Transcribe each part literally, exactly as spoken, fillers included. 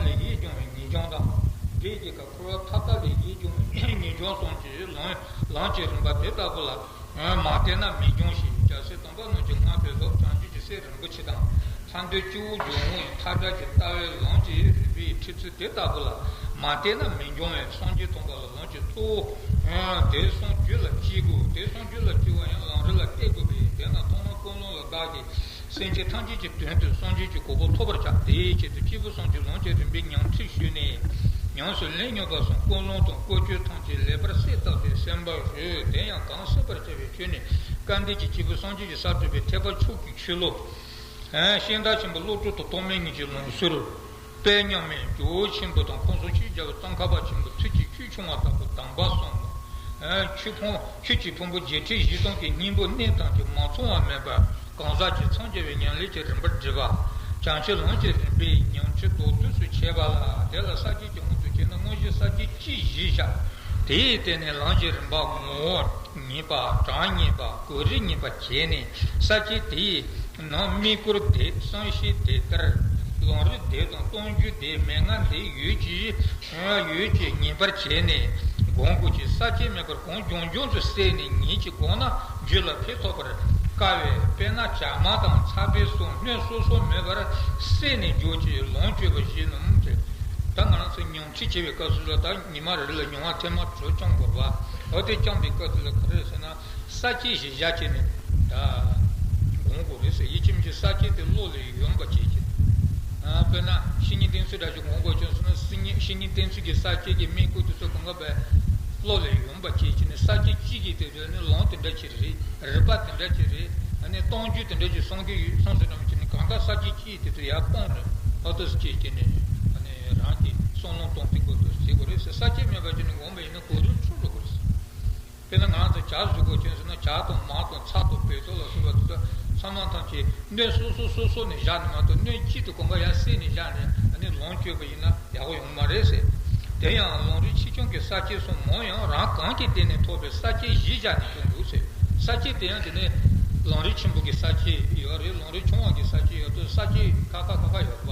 ལས་ཡིད་སྦྱོང་བའི་ངེས་འབྱུང་དང་། དེའི་རྗེས་ཀ་འཁོར་བ་མཐའ་དག་ལས་ཡིད་སྦྱོང་བའི་ངེས་འབྱུང་གསུམ་གྱི་ལམ་ལམ་གྱི་རིམ་པ་དེ་ལྟ་བུ་ལ། མ་བལྟས་ན་མི་འབྱུང་ཞེས་རྒྱལ་སྲས་དམ་པ་རྣམས་ཀྱིས་བསྔགས་པའི་སློབ་བྱང་ཆུབ་ཀྱི་སེམས་རིན་པོ་ཆེ་དང་། ལྷ་འདོད་སྤྱི་བོར་སྦྱོར་དངོས་མཐའ་བྲལ་གྱི་ལྟ་བའི་ལམ་གྱི་རིམ་པའི་ཁྲིད་ཚུལ་དེ་ལྟ་བུ་ལ་མ་བལྟས་ན་མི་འབྱུང་བས། སངས་རྒྱས་དམ་པ་ལ་ལམ་གྱི་གཙོ་བོ་དེ་གསུམ་རྒྱུད་ལ་སྐྱེ་དགོས། དེ་གསུམ་རྒྱུད་ལ་སྐྱེ་བ་ཡང་ལམ་རིམ་ལ་བལྟས་དགོས་པས། དེས་ན་ཐོག་མར་ཀུན་སློང་ལ་བདག་གིས་སེམས་ཅན་ཐམས་ཅད་ཀྱི་དོན་དུ་སངས་རྒྱས་ཀྱི་གོ་འཕང་ཐོབ་པར་བྱ། དེའི་ཆེད་དུ་སྐྱེས་བུ་གསུམ་གྱི་ལམ་གྱི་རིམ་པའི་ཉམས་ཁྲིད་ཞུས་ནས། ཉམས་སུ་ལེན་མྱོང་བ་གསུམ་ཀུན་སློང་དང་བཀོལ་སྤྱོད་ཐམས་ཅད་ལེགས་པར་གསལ་བཏབ་སྟེ་གསན་པར་ཞུ། དེ་ཡང་གང་གསན་པར་བྱ་བའི་ཆོས་ནི་སྐལ་ལྡན་གྱི་སྐྱེས་བུ་སངས་རྒྱས་ཀྱི་ས་བགྲོད་པའི་ཐེག་པ་མཆོག་གི་ཆོས་ལུགས། ཤིང་རྟ་ཆེན་པོ་བློ་གྲོས་དང་ཐོགས་མེད་ཉིད་ཀྱི་ལམ་ཟུར། དཔལ་མཉམ་མེད་ཇོ་བོ་ཆེན་པོ་དང་ཁོང་གསུམ་ཆོས་རྒྱལ་པོ་ཙོང་ཁ་པ་ཆེན་པོ་ཐུགས་ཀྱི་ཆོས་ཆུང་བ་ལྟ་བུ་དམ་པ་གསུམ། ཆོས་ཕུང་ཆོས་ཀྱི་ཕུང་པོ་བརྒྱད་ཁྲི་བཞི་སྟོང་གི་སྙིང་པོ་གནད་ཐམས་ཅད་མ་ཚང་བ་མེད་པར་གང་ཟག་གིས་འཚང་རྒྱ་བའི་ཉམས་ལེན་གྱི་རིམ་པར་བསྒྲིལ་བ། བྱང་ཆུབ་ལམ་གྱི་རིམ་པའི་ཉམས་ཁྲིད་མདོར་བསྡུས་སུ་བྱས་པ་ལ། དེ་ལ་ས་བཅད་ཀྱི་དབང་དུ་བྱས་ན་དངོས་གཞི་ས་བཅད་གཅིག་གཞི་བཞག་དེའི་སྟེང་ནས་ལམ་གྱི་རིམ་པ་ངོ་བོ་ངེས་པ། གྲངས་ངེས་པ། གོ་རིམ་ངེས་པ་བྱས་ནས། ས་བཅད་དེའི་ནང་དམིགས་སྐོར་དེ། བསམ་ཤེས་དེ་ལྟར། ལམ་རིམ་དེ་དང་གཏོང་རྒྱུ་དེ། མན་ངག་དེ་ཡོད་ཀྱི་ཡོད་ཀྱི་ངེས་པར་བྱས་ནས། སྒོམ་དགོས་ཀྱི་ས་བཅད་མེད་པར་གང་བྱུང་བྱུང་དུ་བསྲེས་ནས་ངེས་ཀྱིས་བསྒོམས་ན་རྒྱུད་ལ་འཕེལ་ཐུབ་པར་དཀའ་བས། དཔེར་ན་བྱ་མ་དང་ཚ་བའི་གསུམ་སྣོད་སོ་སོ་མེད་པར་བསྲེས་ནས་འཇོག་ཅིང་ལོངས་སྤྱོད་པ་བཞིན་ནོ། ད་ང་རང་ཚོ་ཉམས་ཁྲིད་བྱེད་པའི་སྐབས་སུ་ལ། ད་ཉི་མ་རེ་རེ་ལ་མྱོང་བ་ཐེངས་མ་དྲུག་བཅང་དགོས་པ། འོ་དེ་བཅང་པའི་སྐབས་སུ་ལ་ག་རེ་ཟེར་ན། ས་བཅད་གཞི་བཞག་བྱས་ནས་ད་སྒོམ་དགོས་རེད་ཟེར། ཡིད་ཀྱི་ས་བཅད་དེ་བློ་ལ་ཡོད་པ་བྱེད་ཀྱི། དཔེར་ན་བཤེས་གཉེན་བསྟེན་ཚུལ་འདྲ་ཞིག་སྒོམ་དགོས་བྱུང་སོང་ན། བཤེས་གཉེན་བཤེས་གཉེན་བསྟེན་ཚུལ་གྱི་ས་བཅད་ཀྱི་དམིགས་སྐོར་དེ་ཚོ་གང་ག་བས་བློ་ལ་ཡོད་པ་བྱེད་ཀྱི་ནི། ས་བཅད་གཅིག་གིས་དེ་ཚོ་ནི་ལམ་དེ་འདྲ་ཅིག་རེད། རིམ་པ་དེ་འདྲ་ཅིག་རེད། ཨ་ནི་གཏོང་རྒྱུ་དེ་འདྲ་ཅིག་གསུང་གི་ཡོད་གསུངས་སོང་ན། བྱས་ནས་གང་ག་ས་བཅད་གཅིག་དེ་ཚོ་ཡར་སྤུངས་རེད། ཨོ་ཏོ་སི་ཅེས་བྱས་ནས་ཨ་ནི་རང་གི་བསམ་བློ་གཏོང་ཐུབ་དགོས་དུ་བྱེད་དགོས་རེད་ཟེར། ས་བཅད་མེད་པ་བྱས་ནས་སྒོམ་པ་ཡིན་ན་གོ་རིམ་འཆུག་འགྲོ་གི་རེད། དཔེར་ན་ང་ཚོ་ཇ་བཟོ་དགོས་བྱུང་སོང་ན། ཇ་དང་མར་དང་ཚྭ་དང་བལ་ཏོག་ལ་སོགས་པ་དེ་ཚོ་ཚང་མ་ཐམས་ཅད་སྣོད་སོ་སོ་སོ་སོ་ནས་བཞག་ནས་མ་གཏོགས། སྣོད་གཅིག་ཏུ་གང་ག་ཡར་བསྲེས་ནས་བཞག་ནས་ཨ་ནི་ལོངས་སྤྱོད་པ་ཡིན་ན་ཡག་པོ་ཡོང་མ་རེད་ཟེར། དེ་ཡང་ལམ་རིམ་ཆེ་ཆུང་གི་ས་བཅད་གསུམ་མང་ཡང་རང་གང་གི་སྟེང་ནས་ཐོབ་པའི་ས་བཅད་གཞི་བཞག་ནས་སྐྱོང་དགོས་ཟེར། ས་བཅད་དེ་ཡང་དེ་ནས་ལམ་རིམ་ཆེན་པོ་གི་ས་བཅད་ཡོད་རེད། ལམ་རིམ་ཆུང་བ་གི་ས་བཅད་ཡོད་དུས། ས་བཅད་ཁ་ཁ་ཁ་ཁ་ཡོད་རེད་པ།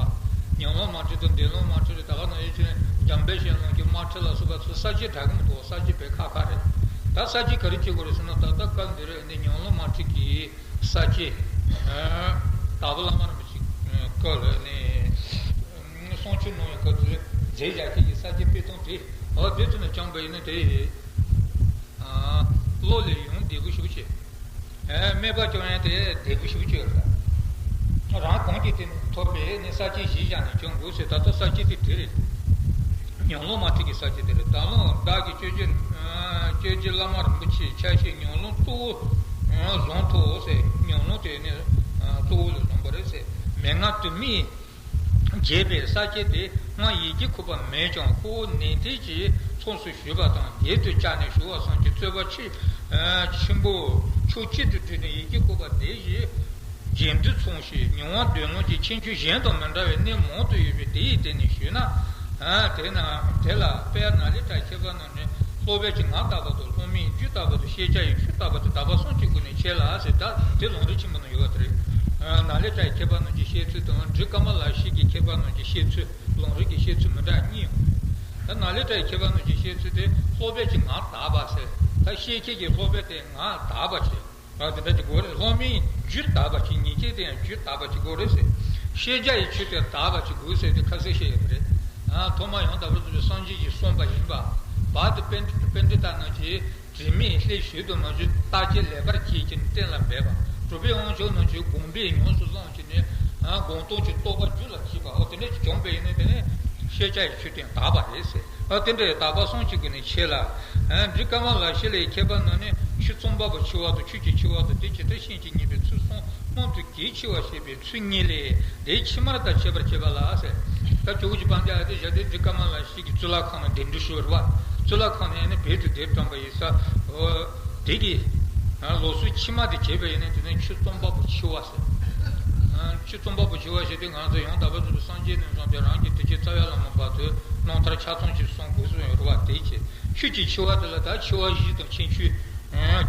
ཉམས་ལེན་མ་ཁྲིད་དང་འདོན་ལམ་མ་ཁྲིད་རེད། ད་ག་ནང་བཞིན་འཇམ་དཔལ་གཞན་ལམ་གྱི་མ་ཁྲིད་ལ་སོགས་པ་ཚོ་ས་བཅད་འདྲ་གི་མི་འདུག་ས་བཅད་དཔེ་ཁ་ཁ་རེད། ད་ས་བཅད་ག་རེ་བྱེད་དགོས་རེད་ཟེར་ན། ད་ལྟ་སྐབས་འདི་རེད། ཨ་ནི་ཉམས་ལེན་མ་ཁྲིད་ཀྱི་ས་བཅད། ཨ་དྭགས་པོ་བླ་མ་རིན་པོ་ཆེ་སྐབས་ལ་ནི་གསུང་ཆོས་གནང་བའི་སྐབས་སུ་མཛད་བཞག་མཁན་གྱི་ས་བཅད་དཔེ་སྟོང་དེ། འོ་དེ་ཚོ་ནས་སྦྱངས་པ་ཡིན་ན་དེ་བློ་ལ་ཡང་བདེ་པོ་ཞེ་པོ་ཅིག་ཨ་སྨད་པ་སྐྱོང་ཡ་དེ་བདེ་པོ་ཞེ་པོ་ཅིག་ཡོད་རེད། རང་གང་གི་སྟེང་ནས་ཐོབ་པའི་ནི་ས་བཅད་གཞི་བཞག་ནས་སྐྱོང་དགོས་ཟེར། ད་ལྟ་ས་བཅད་དེ་དེ་རེད། ཉམས་ལེན་མ་ཁྲིད་ཀྱི་ས་བཅད་དེ་རེད། ད་ལམ་བདག་གིས་སྤྱོད་བྱེད་ཨ་སྤྱོད་བྱེད་བླ་མ་རིན་པོ་ཆེའི་ཆ་ཤས་ཉམས་ལེན་གཙོ་བོ་ཨ་བཟུང་ཐུབ་ཟེར། ཉམས་ལེན་དེ་ནི་ཨ་གཙོ་བོ་ལ་བཟུང་བ་རེད་ཟེར། མན་ངག་དུ་མས་འབྱེད་པའི་ས་བཅད་དེ་སྔར་ཡི་གེ་ཁོག་པ་མེད་ཀྱང་ཁོ་བོ་ནན་ཏན་གྱིས་ཚངས་སུ་ཞུས་པ་དང་། རྒྱན་དུ་བཅའ་ནས་ཞུ་བ་བསམ་གྱིས་རྩོད་པ་ཆེ་ཆེན་པོ་ཕྱོགས་གཅིག་ཏུ་བསྡུས་ནས་ཡི་གེ་ཁོག་པ་དེ་བཞིན་རྒྱན་དུ་ཚང་ཞིང་མྱོང་བ་འདོད་ལམ་གྱི་ཁྱད་ཆོས་གཞན་དང་མི་འདྲ་བའི་གནད་མང་དུ་ཡོད་པས། དེ་ཡི་སྟེང་ནས་ཞུས་ན། དེ་ན་དེ་ལ་དཔལ་ནཱ་ལེནྡྲའི་མཁས་པ་རྣམས་ནི། སློབ་དཔོན་གྱི་ངག་ལྟ་བུ་དང་། སློབ་མའི་རྒྱུད་ལྟ་བུ་དང་། ཤེས་བྱ་ཡི་ཆོས་ལྟ་བུ་དང་། དག་པ་གསུམ་གྱི་སྒོ་ནས་འཆད་ལ་ཟེར། ད་དེ་ལམ་རིམ་ཆེན་པོ་ན་ཡོད་པ་དེ་རེད། ནཱ་ལེནྡྲའི་མཁས་པ་རྣམས་ཀྱིས་བཤད་ཚུལ་དང་། འབྲི་ཀ་མ་ལ་ཤཱི་ཀའི་མཁས་པ་རྣམས་ཀྱིས་བཤད་ཚུལ། ལམ་རིམ་གྱི་བཤད་ཚུལ་མི་འདྲ་གཉིས་ཡོད། ད་ནཱ་ལེནྡྲའི་མཁས་པ་རྣམས་ཀྱིས་བཤད་ཚུལ་དེ་སློབ་དཔོན་གྱི་ངག་དག་པ་ཟེར། ད་བཤད་མཁན་གྱི་སློབ་དཔོན་དེ་ངག་དག་པ་བྱས། ཨ་དེ་འདྲ་ཅིག་དགོས་རེད། སློབ་མའི་རྒྱུད་དག་པ་ཅིག་ཉན་མཁན་དེ་ཡང་རྒྱུད་དག་པ་ཅིག་དགོས་རེད་ཟེར། ཤེས་བྱ་ཡི་ཆོས་དེ་དག་པ་ཅིག་དགོས་ཟེར་ཏེ་ཁ་གསལ་བཤད་ཡོད་པ་རེད། ཨ་ཐོག་མར་ཡང་དག་པར་རྫོགས་པའི་སངས་རྒྱས་ཀྱིས་གསུངས་པ་ཡིན་པ། བར་དུ་པཎ་ཌི་པཎྜི་ཏ་རྣམས་ཀྱིས་དྲི་མེད་ལྷའི་ཞལ་དུ་མ་བྱོན་རྟགས་ཅན་ལེགས་པར་བྱས་ཀྱིས་གཏན་ལ་འབེབས་པ། གྲུབ་པའི་དབང་ཕྱུག་རྣམས་ཀྱིས་དགོངས་པས་ཉམས་སུ་བླངས་ཀྱིས་ནི། ཨ་དགོངས་སྟོང་གི་རྟོགས་པ་རྒྱུད་ལ་སྐྱེས་པ། འོ་དེ་འདྲ་ཅིག་བྱུང་བ་ཡིན་ན་དེ་ནི་ཤེས་བྱ་ཡི་ཆོས་དེ་ཡང་དག་པ་རེད་ཟེར། ཨ་དེ་འདྲའི་དག་པ་གསུམ་གྱི་སྒོ་ནས་འཆད་ལ། ཨ་འབྲི་ཀ་མ་ལ་ཤཱི་ཀའི་མཁས་པ་རྣམས་ནི། ཆོས་རྩོམ་པ་པོ་འཆི་བ་དང་། ཆོས་ཀྱི་འཆི་བ་དང་། དེ་ཇི་ལྟར་ཤེས་ཀྱི་ཉེས་པའི་ཚུལ་གསུམ་སྔོན་དུ་གལ་ཆེ་བར་བཤད་པའི་ཚུལ་གཉིས་ལས། དེ་ཕྱི་མར་ད་འཆད་པར་བྱེད་པ་ལ་ཟེར། ད་ཇོ་བོ་རྗེ་དཔལ་ལྡན་ཨ་ཏི་ཤ་དེ་འབྲི་ཀ་མ་ལ་ཤཱི་ཀའི་གཙུག་ལག་ཁང་ནང་གདན་འདྲེན་ཞུས་པ་རེད་པ། གཙུག་ལག་ཁང་ནས་ཨ་ནི་བོད་དུ་སྡེབ་བཀྲམ་པ་ཡིན་ས། འོ་དེ་གི་ལུགས་སྲོལ་ཕྱི་མ་དེ་བྱས་པ་ཡིན་ན་དེ་ནི་ཆོས་རྩོམ་པ་པོ་འཆི་བ་ཟེར། ཆོས་རྩོམ་པ་པོ་འཆི་བ་ཞེས་དེ་ང་ཚོ་ཡང་དག་པར་རྫོགས་པའི་སངས་རྒྱས་ནས་བཟུང་སྟེ་རང་གི་དེ་ཅི་རྩ་བའི་བླ་མ་བར་དུ་རྣམ་ཐར་ཆ་ཚང་ཅིག་གསུང་དགོས་སུ་ཡོད་རེད་པ། དེ་ཆེ་ཆོས་ཀྱི་འཆི་བ་དེ་ལ་ད་འཆི་བ་བཞི་དང་ཁྱད་ཆོས།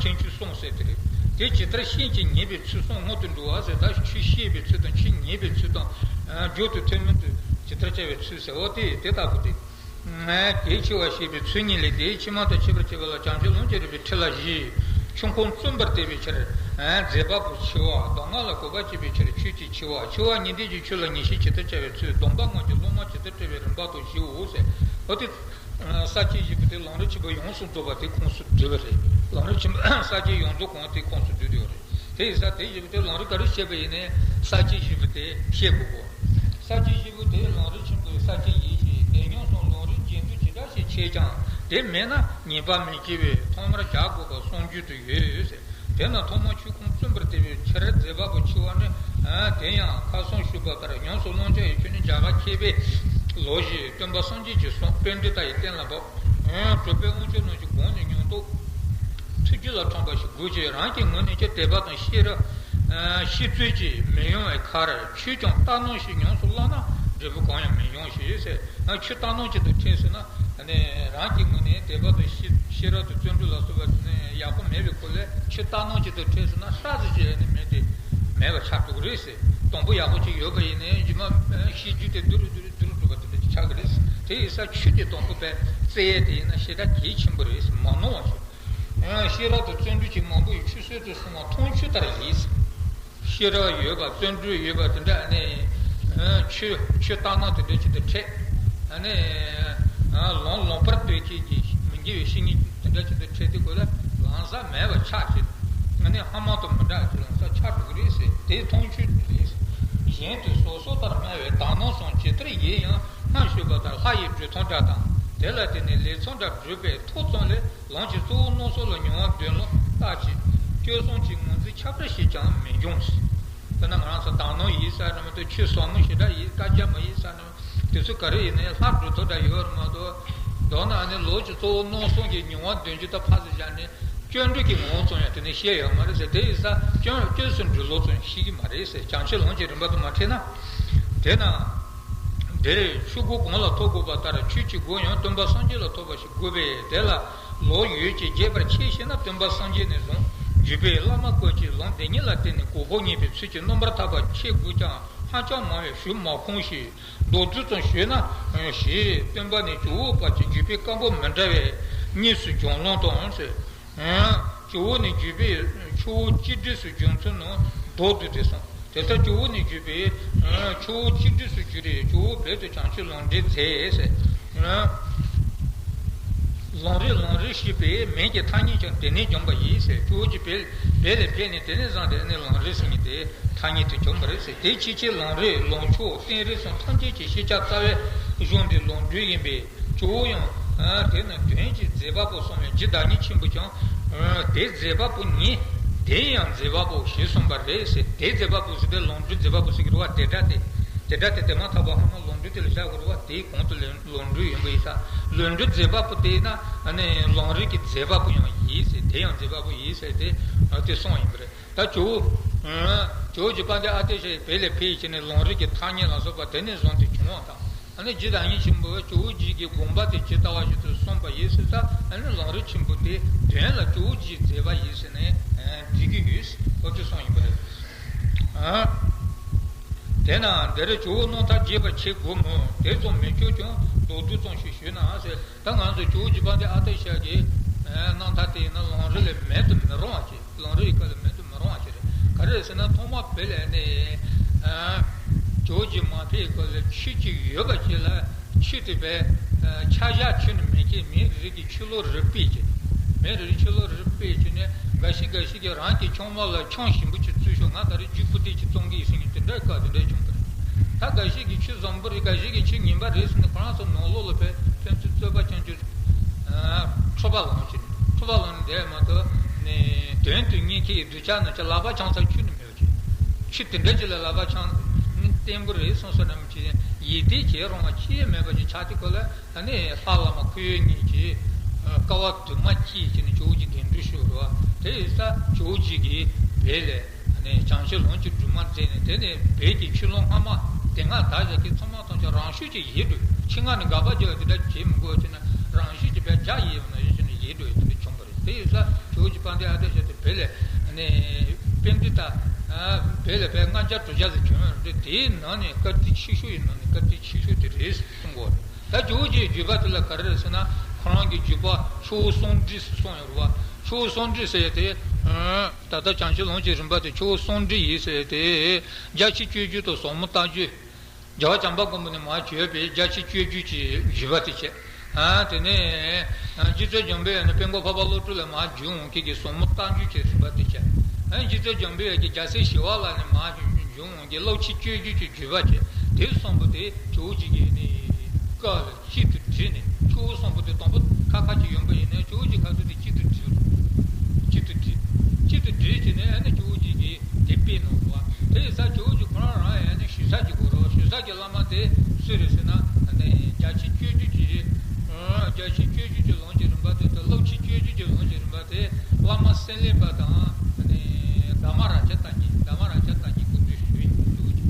ཁྱད་ཆོས་གསུམ་ཟེར་དེ་རེད། དེ་ཇི་ལྟར་ཤེས་ཀྱི་ཉེས་པའི་ཚུལ་གསུམ་སྔོན་དུ་འགྲོ་བ་ཟེར། ད་ཆོས་ཤེས་པའི་ཚུལ་དང་ཆོས་ཉན་པའི་ཚུལ་དང་། མཇུག་ཏུ་ཐུན་མིན་དུ་ ཇི་ལྟར་བྱ་བའི་ཚུལ་ཟེར་བ་དེ་དེ་ལྟ་བུ་སྟེ། ངས་དེའི་འཆི་བ་ཤེས་པའི་ཚུལ་གཉིས་ལས། དེའི་ཕྱི་མ་དང་འཆི་བར་བྱེད་པ་ལ་བྱང་ཆུབ་ལོངས་སྤྱོད་རིག་པའི་ཁྲིད་ལ་བཞི། ཆོས་ཁོང་བཙུན་པར་བལྟས་པའི་ཕྱིར། མཛད་པ་པོ་འཆི་བ། སྡུག་བསྔལ་ལ་གོམས་པར་བྱེད་པའི་ཕྱིར་ཆོས་ཀྱི་འཆི་བ། འཆི་བ་ཉིད་ལྡན་གྱི་ཆོས་ལ་ངེས་ཤེས་ཇི་ལྟར་བྱ་བའི་ཚུལ། སྡོམ་པ་སྔོན་གྱི་སློབ་མ་ཇི་ལྟར་བཀྲི་བའི་རིམ་པ་དང་བཞིའོ་ཟེར་བ་དེ། ས་བཅད་བཞི་པོ་དེ་ལམ་རིམ་ཆེན་པོ་ཡོངས་སུ་རྫོགས་པ་དེ་ཁོངས་སུ་འདུས་པ་རེད། ལམ་རིམ་ཆེན་པོ་ས་བཅད་ཡོངས་རྫོགས་གང་དེ་ཁོངས་སུ་འདུས་ཡོད་རེད། དེ་ཡིན་ཙང་དེ་བཞི་པོ་དེ་ལམ་རིམ་ག་རེ་བཤད་པ་ཡིན་ནའི་ས་བཅད་བཞི་པོ་དེ་བཤད་དགོས་གོ། ས་བཅད་བཞི་པོ་དེ་ལམ་རིམ་ཆེན་པོའི་ས་བཅད་ཡིན་ཞེས་དེ་ཉམས་སུ་ལམ་རིམ་རྒྱས་བསྡུས་ཇི་འདྲ་ཞིག་བྱས་ཀྱང་དེ་མེད་ན་ཉེས་པ་མི་སྐྱེ་བས་ཐོག་མར་བྱ་དགོས་པ་གསུངས་རྒྱུ་དུ་ཡོད་ཟེར། དེས་ན་ཐོག་མར་ཆོས་ཁོང་བཙུན་པར་བལྟས་པའི་ཕྱིར་མཛད་པ་པོ་འཆི་བ་ནི། དེ་ཡང་ཁ་སང་ཞུས་པ་ལྟར་ཉམས་སུ་བླང་བྱ་ཡི་ཆོས་ནི་རྒྱ་གར་མཁས་པའི་ལུགས་བཞིན་སྟོན་པ་སངས་རྒྱས་ཀྱི་གསུང་དཔལ་ལྡན་དག་ཡི་བསྟན་ལ་བབ། གྲུབ་པའི་དབང་ཕྱུག་རྣམས་ཀྱི་དགོངས་ནས་ཉམས་རྟོགས་ཐུགས་རྒྱུད་ལ་འཁྲུངས་པ་ཞིག་དགོས་ཀྱི། རང་གི་ངོས་ནས་ཀྱང་དད་པ་དང་ཤེས་རབ་ཤེས་ཚོད་ཀྱིས་མི་ཡོང་བའི་ཁར་ཆོས་ཀྱང་ལྟར་སྣང་ཞིག་ཉམས་སུ་བླངས་ན་འབྲས་བུ་གང་ཡང་མི་འབྱུང་ཞེས་ཟེར། ཆོས་ལྟར་སྣང་ཅིག་ཏུ་ཁྲིད་ཟིན་ན། རང་གི་ངོས་ནས་དད་པ་དང་ཤེས་ཤེས་རབ་དང་བརྩོན་འགྲུས་ལ་སོགས་པ་ནི་ཡག་པོ་མེད་པའི་སྐོར་ལས་ཆོས་ལྟར་སྣང་ཅིག་ཏུ་ཁྲིད་ཟིན་ན་ས་ཟིག་ཅིག་ནི་མེད་དེ་མེད་པ་ཆགས་འགྲོ་གི་རེད་ཟེར། དང་པོ་ཡག་པོ་ཅིག་ཡོད་པ་ཡིན་ནའི་རྗེས་མ་ཤེས་རྒྱུད་དེ་སྡུག་རུ་སྡུག་རུ་སྡུག་རུ་འགྲོ་བ་དེ་འདྲ་ཅིག་ཆགས་ཀྱི་རེད་ཟེར། དེ་ཡིན་ཙང་ཆོས་དེ་དང་པོ་པས་བཙལ་ཡས་དེ་ཡིན་ན་ཞེ་དྲག་གལ་ཆེན་པོ་རེད་ཟེར། མ་ནོར་བ་ཞིག་ཤེས་རབ་དང་བརྩོན་འགྲུས་ཀྱི་མང་པོ་ཡི་ཆུད་ཟོས་སུ་སོང་བ་མཐོང་ཆོས་ལྟར་ཡིན། ཤེས་རབ་ཡོད་པ་བརྩོན་འགྲུས་ཡོད་པ་དེ་འདྲ་ནི། ཆོས་ཆོས་ལྟར་སྣང་དེ་འདྲ་ཅིག་ཏུ་འཕྲད། ལོང་ལོང་བར་ལྟོས་བཅས་ཀྱི་མི་དགེ་བའི་བཤེས་གཉེན་དེ་འདྲ་ཅིག་ཏུ་འཕྲད་དེ་གོ་ལ་ལམ་སང་མེད་པ་ཆགས་ཀྱི། ཧ་མ་དང་མི་འདྲ་ཅིག་ལམ་སང་ཆགས་འགྲོ་གི་རེད་ཟེར། དེ་མཐོང་ཆོས་རེད། གཞན་དུ་སོ་སོ་ལྟར་སྨྲ་བའི་དག་སྣང་གསུམ་ཇི་ལྟར་ཡིན་ཡང་སྔར་ཞུས་པ་ལྟར་ལྷ་ཡི་སྒྲུབ་ཐབས་འདྲ་དང་དེ་ལ་བརྟེན་ནས་ལས་ཚུལ་འདྲ་སྒྲུབ་པའི་ཐབས་ཙམ་ལས། ལམ་གྱི་གཙོ་བོ་རྣམ་གསུམ་ལ་མྱོང་བ་འདོད་ལམ་ལྟ་ཅི། སྐྱོན་གསུམ་གྱི་ངོས་འཛིན་ཁྱབ་བསྒྲགས་ཤིག་ཀྱང་མི་འབྱུང་། དཔེར་ན་ང་རང་ཚོ་དག་སྣང་ཡིན་ས་ནི་མ་གཏོགས་ཆོས་ཟབ་མོ་ཞེ་དྲག་ཡིན་བཀའ་རྒྱ་མ་ཡིན་ས་ནི་དེ་ཚོ་ག་རེ་ཡིན་ནའི་ལྷ་སྒྲུབ་ཐབས་འདྲ་ཡོད་རེད་མ་གཏོགས། མདོར་ན་ནི་ལམ་གྱི་གཙོ་བོ་རྣམ་གསུམ་གྱི་མྱོང་བ་འདོད་རྒྱུ་དང་ཕར་ཚུར་བཞག་ནས་སྐྱོན་བརྗོད་ཀྱི་ངོ་བོ་ཙམ་ཡང་དེ་ནས་བཤད་ཡོད་མ་རེད་ཟེར། དེ་ཡིན་ཙང་སྐྱོན་སྐྱོན་སུ་འགྲོ་ལུགས་ཙམ་ཤེས་ཀྱི་མ་རེད་ཟེར། བྱང་ཆུབ་ལམ་གྱི་རིམ་པ་དང་མ་འཕྲད་ན། དེས་ན། འདིར་ཆོས་སྒོ་གང་ལ་ཐོབ་དགོས་པ་ལྟར་ཆོས་ཀྱི་སྒོ་ཡང་སྟོན་པ་སངས་རྒྱས་ལ་ཐོབ་པ་ཞིག་དགོས་པས། དེ་ལ་ལམ་ཡོད་ཅེས་རྒྱས་པར་ཆེས་ཤེས་ན་སྟོན་པ་སངས་རྒྱས་ནས་བཟུང་བརྒྱུད་པའི་བླ་མ་བཀོད་ཀྱི་ལམ་འདི་ཉིད་ལ་བརྟེན་ནས་གོ་འཕང་བརྙེས་པའི་ཚུལ་གྱིས་རྣམ་པར་ཐར་པ་འཆད་དགོས་ཀྱང་ཧ་ཅང་མང་བས་ཞུ་མ་ཁོམ་ཞིང་མདོར་བསྡུས་ཙམ་ཞུས་ན། ཞེས་སྟོན་པ་ནས་ཇོ་བོ་བར་གྱི་བརྒྱུད་པའི་བཀའ་འབུམ་མི་འདྲ་བའི་གཉིས་སུ་སྦྱོར་ལམ་དང་ཟེར། ཇོ་བོ་ནས་བརྒྱུད་པའི་ཆུ་བོ་གཅིག་སྒྲིལ་སུ་སྦྱོར་ཚུལ་ནང་མདོར་བསྡུས་ཏེ་གསུངས། དེ་ལྟར་ཇོ་བོ་ནས་བརྒྱུད་པའི་ཆུ་བོ་གཅིག་སྒྲིལ་སུ་གྱུར་ཏེ་ཇོ་བོ་བོད་དུ་བྱང་ཆུབ་ལམ་འབྲས་མཛད་ཟེར། ལམ་རིམ་ལམ་རིམ་ཞེས་པའི་མིང་གི་ཐ་སྙད་ཀྱང་དེ་ནས་འབྱུང་བ་ཡིན་ཟེར། ཇོ་བོ་རྗེ་བོད་ལ་ཕེབས་ནས་དེ་ནས་བཟུང་སྟེ་ནི་ལམ་རིམ་ཟེར་མཁན་དེ་ཐ་སྙད་དེ་བྱུང་བ་རེད་ཟེར། དེ་ཕྱིས་ཀྱི་ལམ་རིམ་ལམ་མཆོག་བསྟན་རིམ་གསུམ་ཐམས་ཅད་ཀྱི་ཤེས་བྱ་རྩ་བའི་གཞུང་འདི་ལམ་འབྲས་ཡིན་པས། ཇོ་བོ་ཡང་དེ་ནི་དོན་གྱི་མཛད་པ་པོ་གསུངས་པས་རྗེ་བདག་ཉིད་ཆེན་པོས་ཀྱང་དེ་མཛད་པ་པོ་ཉིད་དེ་ཡང་མཛད་པ་པོ་ཞེས་གསུངས་པ་རེད་ཟེར། དེ་མཛད་པ་པོ་ཟེར་དེ་ལམ་འབྲས་མཛད་པ་པོ་ཟེར་གྱི་རེད་བ། དེ་སྒྲ་དེ་དེ་སྒྲ་དེ་དེ་མ་ཐག་པ་ཧ་མ་ལམ་འབྲས་དེ་ལ་བཞག་དགོས་རེད་བ། དེའི་གོང་དུ་ལམ་འབྲས་ཡིན་པ་ཡིན་ས། ལམ་འབྲས་མཛད་པ་པོ་དེ་ཡིན་ན་ལམ་རིམ་གྱི་མཛད་པ་པོ་ཡང་ཡིན་ཟེར། དེ་ཡང་མཛད་པ་པོ་ཡིན་ཟེར་དེ་དེ་གསུངས་པ་ཡིན་པ་རེད། ད་ཇོ་བོ། ཇོ་བོ་རྗེ་དཔལ་ལྡན་ཨ་ཏི་ཤ་ཡིས་བོད་ལ་ཕེབས་བྱས་ནས་ལམ་རིམ་གྱི་ཐ་སྙད་ལ་སོགས་པ་དེ་ནས་བཟུང་སྟེ་བྱུང་བ་དང་། ཨ་ནི་རྗེ་བདག་ཉིད་ཆེན་པོས་ཇོ་བོ་རྗེ་གི་དགོངས་པ་དེ་ཇི་ལྟ་བ་བཞིན་དུ་གསུངས་པ་ཡིན་ཟེར་ཙང་། ཨ་ནི་ལམ་རིམ་ཆེན་པོ་དེ་དོན་ལ་ཇོ་བོ་རྗེས་མཛད་པ་ཡིན་ཟེར་ནས་འགྲེལ་གྱི་ཡོད། འོ་དེ་གསུངས་ཡིན་པ་རེད། དེས་ན་འདིར་ཇོ་བོ་རྣམ་ཐར་རྒྱས་པར་འཆད་དགོས་མོད། དེ་ཙམ་མི་ཆོག་ཀྱང་མདོར་བསྡུས་ཙམ་ཞིག་ཞུས་ན་ཟེར། ད་ང་ཚོ་ཇོ་བོ་རྗེ་དཔལ་ལྡན་ཨ་ཏི་ཤ་གི་རྣམ་ཐར་དེ་ཡིན་ན་ལམ་རིམ་ལས་མེད་དུ་མི་རུང་བ་ཅིག་ལམ་རིམ་ཡི་སྐབས་ལ་མེད་དུ་མི་རུང་བ་ཅིག་རེད། ག་རེ་རེད་ཟེར་ན་ཐོག་མ་བོད་ལ་ནི་ཇོ་བོ་རྗེ་མ་ཕེབས་སྐབས་ལ་ཆོས་ཅིག་ཡོད་པ་ཅིག་ལ་ཆོས་དེ་བས་ཆ་བཞག་ཁྱོན་ནས་མེད་མཁན། མི་རེ་རེ་གིས་ཆོས་ལུགས་རེ་སྤེལ་གྱི། མི་རེ་རེ་ཆོས་ལུགས་རེ་སྤེལ་གྱི་ནས་འགའ་ཞིག་འགའ་ཞིག་གིས་རང་གི་ཆུང་མ་ལ་ཆང་ཞིམ་པོ་ཅིག་བཙོས་ཤོག་ང་ད་རེས་རྒྱུ་སྤུ་ལྡེ་ཅིག་བཙོང་གི་ཡིན་ཟེར་མཁན་དེ་འདྲའི་སྐབས་དེ་འདྲའི་བྱུང་བ་རེད། ད་འགའ་ཞིག་གིས་ཆོས་བཟང་པོ་རེད། འགའ་ཞིག་གིས་ཆོས་ངན་པ་རེད་ཟེར་ནས་ཁོ་རང་ཚོ་ནང་ལོགས་ལ་ཕན་ཕན་ཚུན་རྩོད་པ་རྐྱང་རྐྱང་འཁྲུག་པ་ལངས་བྱས་ནས། འཁྲུག་པ་ལངས་ནས་བསྡད་མ་གཏོགས་ནས་དོན་དུ་གཉེར་མཁན་གྱི་གདུལ་བྱ་རྣམས་ཀྱི་ལག་པ་འཆང་ས་ཁྱོན་ནས་མེད་པ་བྱས། ཆོས་དེ་འདྲ་ཅིག་ལ་ལག་པ་འཆང་ནི་བརྟན་པོ་རེད་གསུངས་སོང་ན་མི་བྱེད། ཡིད་བརྟན་བྱེད་རུང་བ་ཅི་ཡང་མེད་པ་ཅིག་ཆགས་དུས་སྐབས་ལ། ཨ་ནི་ལྷ་བླ་མ་འཁོར་ཡུག་གཉིས་ཀྱིས་ཀ་བ་དུ་མ་བསྐྱེད་བྱས་ནས་ཇོ་བོ་རྗེ་གདན་འདྲེན་ཞུས་པ་རེད་བ། དེ་ཡིན་ཙང་ཇོ་བོ་རྗེ་གིས་བོད་ལ་ཨ་ནི་བྱང་ཆུབ་ལམ་གྱི་སྒྲོན་མ་མཛད་ནས། དེ་ནས་བོད་ཀྱི་ཆོས་ལུགས་སྔ་མ་དེ་སྔ་དར་བཞག་མཁན་ཚང་མ་ཐམས་ཅད་རང་ཤུགས་ཀྱིས་ཡལ་འགྲོ། ཕྱི་ནང་ནས་དགག་པ་རྒྱག་དེ་འདྲ་བྱེད་མི་དགོས་བྱས་ན་རང་ཤུགས་ཀྱིས་བོད་རྒྱ་ཡལ་བ་ནང་བཞིན་བྱས་ནས་ཡལ་འགྲོ་ཡག་དེ་འདྲ་བྱུང་བ་རེད། དེ་ཡིན་ཙང་ཇོ་བོ་རྗེ་དཔལ་ལྡན་ཨ་ཏི་ཤ་དེ་བོད་ལ་ཨ་ནི་དཔལ་ལྡན་དང་ བོད་ལ་བོད་ལྔ་བརྒྱ་དྲུག་བརྒྱ་ཟིག་བྱུང་ཡོད་རེད། དེའི་ནང་ནས་བཀའ་དྲིན་ཆེ་ཤོས་ཡིན་ནང་ནས་བཀའ་དྲིན་ཆེ་ཤོས་དེ་རེད་གསུང་གོ། ད་ཇོ་བོ་རྗེའི་བརྒྱུད་པ་དེ་ལ་ག་རེ་རེད་ཟེར་ན། ཁོ་རང་གི་བརྒྱུད་པ་ཆུ་བོ་གསུམ་འདྲེས་སུ་གསུངས་ཡོད་རེད་བ། ཆུ་བོ་གསུམ་འདྲེས་ཟེར་ཡ་དེ། ད་ལྟ་བྱང་ཆུབ་ལམ་གྱི་རིམ་པ་དེ་ཆུ་བོ་གསུམ་འདྲེས་ཡིན་ཟེར་ཡ་དེ། རྒྱལ་ཆེན་སྤྱོད་བརྒྱུད་དང་ཟབ་མོ་ལྟ་བརྒྱུད། རྒྱལ་བ་བྱམས་པ་མགོན་པོ་ནས་མར་བརྒྱུད་པའི་རྒྱལ་ཆེན་སྤྱོད་བརྒྱུད་ཀྱི་བརྒྱུད་པ་དེ་བྱས། ཨ་དེ་ནས་རྗེ་བཙུན་འཇམ་དཔལ་ནས་དཔལ་མགོན་འཕགས་པ་བློ་གྲོས་ལ་མར་བརྒྱུད་འོང་མཁན་གྱི་ཟབ་མོ་ལྟ་བརྒྱུད་ཀྱི་རིམ་པ་དེ་བྱས། ཨ་རྗེ་བཙུན་འཇམ་དཔལ་གྱི་རྒྱལ་སྲས་ཞི་བ་ལྷ་ནས་མར་བརྒྱུད་འོང་མཁན་སློབ་ཆེན་སྤྱོད་བརྒྱུད་ཀྱི་བརྒྱུད་པ་བྱས། དེ་གསུམ་པོ་དེ་ཇོ་བོ་རྗེ་གིས་ནི་བཀའ་ལ་གཅིག་ཏུ་དྲིལ་ནས། ཆུ་བོ་གསུམ་པོ་དེ་དང་པོ་ཁ་ཁ་ཅིག་ཡོང་པ་ཡིན་ན་ཇོ་བོ་རྗེ་ཁ་ཐུག་དེ་གཅིག་ཏུ་དྲིལ། གཅིག་ཏུ་དྲིལ། གཅིག་ཏུ་དྲིལ་བྱས་ནས་ཨ་ནི་ཇོ་བོ་རྗེ་གིས་དེ་སྤེལ་གནང་བ། དེ་ཡིན་ཙང་ཇོ་བོ་རྗེ་ཁོ་རང་རང་ཡང་ནི་ཞུ་ས་ཅིག་དགོས་རེད་བ། ཞུ་ས་ཀྱི་བླ་མ་དེ་སུ་རེད་ཟེར་ན། ཨ་ནི་རྒྱལ་ཆེན་སྤྱོད་བརྒྱུད་ཀྱི། རྒྱལ་ཆེན་སྤྱོད་བརྒྱུད་ཀྱི་ལམ་གྱི་རིམ་པ་དེ་དང་སློབ་ཆེན་སྤྱོད་བརྒྱུད་ཀྱི་ལམ་གྱི་རིམ་པ་དེ་བླ་མ་སེང་བློན་པ་དང་། ཨ་ནི་དྷརྨ་རཱ་ཛ་ཏ་ཉི། དྷརྨ་རཱ་ཛ་ཏ་ཉི་སྐུ་མདུན་ཞུ་ཡིན་ཇོ་བོ་རྗེ།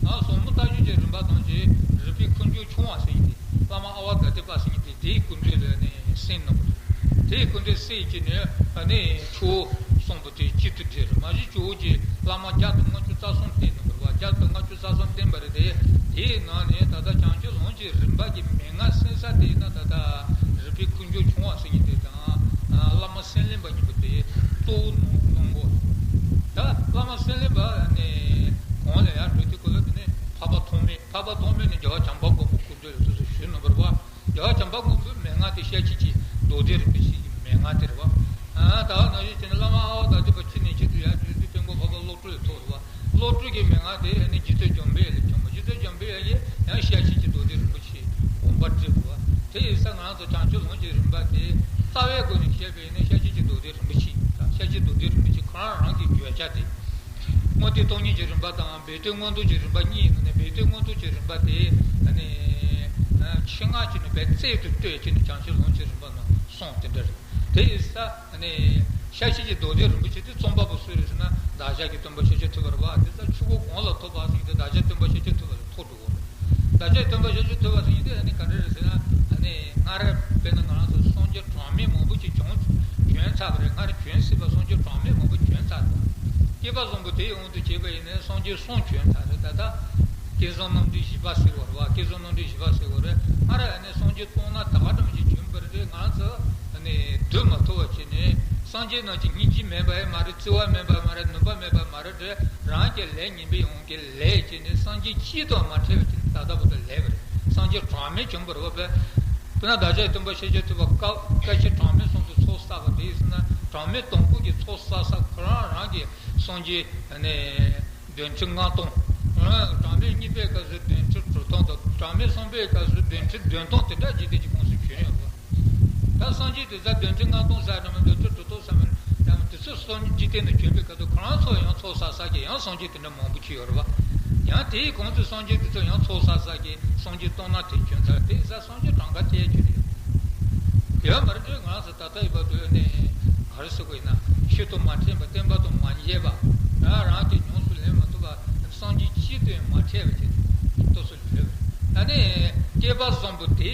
ཨ་ཟབ་མོ་ལྟ་བརྒྱུད་ཀྱི་རིམ་པ་དང་གཅིག་རིག་པའི་ཁུ་བྱུག་ཆུང་བ་ཟེར་མཁན་དེ། བླ་མ་ཨ་ཝ་ག་དྷི་པ་ཟེར་མཁན་དེ། དེའི་སྐུ་མདུན་ལ་ནི་གསན་གནང་བ། དེའི་སྐུ་མདུན་གསན་བྱས་ནས་ཨ་ནི་ཆུ་བོ་གསུམ་པོ་དེ་གཅིག་ཏུ་དྲིལ། མ་གཞི་ཇོ་བོ་རྗེ་བླ་མ་བརྒྱ་དང་ལྔ་བཅུ་རྩ་གསུམ་བསྟེན་གནང་བ་རེད་བ། བརྒྱ་དང་ལྔ་བཅུ་རྩ་གསུམ་བསྟེན་པ་རེད་དེ། དེའི་ནང་ནས་ད་ལྟ་བྱང་ཆུབ་ལམ་གྱི་རིམ་པ་གི་མན་ངག་གསན་ས་དེ་ཡིན་ན་ད་ལྟ་རིག་པའི་ཁུ་བྱུག་ཆུང་བ་ཟེར་མཁན་དེ་དང་། ཨ་བླ་མ་སེང་བློན་པ་གཉིས་པོ་དེ་གཙོ་བོ་གནང་གནང་གོ། ད་བླ་མ་སེང་བློན་པ་ནི་གོང་ལ་ཡར་འགྲོ་དུས་སྐབས་ལ་དེ་ནས་འཕགས་པ་ཐོགས་མེད། འཕགས་པ་ཐོགས་མེད་ནི་རྒྱལ་བ་བྱམས་པ་མགོན་པོ་སྐུ་མདུན་ལ་སོ་སོ་ཞུས་གནང་བ་རེད་བ། རྒྱལ་བ་བྱམས་པ་མགོན་པོའི་མན་ངག་དེ་ཤེར་ཕྱིན་གྱི་མདོ་སྡེ་རིན་པོ་ཆེ་གི་མན་ངག་དེ་རེད་བ། ཨ་ད་ག་ནང་བཞིན་བྱས་ན་བླ་མ་ཨ་ཝ་དྷ་ཏི་པ་ཕྱི་ནས་ཕྱི་དུ་ཡར་བྱོན་དུས་དཔལ་མགོན་འཕགས་པ་བློ་གྲོས་ལ་ཐུག་རེད་བ། བློ་གྲོས་ཀྱི་མན་ངག་དེ་ནི་རྗེ་བཙུན་འཇམ་དཔལ་ལས་བྱུང་བ། རྗེ་བཙུན་འཇམ་དཔལ་ཡང་ཤེར་ཕྱིན་གྱི་མདོ་སྡེ་རིན་པོ་ཆེ་དགོངས་པ་འགྲེལ་བ། དེ་ཡིན་ཙང་ང་རང་ཚོ་བྱང་ཆུབ་ལམ་གྱི་རིམ་པ་དེ་རྩ་བའི་སྒོ་ནས་བཤད་པ་ཡིན་ན་ཤེར་ཕྱིན་གྱི་མདོ་སྡེ་རིན་པོ་ཆེ། ཤེར་ཕྱིན་མདོ་སྡེ་རིན་པོ་ཆེ་ཁོ་རང་རང་གི་བརྗོད་བྱ་དེ། མངོན་བསྟན་སྟོང་ཉིད་ཀྱི་རིམ་པ་དང་སྦས་དོན་མངོན་རྟོགས་ཀྱི་རིམ་པ་གཉིས་ཡིན་ནོ་ནས། སྦས་དོན་མངོན་རྟོགས་ཀྱི་རིམ་པ་དེ་ཨ་ནི་ཆེད་མངགས་ཀྱིས་ནི་བས་རྩལ་དུ་བཏོན་བྱས་ནས་བྱང་ཆུབ་ལམ་གྱི་རིམ་པ་ནང་གསུངས་དེ་འདྲ་རེད། དེ་ཡིན་ཙང་ཨ་ནི་ཤེར་ཕྱིན་གྱི་མདོ་སྡེ་རིན་པོ་ཆེ་དེ་རྩོམ་པ་པོ་སུ་རེད་ཟེར་ན་བདག་ཅག་གི་སྟོན་པ་ཤཱཀྱ་ཐུབ་པ་རེད་བ། དེ་ཙང་ཆུ་བོ་གང་ལ་ཐུག་པ་ཟེར་མཁན་དེ་བདག་ཅག་སྟོན་པ་ཤཱཀྱ་ཐུབ་པ་ལ་ཐུག་འགྲོ་གོ། བདག་ཅག་སྟོན་པ་ཤཱཀྱ་ཐུབ་པ་ཟེར་མཁན་དེ་ཨ་ནི་ག་འདྲ་རེད་ཟེར་ན། ཨ་ནི་སྔར་དཔེར་ན་ང་རང་ཚོ་སངས་རྒྱས་གྲངས་མེད་མང་པོ་ཅིག་བྱོན་བྱོན་ཚར་བ་རེད། སྔར་བྱོན་སྲིད་པ་སངས་རྒྱས་གྲངས་མེད་མང་པོ་བྱོན་ཚར་བ། སྐྱེས་པ་བཟང་པོ་དེའི་དབང་དུ་བྱས་པ་ཡིན་ན་སངས་རྒྱས་གསུམ་བྱོན་ཚར་རེད། ད་ལྟ་སྐལ་བཟང་རྣམ་འདྲེན་བཞི་པ་ཟེར་བ་རེད་བ། སྐལ་བཟང་རྣམ་འདྲེན་བཞི་པ་ཟེར་བ་རེད། སྔར་ཨ་ནི་སངས་རྒྱས་སྟོང་ན་ད་ག་ཙམ་ཅིག་བྱོན་པ་རེད། ང་རང་ཚོ་ཨ་ནི་བསྡུ་མ་ཐུབ་པ་བྱས་ནས། སངས་རྒྱས་རྣམས་ཀྱི་སྙིང་རྗེ་མེད་པ་ཡང་མ་རེད། བརྩེ་བ་མེད་པ་མ་རེད། ནུས་པ་མེད་པ་མ་རེད་དེ། རང་གི་ལས་ངན་པའི་དབང་གིས་ལས་བྱས་ནས་སངས་རྒྱས་གཅིག་དང་མ་འཕྲད་པ་བྱས་ནས་ད་ལྟ་བར་དུ་ལས་པ་རེད། སངས་རྒྱས་གྲངས་མེད་བྱོན་པ་རེད་བ། དཔེར་ན་བདག་ཅག་སྟོན་པ་ཤཱཀྱ་ཐུབ་པ་སྐབས་སྐབས་ཤིག་གྲངས་མེད་གསུམ་དུ་ཚོགས་བསགས་པ་དེ་ཡིན་ཟེར་ན། གྲངས་མེད་དང་པོ་གི་ཚོགས་བསགས་ས་ཁོ་རང་རང་གི་སངས་རྒྱས་ནི་བདུན་ཁྲི་ལྔ་སྟོང་། གྲངས་མེད་གཉིས་པའི་སྐབས་སུ་བདུན་ཁྲི་དྲུག་སྟོང་དང་། གྲངས་མེད་གསུམ་པའི་སྐབས་སུ་བདུན་ཁྲི་བདུན་སྟོང་དེ་འདྲ་འཇིག་རྟེན་གྱི་ཁོངས་སུ་བྱོན་ཡོད་པ། ད་སངས་རྒྱས་དེ་ཚོ་བདུན་ཁྲི་ལྔ་སྟོང་ཟེར་ནམ་བདུན་ཁྲི་དྲུག་སྟོང་ཟེར་ནམ་དེ་ཚོ་སངས་རྒྱས་འཇིག་རྟེན་དུ་བྱོན་པའི་སྐབས་སུ་ཁོ་རང་ཚོ་ཡང་ཚོགས་བསགས་ས་གི་ཡང་སངས་རྒྱས་དེ་འདྲ་མང་པོ་ཅིག་ཡོད་རེད་བ། ཡང་དེའི་གོང་དུ་སངས་རྒྱས་དེ་ཚོ་ཡང་ཚོགས་བསགས་ས་གི་སངས་རྒྱས་སྟོང་ན་དེ་བྱོན་ཚར། དེ་ས་སངས་རྒྱས་གྲངས་ཀ་བཅད་བྱོན་ཡོད། ཡོད་མ་རེད། ང་རང་ཚོ་ད་ལྟ་ཡོད་པ་དུ་ནས་ག་རེ་ཟེར་དགོས་ཡིན་ན། ཆོས་དང་མ་འཕྲད་པ། བསྟན་པ་དང་མ་འབྱེད་པ། རང་རང་གི་ཉམས་སུ་ལེན་མ་ཐུབ་པ། སངས་རྒྱས་གཅིག་དང་མ་འཕྲད་པ་བྱས་ཏེ་ལྟོས་སུ་ལུས། ད་ནི་སྐལ་པ་བཟང་པོ་དེ།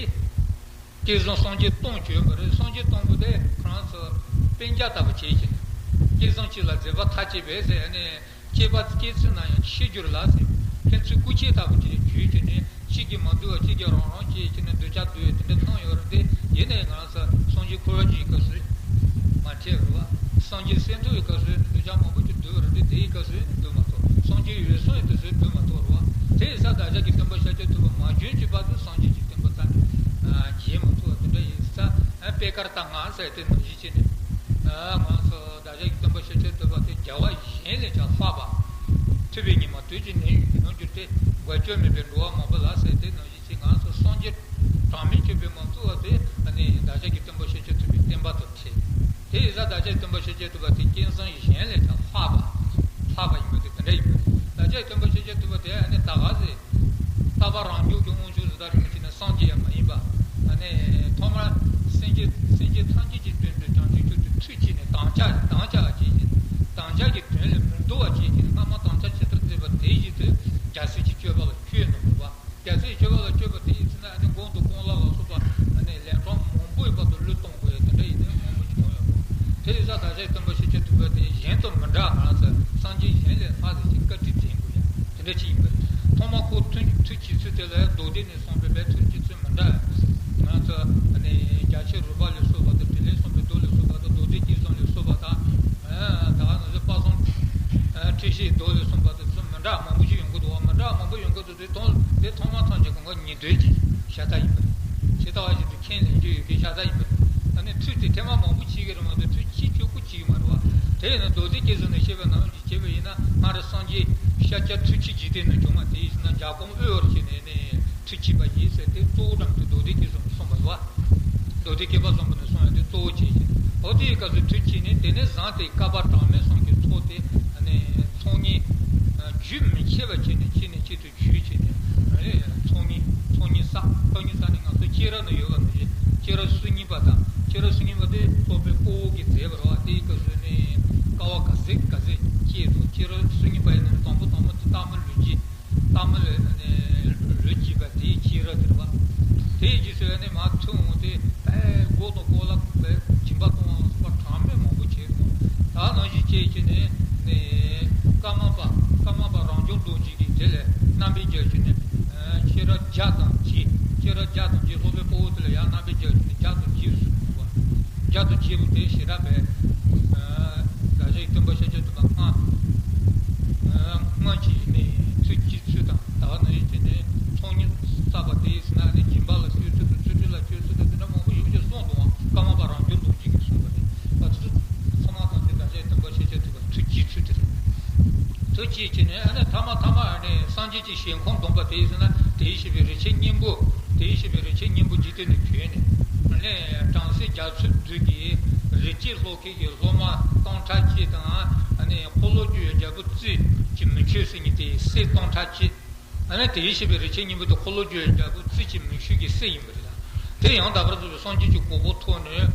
སྐལ་བཟང་སངས་རྒྱས་སྟོང་བྱོན་པ་རེད། སངས་རྒྱས་སྟོང་པོ་དེ་ཁོ་རང་ཚོ་སྤུན་ཀྱག་ལྟ་བུ་བྱས་ཀྱི། སྐལ་བཟང་གཅིག་ལ་མཛད་པ་མཐའ་ཅི་སྦས་ཟེར་ནས། སྐྱེས་པ་སྐྱེས་ཚུལ་ན་ཡང་ཆེས་འགྱུར་ལ་ཟེར། ཕན་ཚུན་སྐུ་མཁྱེན་ལྟ་བུ་བྱས་བརྗོད་ཀྱི་ནས། གཅིག་གིས་མ་འདུལ་བ་གཅིག་གིས་རང་རང་བྱས་ཀྱི་ནས་གདུལ་བྱ་འདུལ་བའི་དེ་འདྲ་གནང་ཡོད་རེད་དེ། ཡིན་ནའི་ང་རང་ཚོ་སངས་རྒྱས་འཁོར་བ་འཇིག་སྐབས་སུ་མ་འཕྲད་པ་རེད་བ། སངས་རྒྱས་སེམས་ཐུབ་པའི་སྐབས་སུ་གདུལ་བྱ་མང་པོ་ཅིག་འདུལ་བ་རེད་དེ། དེའི་སྐབས་སུ་འདུལ་མ་ཐུབ། སངས་རྒྱས་འོད་སྲུང་ཡི་དུས་སུ་འདུལ་མ་ཐུབ་རེད་བ། དེ་ཡིན་ཙང་བདག་ཅག་གི་སྟོན་པ་ཤཱཀྱ་ཐུབ་པ་མ་བྱོན་གྱི་བར་དུ་སངས་རྒྱས་ཀྱི་བསྟན་པ་རྩ་ནས་འབྱེད་མ་ཐུབ་པ་དེ་འདྲ་ཡིན་ཙང་། པེ་ཀར་ཏ་ང་ཟེར་དེ་ནང་བཞིན་བྱས་ནས། ང་ཚོ་བདག་ཅག་གི་སྟོན་པ་ཤཱཀྱ་ཐུབ་པ་དེ་རྒྱལ་བ་གཞན་ལས་ཀྱང་ལྷག་པ། ཐུབ་པའི་ཉི་མ་དུས་ཀྱི་ནས་ཡོང་གྱུར་ཏེ། བཀའ་བཅོས་མེད་པའི་འགྲོ་བ་མང་པོ་ལ་ཟེར་དེ་ནང་བཞིན་བྱས། ང་ཚོ་སངས་རྒྱས་གྲངས་མེད་བྱོན་པའི་མང་ཚོགས་པ་དེ་ནི་བདག་ཅག་གི་སྟོན་པ་ཤཱཀྱ་ཐུབ་པའི་བསྟན་པ་དང་འཕྲད། དེ་ཡིན་ཙང་བདག་ཅག་གི་སྟོན་པ་ཤཱཀྱ་ཐུབ་པ་དེ་སྐལ་བཟང་གཞན་ལས་ཀྱང་ལྷག་པ། ལྷག་པ་ཡིན་པ་དེ་དེ་འདྲ་ཡིན་པ། བདག་ཅག་གི་སྟོན་པ་ཤཱཀྱ་ཐུབ་པ་དེ་ནི་ད་ག་ཟེ། ལྟ་བ་རང་རྒྱུད་ཀྱི་དབང་ཕྱུག་ཟེར་ད་རིང་བྱས་ན་སངས་རྒྱས་ཡང་མ་ཡིན་པ། ཨ་ནི་ཐོག་མར་སེམས་ཅན་སེམས་ཅན་ཐམས་ཅད་ཀྱི་དོན་དུ་བྱང་ཆུབ་མཆོག་ཏུ་ཐུགས་བསྐྱེད་ནས་དམ་བཅའ་དམ་བཅའ་བ་བྱས་ཀྱི། དམ་བཅའ་གི་དོན་ལས་མི་འདོར་བ་བྱས་ཀྱི། སྔ་མ་དམ་བཅའ་ཇི་ལྟར་མཛད་པ་དེ་བཞིན་དུ་རྒྱལ་སྲས་ཀྱི་སྤྱོད་པ་ལ་སྤྱོད་གནང་བ། རྒྱལ་སྲས་ཀྱི་སྤྱོད་པ་ལ་སྤྱོད་པ་དེ་ཡིན་ན་ཨ་ནི་གོང་དུ་སྐོང་ལ་ལ་སོགས་པ་ཨ་ནི་ལན་གྲངས་མང་པོའི་བར་དུ་བློས་གཏོང་དགོས་ཡ་དེ་འདྲ་ཡིན་ན་མང་པོ་ཞིག་གཏོང་ཡོད་པ། དེ་ཡིན་ཙང་བདག་ཅག་སྟོན་པ་ཤཱཀྱ་ཐུབ་པ་དེ་གཞན་དང་མི་འདྲ། ང་ཚོ་སངས་རྒྱས་གཞན་ལས་ལྷག་དེ་ལ་མདོ་སྡེ་ནས་གསུངས་པའི་བའི་ཐུགས་ཀྱི་ཚུལ་མི་འདྲ། ང་ཚོ་ནི་རྒྱ་ཆེར་རོལ་པ་ལས་སོགས་པ་དང་ཏྲི་ལས་གསུངས་པའི་མདོ་ལས་སོགས་པ་དང་མདོ་སྡེ་སྐྱེས་གསུམ་ལས་སོགས་པ་དང་། ད་ག་ནང་བཞིན་དཔག་བསམ་འཁྲིད་བྱེད་མདོ་ལས་གསུངས་པ་དང་ཚུལ་མི་འདྲ་མང་པོ་ཞིག་ཡོང་གི་འདུག་བ། མི་འདྲ་མང་པོ་ཡོང་གི་འདུག་དེ་དོན་དེ་ཐོག་མ་ཐམས་ཅད་གང་ག་ཉན་ཐོས་ཀྱི་ཤ་སྟག་ཡིན་པ་རེད། ཇི་ལྟ་བ་བཞིན་དུ་ཁས་ལེན་རྒྱུ་ཡོད་མཁན་ཤ་སྟག་ཡིན་པ་རེད། ཨ་ནི་ཐུགས་དེ་ཐེངས་མ་མང་པོ་བྱེད་ཀྱི་རེད་མ་གཏོགས་ཐུགས་གཅིག་ཆོག་པོ་བྱེད་ཀྱི་མ་རེད་བ། དེ་ཡིན་ན་མདོ་སྡེ་སྐྱེས་གསུམ་ནས་བཤད་པའི་ནང་བཞིན་བྱས་པ་ཡིན་ན་སྔར་སངས་རྒྱས་ཤཱཀྱ་ཐུབ་ཆེན་འཇིག་རྟེན་ན་བྱུང་བ་དེ་ཡིན་ན་རྒྱ་སྒོམ་དབུ་བར་བྱས་ནས་ནི་ཐུགས་བསྐྱེད་པ་ཡིན་ཟེར་ཏེ་གཙོ་བོ་དྲངས་ཏེ་མདོ་སྡེ་སྐྱེས་གསུམ་གསུངས་པ་རེད་བ། མདོ་སྡེ་བསྐྱེད་པ་གསུམ་པོ་ནས་གསུངས་ཡ་དེ་གཙོ་བོ་བྱས་ཀྱི། འོ་དེའི་སྐབས་སུ་ཐུགས་བསྐྱེད་ནས་དེ་ནས་བཟུང་སྟེ་བསྐལ་པ་གྲངས་མེད་གསུམ་གྱི་ཚོགས་དེ་ནི་ཚོགས་གཉིས་རྒྱུན་མི་འཆད་པར་བྱས་ནས་གཅིག་ནས་གཅིག་ཏུ་བརྒྱུད་བྱས་ནས་ཚོགས་གཉིས་ཚོགས་གཉིས་བསགས། ཚོགས་གཉིས་བསགས་ནས་ང་ཚོ་སྐྱེས་རབས་ནས་ཡོད་པ་ནང་བཞིན་སྐྱེས་རབས་སོ་གཉིས་པ་དང་སྐྱེས་རབས་སོ་གཉིས་པ་དེ་སློབ་དཔོན་ཀོའུ་གིས་མཛད་པ་རེད་བ། དེའི་སྐབས་སུ་ནི་དཀའ་བ་ག་ཚད་ག་ཚད་སྤྱད་འདུག་སྐྱེས་རབས་སོ་གཉིས་པ་ཡིན་ན་དང་པོ་དང་པོ་དེ་སྟག་མོ་ལུས་སྐྱེས། སྟག་མོ་ལུས་ལུས་སྐྱེས་པ་དེའི་སྐྱེས་རབས་དེ་རེད་བ། དེའི་རྗེས་སུ་ནི་མར་ཐུན་འོང་སྟེ་དཔེ་མགོ་དང་སྐོར་ལ་དཔེ་སྦྱིན་པ་གཏོང་བ་སོགས་པ་གྲངས་མེད་མང་པོ་བྱས་འདུག་ད་ནང་བཞིན་བྱས་བྱས་ནས་ནི་ཀརྨ་པ་ཀརྨ་པ་རང་བྱུང་རྡོ་རྗེ་གིས་དེ་ལ་རྣམ་པར་རྒྱལ་བྱས་ནས་སྐྱེས་རབས་བརྒྱ་དང་བརྒྱད། སྐྱེས་རབས་བརྒྱ་དང་བརྒྱད། སློབ་དཔོན་ཀོའུ་དེ་ལ་ཡང་རྣམ་པར་རྒྱལ་བྱས་ནས་བརྒྱ་དང་བརྒྱད་གསུངས་འདུག་བ། བརྒྱ་དང་བརྒྱད་པོ་དེ་ཞེ་དྲག་པས། བདག་ཅག་གི་སྟོན་པ་ཤཱཀྱ་ཐུབ་པ་སྔ་སྔོན་གྱི་ནི་ཚུལ་གྱི་ཚུལ་དང་ད་ག་ནང་བཞིན་བྱས་ནས་ཚོགས་གཉིས་བསགས་པ་དེ་ཡིན་ན་ནི་སྦྱིན་པ་ལ་སྤྱོད་ཚུལ་དང་ཚུལ་ཁྲིམས་ལ་སྤྱོད་ཚུལ་དང་དེ་འདྲ་མང་པོ་ཡོད་ཅེས་གསུངས་འདུག་ཨང་། ཀརྨ་པ་རང་བྱུང་རྡོ་རྗེ་གིས་གསུངས་པ་རེད། ད་དེ་ཚོ་ཚང་མ་ཐམས་ཅད་བདག་ཅག་གི་སྟོན་པ་ཤཱཀྱ་ཐུབ་པ་ཚུལ་གྱི་ཚུལ་དེ་རེད། ཐུགས་བསྐྱེད་བྱས་ནས་ཨ་ནི་ཐ་མ་ཐ་མ་ཨ་ནི་སངས་རྒྱས་ཀྱི་ཞིང་ཁམས་བསྡོམས་པ་དེ་ཡིན་ཟེར་ན་དེའི་ཞེས་པའི་རིན་ཆེན་སྙིང་པོ། དེའི་ཞེས་པའི་རིན་ཆེན་སྙིང་པོ་འཇིག་རྟེན་དུ་བྱོན་ནས་ཨ་ནི་བྲམ་ཟེ་རྒྱ་མཚོའི་རྡུལ་གྱི་རི་སྐྱེས་སློག་མཁན་གྱི་སློབ་མ་སྟོང་ཕྲག་གཅིག་དང་ཨ་ནི་འཁོར་ལོས་སྒྱུར་བའི་རྒྱལ་པོ་རྩིས་ཀྱི་མི་ཆོད་ཟེར་མཁན་དེའི་སྲས་སྟོང་ཕྲག་གཅིག་ཨ་ནི་དེའི་ཞེས་པའི་རིན་ཆེན་སྙིང་པོ་དེ་འཁོར་ལོས་སྒྱུར་བའི་རྒྱལ་པོ་རྩིས་ཀྱི་མི་ཆོད་ཀྱི་སྲས་ཡིན་པ་རེད། དེ་ཡང་དག་པར་རྫོགས་པའི་སངས་རྒྱས་ཀྱི་གོ་འཕང་ཐོབ་ནས་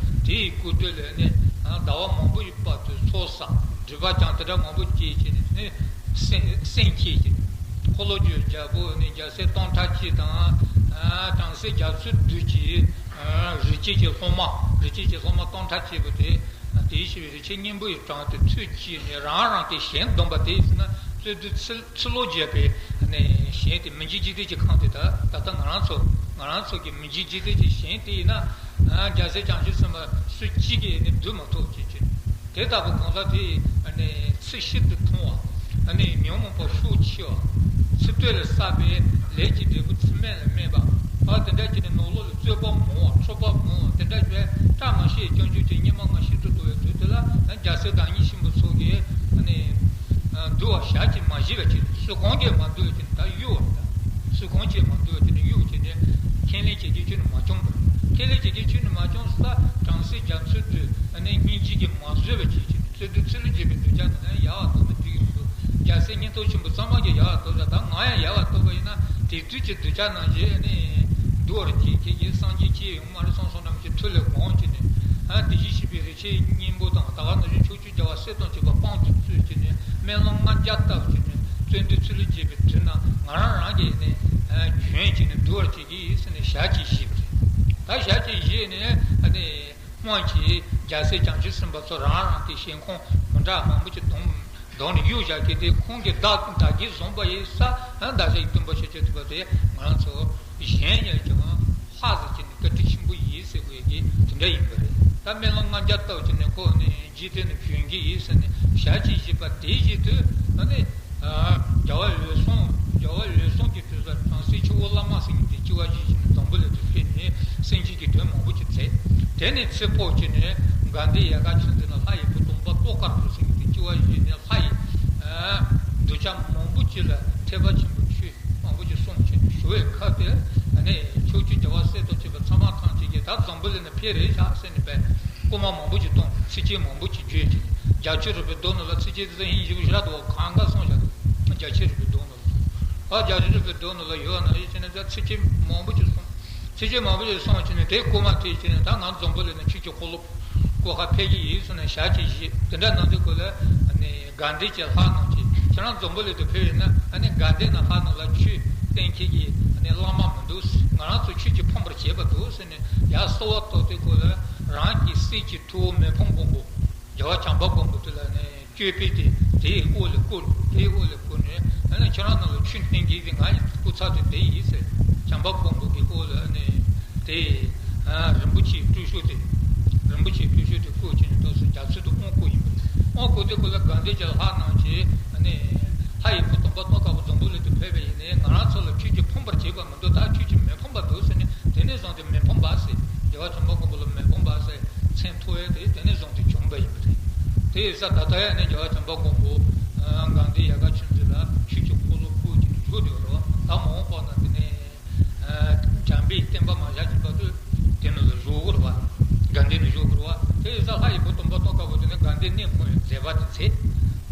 དེའི་སྐུ་དུས་ལ་ནི་ཟླ་བ་མང་པོ་ཡི་བར་དུ་ཚོགས་བསགས་སྒྲིབ་པ་ཀྱང་དེ་འདྲ་མང་པོ་སྐྱེས་བྱས་ནས་ནི་སེམས་སེམས་བསྐྱེད་ཀྱི་འཁོར་ལོས་སྒྱུར་བའི་རྒྱལ་པོ་ནི་རྒྱལ་སྲས་སྟོང་ཕྲག་གཅིག་དང་བྲམ་ཟེ་རྒྱ་མཚོའི་རྡུལ་གྱི་རི་སྐྱེས་ཀྱི་སློབ་མ། རི་སྐྱེས་ཀྱི་སློབ་མ་སྟོང་ཕྲག་གཅིག་པོ་དེ་དེའི་ཞེས་པའི་རིན་ཆེན་སྙིང་པོ་ཡི་གྲངས་དེ་ཚུལ་གྱིས་ནི་རང་རང་གི་ཞིང་བསྡོམས་པ་དེ་ཡིན་ན་རྩོད་དུས་ཚུལ། ཚུལ་ལོ་བརྒྱད་པའི་ནས་གཞན་དེ་མི་མཇེད་འཇིག་རྟེན་གྱི་ཁམས་དེ་ད་ད་ལྟ་ང་རང་ཚོ་ང་རང་ཚོ་གི་མི་མཇེད་འཇིག་རྟེན་གྱི་གཞན་དེ་ཡིན་ན་རྒྱལ་སྲས་བྱང་ཆུབ་སེམས་དཔའ་སུ་གཅིག་གིས་ནི་བསྡུ་མ་ཐུབ་ཅེས་བྱས། དེ་ལྟ་བུ་གང་ཟག་དེ་ནས་ཚེ་ཤིན་ཏུ་ཐུང་བ། ནས་ཉོན་མོངས་པ་ཤུགས་ཆེ་བ། ཚེ་སྟོད་ལ་བསགས་པའི་ལས་ཀྱི་འབྲས་བུ་ཚེ་སྨད་ལ་སྨིན་པ། ཨ་དེ་འདྲ་བྱས་ནས་ནོར་ལོངས་ལ་རྩོད་པ་མང་བ་འཁྲུག་པ་མང་བ་དེ་འདྲ་བྱས་བཀྲ་མ་ཤིས་སྐྱོན་བརྗོད་ཀྱི་སྙིགས་མ་ལྔ་ཤིན་ཏུ་དུ་བའི་དུས་དེ་ལ་རྒྱལ་སྲས་བདག་ཉིད་ཆེན་པོ་ཚོ་གིས་ནི་འདུལ་བ་ཞལ་གྱིས་མ་བཞེས་པ་བྱས་སུ་གང་གིས་མ་འདུལ་བ་བྱས་ནས་ད་གཡུག་བ་དང་སུ་གང་གིས་མ་འདུལ་བ་བྱས་ནས་གཡུག་བྱས་ནས་ཁས་ལེན་བྱེད་མཁན་ཁྱོན་ནས་མ་བྱུང་བར་ཁས་ལེན་བྱེད་མཁན་ཁྱོན་ནས་མ་བྱུང་ས་བྲམ་ཟེ་རྒྱ་མཚོའི་དུས་ནི་སྙིང་རྗེ་གིས་མ་བཟོད་པ་བྱས་བྱས་ནས་རྩོད་དུས་ཚུལ་ལ་བྱེད་པའི་གདུལ་བྱ་ནི་ཡལ་བར་དོར་ན་འགྲིག་གི་མི་འདུག་རྒྱལ་སྲས་ཉན་ཐོས་ཆེན་པོ་ཚང་མ་གིས་ཡལ་བར་དོར་ཡ་ད་ང་ཡང་ཡལ་བར་དོར་བ་ཡིན་ན་དེ་དུས་ཀྱི་གདུལ་བྱ་རྣམས་ཀྱིས་ནི་འདུལ་བར་བྱེད་ཁྱེད་ཀྱིས་སངས་རྒྱས་ཀྱི་ཡོང་མ་རེད་སོང་སོང་རྣམས་ཀྱི་མཐུ་ལས་འོངས་བྱས་ནས་ཨ་དེ་བཞིན་གཤེགས་པའི་རིན་ཆེན་སྙིང་པོ་དང་ད་ག་ནང་བཞིན་ཕྱོགས་བཅུའི་རྒྱལ་བ་སྲས་དང་བཅས་པ་དཔང་དུ་གཙོས་བྱས་ནས་སྨོན་ལམ་ལྔ་བརྒྱ་བཏབ་བྱས་ནས་བརྩོན་འགྲུས་ཚུལ་ལ་བྱེད་པའི་དུས་ན་ང་རང་རང་གིས་ནི་ཨ་བྱོན་བྱས་ནས་འདུལ་བར་བྱེད་ཀྱི་ཡིན་ཟེར་ནས་ཞལ་གྱིས་བཞེས་པ་རེད། ད་ཞལ་གྱིས་བཞེས་ནས་ཨ་ནི། སྔོན་གྱི་རྒྱལ་སྲས་བྱང་ཆུབ་སེམས་དཔའ་ཚོ་རང་རང་གི་ཞིང་ཁམས་མི་འདྲ་མང་པོ་ཅིག་བསྡོམས་བསྡོམས་ནས་གཡུག་བཞག་གི་དེ་ཁོང་གིས་བདག་བདག་གིས་བཟུང་བ་ཡིན་ས་ཨ་བདག་ཅག་གི་སྟོན་པ་ཤཱཀྱ་ཐུབ་པ་དེ་ང་རང་ཚོ་གཞན་ཡང་ཀྱང་ལྷག་ཟེར་གྱི་ནི་བཀའ་དྲིན་ཆེན་པོ་ཡིན་ཟེར་དགོས་ཀྱི་དེ་འདྲ་ཡིན་པ་རེད། ད་སྨོན་ལམ་ལྔ་བརྒྱ་བཏབ་ཀྱི་ནི་ཁོ་ནི་འཇིག་རྟེན་ནས་བྱོན་གྱི་ཡིན་ཟེར་ནས་ཞལ་གྱིས་བཞེས་པ་དེ་བཞིན་དུ་ཨ་ནི། རྒྱལ་བ་འོད་སྲུང་རྒྱལ་བ་འོད་སྲུང་གི་དུས་སུ་བྲམ་ཟེ་ཆུ་བོ་བླ་མ་ཟེར་མཁན་དེ་སྐྱེ་བ་བཞེས་བྱས་ནས་འཛམ་བུ་གླིང་དུ་ཕེབས་ནས་སེམས་ཅན་གྱི་དོན་མང་པོ་ཅིག་མཛད། དེ་ནས་ཚེ་འཕོས་བྱས་ནས་དགའ་ལྡན་ཡལ་ག་ཆུ་འཛིན་ལ་ལྷ་ཡི་བུ་སྟོན་པ་ཏོག་དཀར་པོ་ཟེར་མཁན་དེ་སྐྱེ་བ་བཞེས་ནས་ལྷ་ཡི་གདུལ་བྱ་མང་པོ་ཅིག་ལ་ཐེག་པ་ཆེན་པོའི་ཆོས་མང་པོ་ཅིག་གསུངས་བྱས་ནས་ཞུ་བའི་ཁ་དེ་ནས་ཕྱོགས་བཅུའི་རྒྱལ་བ་སྲས་དང་བཅས་པ་ཚང་མ་ཐམས་ཅད་ཀྱིས་ད་འཛམ་བུ་གླིང་ནས་ཕེབས་རེད་བཞག་ཟེར་ནས་པས། སྐུལ་མ་མང་པོ་ཅིག་གཏོང་། ཚིགས་བཅད་མང་པོ་ཅིག་བརྗོད་ཅིང་། རྒྱ་ཆེར་རོལ་པའི་མདོ་ནང་ལ་ཚིགས་བཅད་དེ་ཚོ་ཧིན་ཞིབ་ཞེ་དྲག་འདུག་གང་ག་གསུངས་བཞག་འདུག་རྒྱ་ཆེར་རོལ་པའི་མདོ་ནང་ལ། ཨ་རྒྱ་ཆེར་རོལ་པའི་མདོ་ནང་ལ་ཡོད་ན་ཡོད་ཅེ་ན་ད་ཚིགས་བཅད་མང་པོ་ཅིག་གསུངས། ཚིགས་བཅད་མང་པོ་ཅིག་གསུངས་ཅེ་ན་དེ་སྐུལ་མ་དེ་ཅེ་ན་ད་ང་འཛམ་བུ་གླིང་ན་ཆོས་ཀྱི་འཁོར་ལོ་སྐོར་ག་ཕེབས་ཀྱི་ཡིན་ཟེར་ནས་ཞལ་གྱིས་བཞེས། དེ་འདྲ་གནང་དུས་སྐོར་ལ་ནི་དགའ་ལྡན་གྱི་ལྷ་རྣམས་ཀྱིས་ཁྱེད་རང་འཛམ་བུ་གླིང་དུ་ཕེབས་ཡོད་ན་ཨ་ནི་དགའ་ལྡན་ན་ལྷ་རྣམས་ལ་ཆོས་བསྟན་མཁན་གྱི་ནི་བླ་མ་མི་འདུག་ང་རང་ཚོ་ཆོས་ཀྱིས་ཕམ་པར་བྱེད་པ་འདུག་ཟེར་ནས་ཡར་གསོལ་བ་བཏབ་དུས་སྐོར་ལ་རང་གི་སྲས་ཀྱི་ཐུ་བོ་མི་ཕམ་མགོན་པོ། རྒྱལ་བ་བྱམས་པ་མགོན་པོ་དེ་ལ་ནི་ཅོད་པན་དེ་དེའི་དབུ་ལ་བསྐུར། དེའི་དབུ་ལ་བསྐུར་ནས་ ཨ་ནི་ཁྱེད་རང་རྣམས་ལ་ཆོས་བསྟན་གྱི་ཡིན། ང་ཡི་སྐུ་ཚབ་དེ་དེ་ཡིན་ཟེར། བྱམས་པ་མགོན་པོ་གི་སྐོར་ལ་ཨ་ནི་དེ། ཨ། རིན་པོ་ཆེའི་སྤྲུལ་ཤོག་དེ། རིན་པོ་ཆེའི་སྤྲུལ་ཤོག་དེ་བཀོད་བྱས་ནས་ཐོག་སོ་རྒྱ་མཚོའི་དུ་དབང་བསྐུར་ཡིན་པ་རེད། དབང་བསྐུར་དུས་སྐོར་ལ་དགའ་ལྡན་གྱི་ལྷ་རྣམས་ཀྱིས་ཨ་ནི་ལྷ་ཡི་བུ་སྟོན་པ་ཏོག་དཀར་པོ་འཛམ་བུ་གླིང་དུ་ཕེབས་པ་ཡིན་ནའི་ང་རང་ཚོ་ལ་ཁྱོད་ཀྱིས་ཕོངས་པར་བྱེད་པ་མི་འདུག་ད་ཁྱོད་ཀྱིས་མི་ཕོངས་པ་འདུག་ཟེར་ནས། དེ་ནས་བཟུང་སྟེ་མི་ཕམ་པ་ཟེར། རྒྱལ་བ་བྱམས་པ་མགོན་པོ་ལ་མི་ཕམ་པ་ཟེར་མཚན་ཐོགས་ཡས་དེ་དེ་ནས་བཟུང་སྟེ་བྱུང་བ་ཡིན་པ་རེད། དེ་ཡིན་ཙང་ད་ལྟ་ཡང་ནི་རྒྱལ་བ་བྱམས་པ་མགོན་པོ་དགའ་ལྡན་ཡལ་ག་ཆོས་མཛོད་ལ་ཆོས་ཀྱི་འཁོར་ལོ་བསྐོར་གྱི་བཞུགས་བསྡད་ཡོད་རེད་བ། ད་མ་འོངས་པ་ན་དེ་ནས་བྱམས་པའི་བསྟན་པ་མ་བཞག་གི་བར་དུ་དེ་ནང་ལ་བཞུགས་དགོས་རེད་བ། དགའ་ལྡན་ནས་བཞུགས་དགོས་རེད་བ། དེ་ཡིན་ཙང་ལྷ་ཡི་བུ་སྟོན་པ་ཏོག་དཀར་པོ་དེ་ནས་དགའ་ལྡན་གནས་འཁོད་ཡང་མཛད་པ་དེ་མཛད།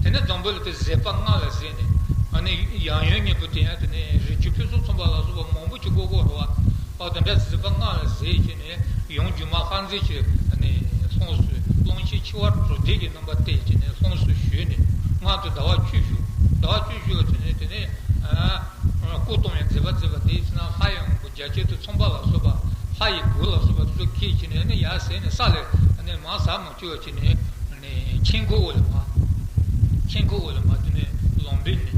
དེ་ནས་འཛམ་བུ་གླིང་དེ་བཟོད་པ་ལྔ་ལ་བཟོད་ནས། ཨ་ནི་ཡང་ཡང་སྙིང་པོ་དེ་ཡང་དེ་ནས་རི་ཆུ་ཕུན་སུམ་ཚོགས་པ་ལ་སོགས་པ་མང་པོ་ཅིག་བསྐོར་བསྐོར་རེད་བ། ཨོ་དེ་འདྲ་བཟོད་པ་ལྔ་ལ་བཟོད་བྱས་ནས་ཡུམ་སྒྱུ་མ་ལྷ་མཛེས་ཀྱི་ནས་ལྷུམས་སུ་རློན་ཆེན་འཁྱིལ་བ་དྲུག་སྡེ་གི་རྣམ་པ་བསྟན་བྱས་ནས་ལྷུམས་སུ་ཞུགས་ནས། སྔར་དུ་ཟླ་བ་བཅུ་བཞུགས། ཟླ་བ་བཅུ་བཞུགས་བྱས་ནས་དེ་ནས་ཨ་སྐུ་གཏོང་བའི་མཛད་པ་མཛད་པ་དེ་ཡིན་ན་ལྷ་ཡི་དབང་པོ་བརྒྱ་བྱིན་དུ་ཚངས་པ་ལ་སོགས་པ་ལྷ་ཡི་བུ་ལ་སོགས་པ་དེ་ཚོ་སྐྱེས་བྱས་ནས་ནི་ཡར་ཟེར་ནས་ས་ལས་ནི་མར་ཟག་མ་བཅུག་བྱས་ནས་ནི་ཆོས་འཁོར་འོག་ལ་མར། ཆོས་འཁོར་འོག་ལ་མར་དེ་ནས་ལམ་བེར་ནས་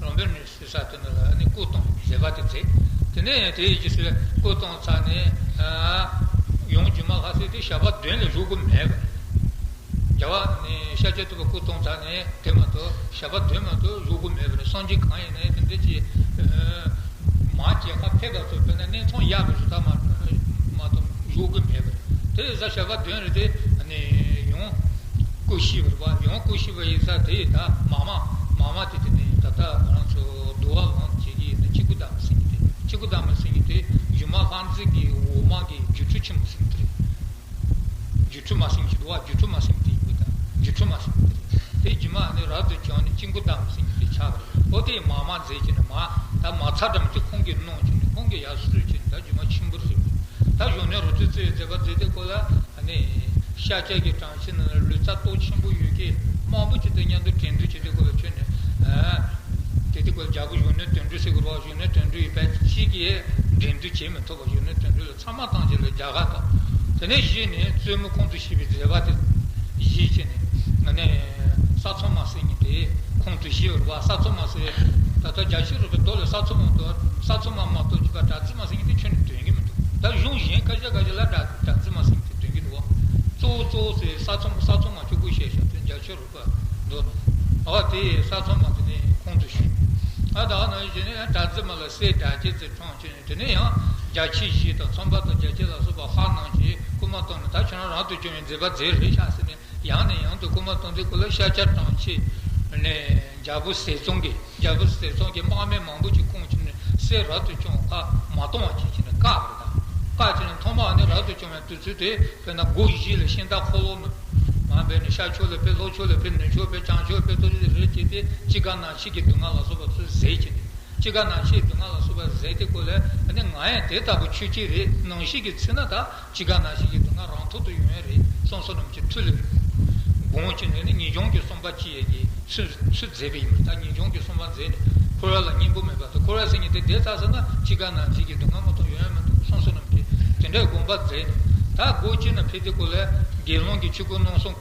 ལམ་བེར་ནས། ཟེར་ས་དེ་ནས་ལ་ནི་སྐུ་གཏོང་མཛད་པ་དེ་མཛད། དེ་ནས་དེའི་རྗེས་སུ་སྐུ་གཏོང་ཚར་ནས་ཡུམ་སྒྱུ་མ་ལྷ་མཛེས་དེ་ཞག་པ་བདུན་ལས་བཞུགས་ཀྱི་མེད་པ་རེད། རྒྱལ་བ་ནི་ཤཱཀྱ་ཐུབ་པ་སྐུ་གཏོང་ཚར་ནས་དེ་མ་གཏོགས་ཞག་པ་བདུན་མ་གཏོགས་བཞུགས་ཀྱི་མེད་པ་རེད། སངས་རྒྱས་གང་ཡིན་ནའི་དེ་འདྲ་ཅིག་མ་མཇལ་ཁ་ཕེབས་པ་ཚོ་དཔེར་ན་གནས་མཚམས་ཡར་བའི་རི་དྭགས་མ་མ་གཏོགས་བཞུགས་ཀྱི་མེད་པ་རེད། དེ་ཡིན་ཙང་ཞག་པ་བདུན་རེད་དེ་ནི་ཡུམ། སྐུ་ཤི་བར་བ་ཡང་སྐུ་ཤི་བ་ཡིན་ས་དེ་ཡི་ད་མ་མ་མ་མ་དེ་དེ་ནས་ད་ལྟ་ང་རང་ཚོ་འདུལ་བ་ལངས་བྱེད་ཀྱི་ཡིན་ན་གཅིག་པུ་བདག་མེད་སེང་གེ་དེ་གཅིག་པུ་བདག་མེད་སེང་གེ་དེ་སྒྱུ་མ་ལྷ་མཛེས་ཀྱི་འོག་མ་གི་སྒྱུ་འཕྲུལ་ཆེན་པོ་སེང་གེ་དེ་རེད། སྒྱུ་འཕྲུལ་མ་སེང་གེ་འདུལ་བ་སྒྱུ་འཕྲུལ་མ་སེང་གེ་དེ་ཡིན་པ་དང་སྒྱུ་འཕྲུལ་མ་སེང་གེ་དེ་རེད། དེ་སྒྱུ་མ་ནི་རབ་ཏུ་བྱུང་ནས་གཅིག་པུ་བདག་མེད་སེང་གེ་དེ་ཆགས་པ་རེད། འོ་དེ་མ་མ་མཛད་ཀྱི་ནི་མ་ད་མ་ཚ་འགྲམ་གྱི་ཁོང་གིས་གནང་ཀྱི་ནི་ཁོང་གིས་ཡར་སུས་ཀྱི་ནི་ད་སྒྱུ་མ་ཆེན་པོ་རེད། ད་གཞོན་ནུ་རོལ་རྩེད་རྩེ་བའི་མཛད་པ་མཛད་དེ་ཁོ་ལ། ནས་ཤཱཀྱ་གི་གྲངས་ཆེན་ནང་ལ་ལུས་རྩལ་སྟོབས་ཆེན་པོ་ཡོད་མཁན་མང་པོ་ཅིག་དང་མཉམ་དུ་འགྲན་བསྡུར་བྱེད་དུས་སྐོར་ལ་ཁྱོན་ནས། དེ་དུས་སྐོར་ལ་རྒྱལ་པོ་གཞོན་ནུའི་དོན་གྲུབ་ཟེར་དགོས་རེད་བ། གཞོན་ནུའི་དོན་གྲུབ་ཡོད་པས་གཅིག་གིས་འགྲན་བསྡུར་བྱེད་མི་ཐུབ་པ། གཞོན་ནུའི་དོན་གྲུབ་ལ་ཚང་མ་བཏང་བྱས་ལ་རྒྱལ་ཁ་ཐོབ། དེ་ནས་གཞི་ནས་བཙུན་མོ་ཁོང་དུ་ཞུགས་པའི་མཛད་པ་དེ་གཞི་བྱས་ནས་ནས་ས་འཚོ་མ་ཟེར་མཁན་དེ་ཁོང་དུ་ཞུགས་པ་རེད་བ། ས་འཚོ་མ་ཟེར་ད་ལྟ་རྒྱལ་ཆེན་རོལ་པའི་མདོ་ལ་ས་འཚོ་མ་གཏོགས་ས་འཚོ་མ་མ་གཏོགས་ཅིག་པ་གྲྭ་བཙུན་མ་ཟེར་མཁན་དེ་ཁྱོན་ནས་འདོན་གྱི་མི་འདུག་ད་གཞུང་གཞན་ཁ་ཤས་ཁ་ཤས་ལ་གྲྭ་གྲྭ་བཙུན་མ་ཟེར་མཁན་དེ་འདོན་གྱི་འདུག་བ། གཙོ་བོ་གཙོ་བོ་ཟེར་ས་འཚོ་ས་འཚོ་མ་གཅིག་པུ་བཤད་བཞག་དེ་རྒྱ་ཆེ་རུ་པ་འདུག་ནོ། ཨ་དེ་ས་འཚོ་མ་དེ་ནས་ཁོང་དུ་ཞུགས། ཨ་ད་ནང་བཞིན་ནས་གྲྭ་བཙུན་མ་ལ་སྲས་སྒྲ་གཅན་ཚའི་འཕྲེང་བྱས་ནས་དེ་ནས་ཡང་རྒྱ་ཆེ་བཞི་དང་ཚངས་པ་དང་རྒྱ་བྱིན་ལ་སོགས་པ་ལྷ་རྣམས་ཀྱིས་སྐུལ་མ་བཏང་ནས་ད་ཁྱོད་རང་རབ་ཏུ་བྱུང་བའི་མཛད་པ་མཛད་རེད་ཤག་ཟེར་ནས། ཡང་ནས་ཡང་དུ་སྐུལ་མ་གཏོང་དུས་སྐོར་ལ་ཤཱཀྱ་གྲངས་ཆེན་ནས་རྒྱལ་པོ་ཟས་གཙང་གི་རྒྱལ་པོ་ཟས་གཙང་གི་དམག་མི་མང་པོ་ཅིག་བསྐོངས་བྱས་ནས་སྲས་རབ་ཏུ་བྱུང་བ་མ་གཏོང་བ་བྱེད་ཀྱི་ནས་བཀག་པ་རེད། ད་བཀག་བྱས་ནས་ཐོག་མ་ནི་རབ་ཏུ་བྱུང་བའི་དུས་ཚོད་དེ་དཔེར་ན་སྒོ་བཞི་ལ་ཤིང་རྟ་འཁོར་ལོ་ནི་མ་འབད་ནས་ཤར་ཕྱོགས་ལ་ཕེབས། ལྷོ་ཕྱོགས་ལ་ཕེབས། ནུབ་ཕྱོགས་ཕེབས། བྱང་ཕྱོགས་ཕེབས། ཏོ་ཅི་རེད་བྱས་ཏེ་དཔྱིད་ཀ་ནགས་ཚལ་གྱི་སྡུག་བསྔལ་ལ་སོགས་པ་ཚུར་ཟད་ཀྱི་ནས། དཔྱིད་ཀ་ནགས་ཚལ་སྡུག་བསྔལ་ལ་སོགས་པ་ཟད་དེ་སྐོར་ལ་ནི་ང་ཡང་དེ་ལྟ་བུ་ཁྱོད་ཅིག་རེད། ནང་བཞིན་གྱི་ཚེ་ན་ད་དཔྱིད་ཀ་ནགས་ཚལ་གྱི་སྡུག་བསྔལ་རང་ཐོག་ཏུ་ཡོང་ཡ་རེད་བསམ་བསམ་རྣམས་ཀྱི་མཐུ་ལ་དགོངས་བྱས་ནས་ནི་ངེས་འབྱུང་གི་བསམ་པ་སྐྱེ་ཡས་ཀྱི་ཚུལ་ཚུལ་མཛད་པ་ཡིན་པ། ད་ངེས་འབྱུང་གི་བསམ་པ་མཛད་ནས་འཁོར་བ་ལ་གཉེན་པོ་མེད་པ་དང་། འཁོར་བ་ཟེར་མཁན་དེ་བསྡད་ཚར་ཟེར་ན་དཔྱིད་ཀ་ནགས་ཚལ་གྱི་སྡུག་བསྔལ་མ་གཏོགས་ཡོང་ཡ་མི་འདུག་བསམ་བསམ་རྣམས་ཀྱི་དེ་འདྲའི་དགོངས་པ་མཛད་ནས། ད་སྒོ་གཅིག་ན་ཕེབས་དུས་སྐོར་ལ་དགེ་སློང་གི་ཆོས་སྐུ་སྣང་གསུམ་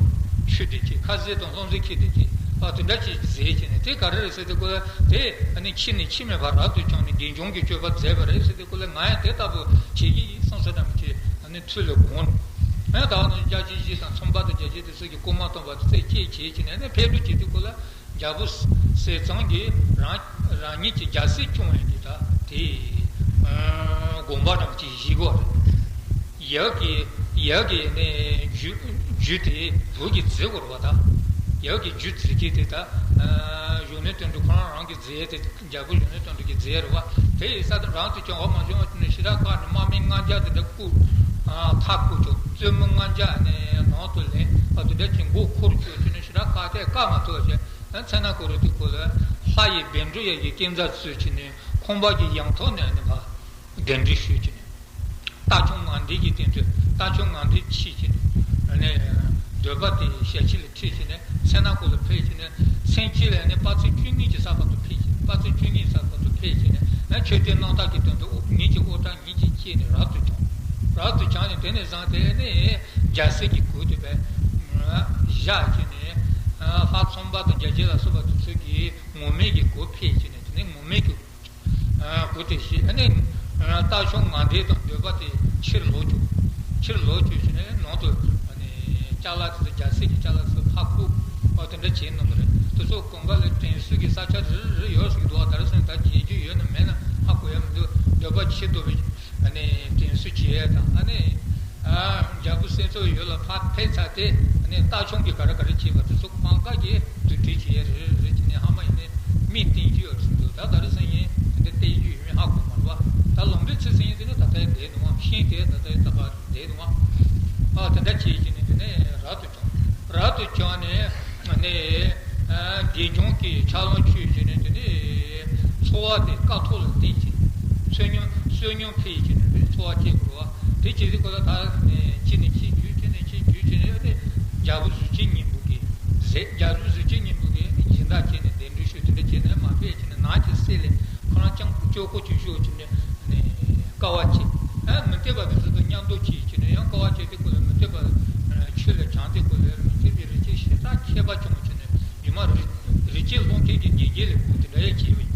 ཆོས་སྡེ་གཅིག་ཁ་ཟས་དང་ལྷུང་བཟེད་འཁྱེར་ཏེ་གཅིག་ཨ་དེ་འདྲ་ཅིག་མཛད་བྱས་ནས། དེ་ག་རེ་རེད་ཟེར་དུས་སྐོར་ལ་དེ་ཨ་ནི་འཆི་ནས་འཆི་མེད་པར་རབ་ཏུ་བྱུང་ནས་དགེ་སྦྱོང་གི་སྤྱོད་པ་མཛད་པ་རེད་ཟེར་དུས་སྐོར་ལ་ང་ཡང་དེ་ལྟ་བུ་བྱེད་ཀྱི་ཡིན་བསམ་བསམ་རྣམས་ཀྱི་ཨ་ནི་ཚུལ་ལ་དགོངས་ནས། ཨ་ད་ནི་རྒྱལ་ཆེན་བཞི་དང་ཚངས་པ་དང་རྒྱ་བྱིན་དེ་ཚོ་གིས་སྐུལ་མ་བཏང་བ་དེ་ཚེ་སྐྱེས་བྱས་བྱས་ནས་ཨ་ནི་ཕེབས་འགྲོ་བྱེད་དུས་སྐོར་ལ། རྒྱལ་པོ་ཟས་གཙང་གིས་རང་རང་ཉིད་ཀྱི་རྒྱལ་སྲིད་སྐྱོང་ཡས་ཀྱི་ད་དེ་དགོངས་པ་རང་གཅིག་བཞེས་དགོས་རེད། ཡབ་ཀྱི་ཡབ་ཀྱི་ནས་རྒྱུ་རྒྱུ་དེ་བུ་གིས་བརྫི་དགོས་རེད་བ། ད་ཡབ་ཀྱི་རྒྱུ་བརྫི་གི་དེ་ད་གཞོན་ནུ་དོན་གྲུབ་ཁོ་རང་རང་གིས་བརྫི་ཡས་དེ་རྒྱལ་པོ་གཞོན་ནུ་དོན་གྲུབ་ཀྱིས་བརྫི་ཡས་རེད་བ། དེ་ཡིན་ས་དེ་རང་དུ་བྱུང་བ་མ་བྱུང་བ་དེ་ནས་ཞེ་དྲག་བཀག་ནས་དམག་མི་ལྔ་བརྒྱ་དེ་འདྲ་བཀུག་ཁ་བཀུག་བཅུག་བཙུན་མོ་ལྔ་བརྒྱ་ནས་ནང་དུ་ལེན་པ་དེ་འདྲ་གྱི་མགོ་འཁོར་བཅུག་དེ་ནས་ཞེ་དྲག་བཀག་སྟེ་བཀག་མ་ཐུབ་བྱས། མཚན་ན་ཀོ་རུ་ཏི་ཀོ་ལ་ལྷ་ཡི་བཻ་ཌཱུརྱ་ཡི་སྐས་འཛེག་བཙུགས་བྱས་ནས་ཁང་པ་གི་ཡང་ཐོག་ནས་ནི་ཕར་གདན་འདྲེན་ཞུས་བྱས་ནས། རྟ་མཆོག་ངང་འདུས་ཀྱི་སྟེང་དུ་རྟ་མཆོག་ངང་འདུས་ཕྱིས་བྱས་ནས། ནས་འདོད་པ་དེ་ཞལ་ཕྱི་ལ་ཁྲིད་བྱས་ནས་མཚན་ན་ཀོ་ལ་ཕེབས་བྱས་ནས། མཚན་ཕྱི་ལ་ནི་དཔག་ཚད་བཅུ་གཉིས་ཀྱི་ས་བར་དུ་ཕེབས་བྱས། དཔག་ཚད་བཅུ་གཉིས་ས་བར་དུ་ཕེབས་བྱས་ནས། ན་མཆོད་རྟེན་རྣམ་དག་གི་སྟེང་དུ་ཉིད་ཀྱི་དབུ་སྐྲ་ཉིད་ཀྱིས་བཅད་ནས་རབ་ཏུ་བྱུང་། རབ་ཏུ་བྱུང་ནས་དེ་ནས་བཟུང་སྟེ་ནི་རྒྱལ་སྲིད་ཀྱི་གོས་དེ་བཞག་བྱས་ནས། ལྷ་ཚངས་པ་དང་རྒྱ་བྱིན་ལ་སོགས་པ་དེ་ཚོ་གིས་ངུར་སྨྲིག་གི་གོ་ཕྱེས་བྱས་ནས། ནི་ངོམས་མེད་ཀྱི། ཨ་གུ་དེ་བཞི། ཨ་ནི་ཨ་རྟ་མཆོག་ངང་འདྲེན་དང་འདོད་པ་དེ་ཕྱིར་ལོག་བཅུག་ཕྱིར་ལོག་བཅུག་བྱས་ནས་ནང་དུ་ཨ་ནི་ཅ་ལག་དེ་ཚོ་རྒྱལ་སྲིད་ཀྱི་ཅ་ལག་ཚོ་ཧ་གོ། ཨོ་དེ་འདྲ་བྱས་གནང་གི་རེད། དེ་ཚོ་གོམ་པ་ལ་དྲན་གསོ་གི་ས་ཆ་རེ་རེ་ཡོད་ཟེར་གི་འདུག་ཨ་ད་རེས་སང་ད་བརྗེད་རྒྱུ་ཡོད་ན་མེད་ན་ཧ་གོ་ཡ་མི་འདུག་འདོད་པ་ཆེ་མདོག་པའི་ཨ་ནི་དྲན་གསོ་བྱེད་ཡ་དང་། ཨ་ནི་ཨ་རྒྱལ་པོ་སྲས་མཚོ་ཡུལ་ལ་ཕར་ཕེབས་ཚར་ཏེ་ཨ་ནི་རྟ་མཆོག་གིས་ག་རེ་ག་རེ་བྱས་པ་དེ་ཚོ་གང་ག་གིས་བསྡུ་སྒྲིག་བྱེད་ཡ་རེ་རེ་རེ་བྱས་ནས་ཧ་མ་ཡིན་ནས་མིག་བསྟན་རྒྱུ་ཡོད་ཟེར་འདུག་ད་ད་རེས་སང་ཡིན་དེ་འདྲ་བསྟན་རྒྱུ་ཡོད་མེད་ཧ་གོ་མ་རེད་བ། ད་ལམ་འགྲོའི་ཚེ་སང་ཡིན་དེ་ནི་ད་ལྟ་ཡི་བསྡད་འདུག་བ། ཤིང་དེ་ད་ལྟ་ཡི་ད་ག་བསྡད་འདུག་བ། ཨ་དེ་འདྲ་བྱས་བྱས་ནས་དེ་ནས་རབ་ཏུ་བྱུང་། རབ་ཏུ་བྱུང་ནས་ནས་དགེ་སྦྱོང་གི་ཕྱག་ལམ་ཆོས་བྱས་ནས་དེ་ནས་འཚོ་བ་དེ་དཀའ་ཐུབ་ལ་བརྟེན་བྱས། བསོད་སྙོམས་བསོད་སྙོམས་འཕེལ་བྱས་ནས་འཚོ་བ་སྐྱེལ་དགོས་བ། དེ་བྱས་དུས་ཁོ་ལ་ད་ནས་ཅི་ནས་ཅི་བརྒྱུད་ཅི་ནས་ཅི་བརྒྱུད་ཅི་ནས་ནས་རྒྱལ་པོ་གཟུགས་ཅན་སྙིང་པོ་གིས་ཟས། རྒྱལ་པོ་གཟུགས་ཅན་སྙིང་པོ་གིས་སྦྱིན་བདག་བྱས་ནས་གདན་འདྲེན་ཞུས། དེ་འདྲ་བྱས་ནས་མ་ཕེབས་བྱས་ནས་ནགས་ཀྱི་གསེབ་ལ་ཁོ་རང་རྐྱང་སྐྱོ་པོ་ཅིག་བཞུགས་བྱས་ནས་ནས་དཀའ་བ་སྤྱད། ཨ་མི་འདོད་པ་དེ་ཚོ་དང་མཉམ་དུ་བྱས་བྱས་ནས་ཡང་དཀའ་བ་སྤྱད་དེ་ཁོ་ལ་མི་འདོད་པ་ཆོས་ལ་སྦྱངས་ཏེ་ཁོ་ལ་མི་འདོད་པའི་རིགས་ཅན་ཞེ་དྲག་མཁས་པ་བྱུང་བྱས་ནས་ཉི་མ་རི་རི་སྐྱེས་སློང་མཁན་གྱི་གཉེན་རྒྱུད་ལ་བཀུར་དེ་འདྲ་ཡང་བྱས་པ་ཡིན།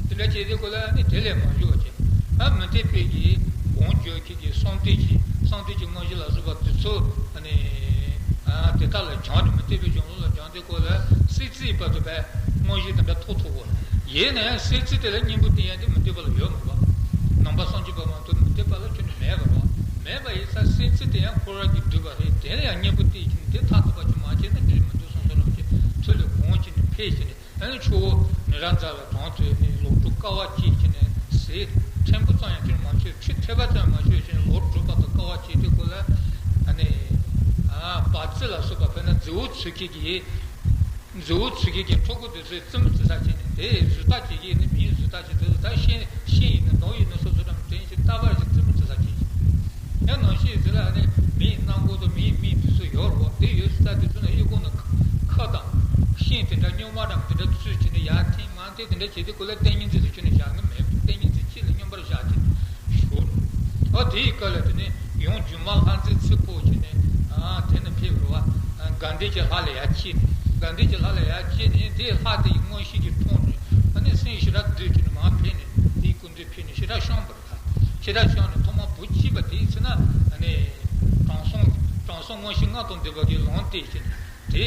དེ་འདྲ་བྱས་ཏེ་ཁོ་ལ་ནི་དེ་ལས་མ་འཇུག་པ་བྱས། ཨ་མི་འདོད་པའི་གི་གང་འཇོག་མཁན་གྱི་གསང་འདུས་ཀྱི་གསང་འདུས་ཀྱི་དངོས་གཞི་ལ་སོགས་པ་དེ་ཚོ་ནི་ཨ་དེ་དག་ལ་སྦྱངས་ནས་མི་འདོད་པའི་གཞུང་ལུགས་ལ་སྦྱངས་ཏེ་ཁོ་ལ་སྲིད་རྩེའི་བར་དུ་བས་དངོས་གཞི་དེ་འདྲ་ཐོབ་ཐུབ་པ་ཡིན་ན་ཡང་སྲིད་རྩེ་དེ་ལ་གཉེན་པོ་བསྟེན་ཡ་དེ་མི་འདོད་པ་ལ་ཡོད་མ་རེད་པ། ནང་པ་སངས་རྒྱས་པ་མ་གཏོགས་མི་འདོད་པ་ལ་ཁྱོན་ནས་མེད་པ་རེད་པ། མེད་པ་ཡིན་ཙང་སྲིད་རྩེ་དེ་ཡང་འཁོར་བ་གིས་བསྡུས་པ་རེད། དེ་ལ་ཡང་གཉེན་པོ་བསྟེན་གྱི་འདི་ཐག་ཐུབ་པ་ཅིག་མ་བྱས་ན་འགྲིག་མི་འདུག་བསམ་བསམ་ལམ་གྱི་ཐུགས་ལ་དགོངས་བྱས་ནས་ཕེབས་བྱས་ནས། ཨ་ནི་ཆུ་བོ་མི་རབས་རྫ་ལ་དྲངས་ཐོས་ནས་ལོ་དྲུག་དཀའ་བ་སྤྱད་བྱས་ནས་ཟས་ཕྲན་བུ་ཙམ་ཡང་ཁྱོན་མ་མཆོད། ཆུ་ཐིགས་པ་ཙམ་མ་མཆོད་བྱས་ནས་ལོ་དྲུག་བར་དུ་དཀའ་བ་སྤྱད་དེ་ཁོ་ལ་ཨ་ནི་ཨ་བ་ཙི་ལ་སོགས་པ་དཔེར་ན་རྫི་བོ་ཚུ་གི་གི་རྫི་བོ་ཚུ་གི་གི་ཕྲུ་གུ་དེ་ཚོས་རྩེད་མོ་རྩེ་ས་བྱས་ནས་དེ་བཟོ་ལྟ་བྱེད་ཀྱི་ཡིན་ནི་མིའི་བཟོ་ལྟ་བྱེད་དུས་ད་ཤེས་ཤེས་ཡིན་ནི་ནོར་ཡིན་ནི་སོ་སོ་རང་དྲན་ཞིང་ལྟ་བར་ཞིག་རྩེད་མོ་རྩེ་ས་བྱེད་ཀྱི། ཡང་ནང་ཤེས་ཟེར་ལ་ནི་མིའི་སྣ་མགོ་དང་མིའི་མིག་དེ་ཚོ་ཡོད་རེད་བ། དེ་ཡོད་ས་དེ་ཚོ་ན་ཨི་ཁུང་ན་ཁ་དང་ཤིང་དེ་འདྲ་སྨྱོན་མ་དང་དེ་འདྲ་ཚུལ་བྱས་ནས་ཡར་འཐེན་མར་འཐེན་དེ་འདྲ་བྱས་ཏེ་ཁོ་ལ་ཏིང་ངེ་འཛིན་དུ་བཅུག་ནས་བཞག་གི་མེད། ཏིང་ངེ་འཛིན་གཅིག་ལ་སྙོམས་པར་བཞག་བྱས་ནས་བཞུགས། ཨ་དེའི་སྐབས་ལ་དེ་ནས་ཡང་སྒྱུ་མ་ལྷ་མཛེས་ཚེ་འཕོས་བྱས་ནས་ཨ་དེ་ནས་ཕེབས་རེད་བ། དགའ་ལྡན་གྱི་ལྷ་ལ་ཡར་སྐྱེས་ནས་དགའ་ལྡན་གྱི་ལྷ་ལ་ཡར་སྐྱེས་ནས་དེའི་ལྷ་དེ་ཡི་མངོན་ཤེས་ཀྱིས་མཐོང་ནས་ཨ་ནི་སེམས་ཞེ་དྲག་འདུད་བྱས་ནས་མར་ཕེབས་ནས་དེའི་སྐུ་མདུན་ཕེབས་ནས་ཞེ་དྲག་བཤམས་པ་རེད། ད་ཞེ་དྲག་བཤམས་ནས་ཐོག་མར་བུ་གཅིག་པ་དེའི་ཚེ་ན་ཨ་ནི་དྲང་སྲོང་དྲང་སྲོང་མངོན་ཤེས་ལྔ་དང་ལྡན་པ་གིས་ལུང་བསྟན་བྱས་ནས་དེ་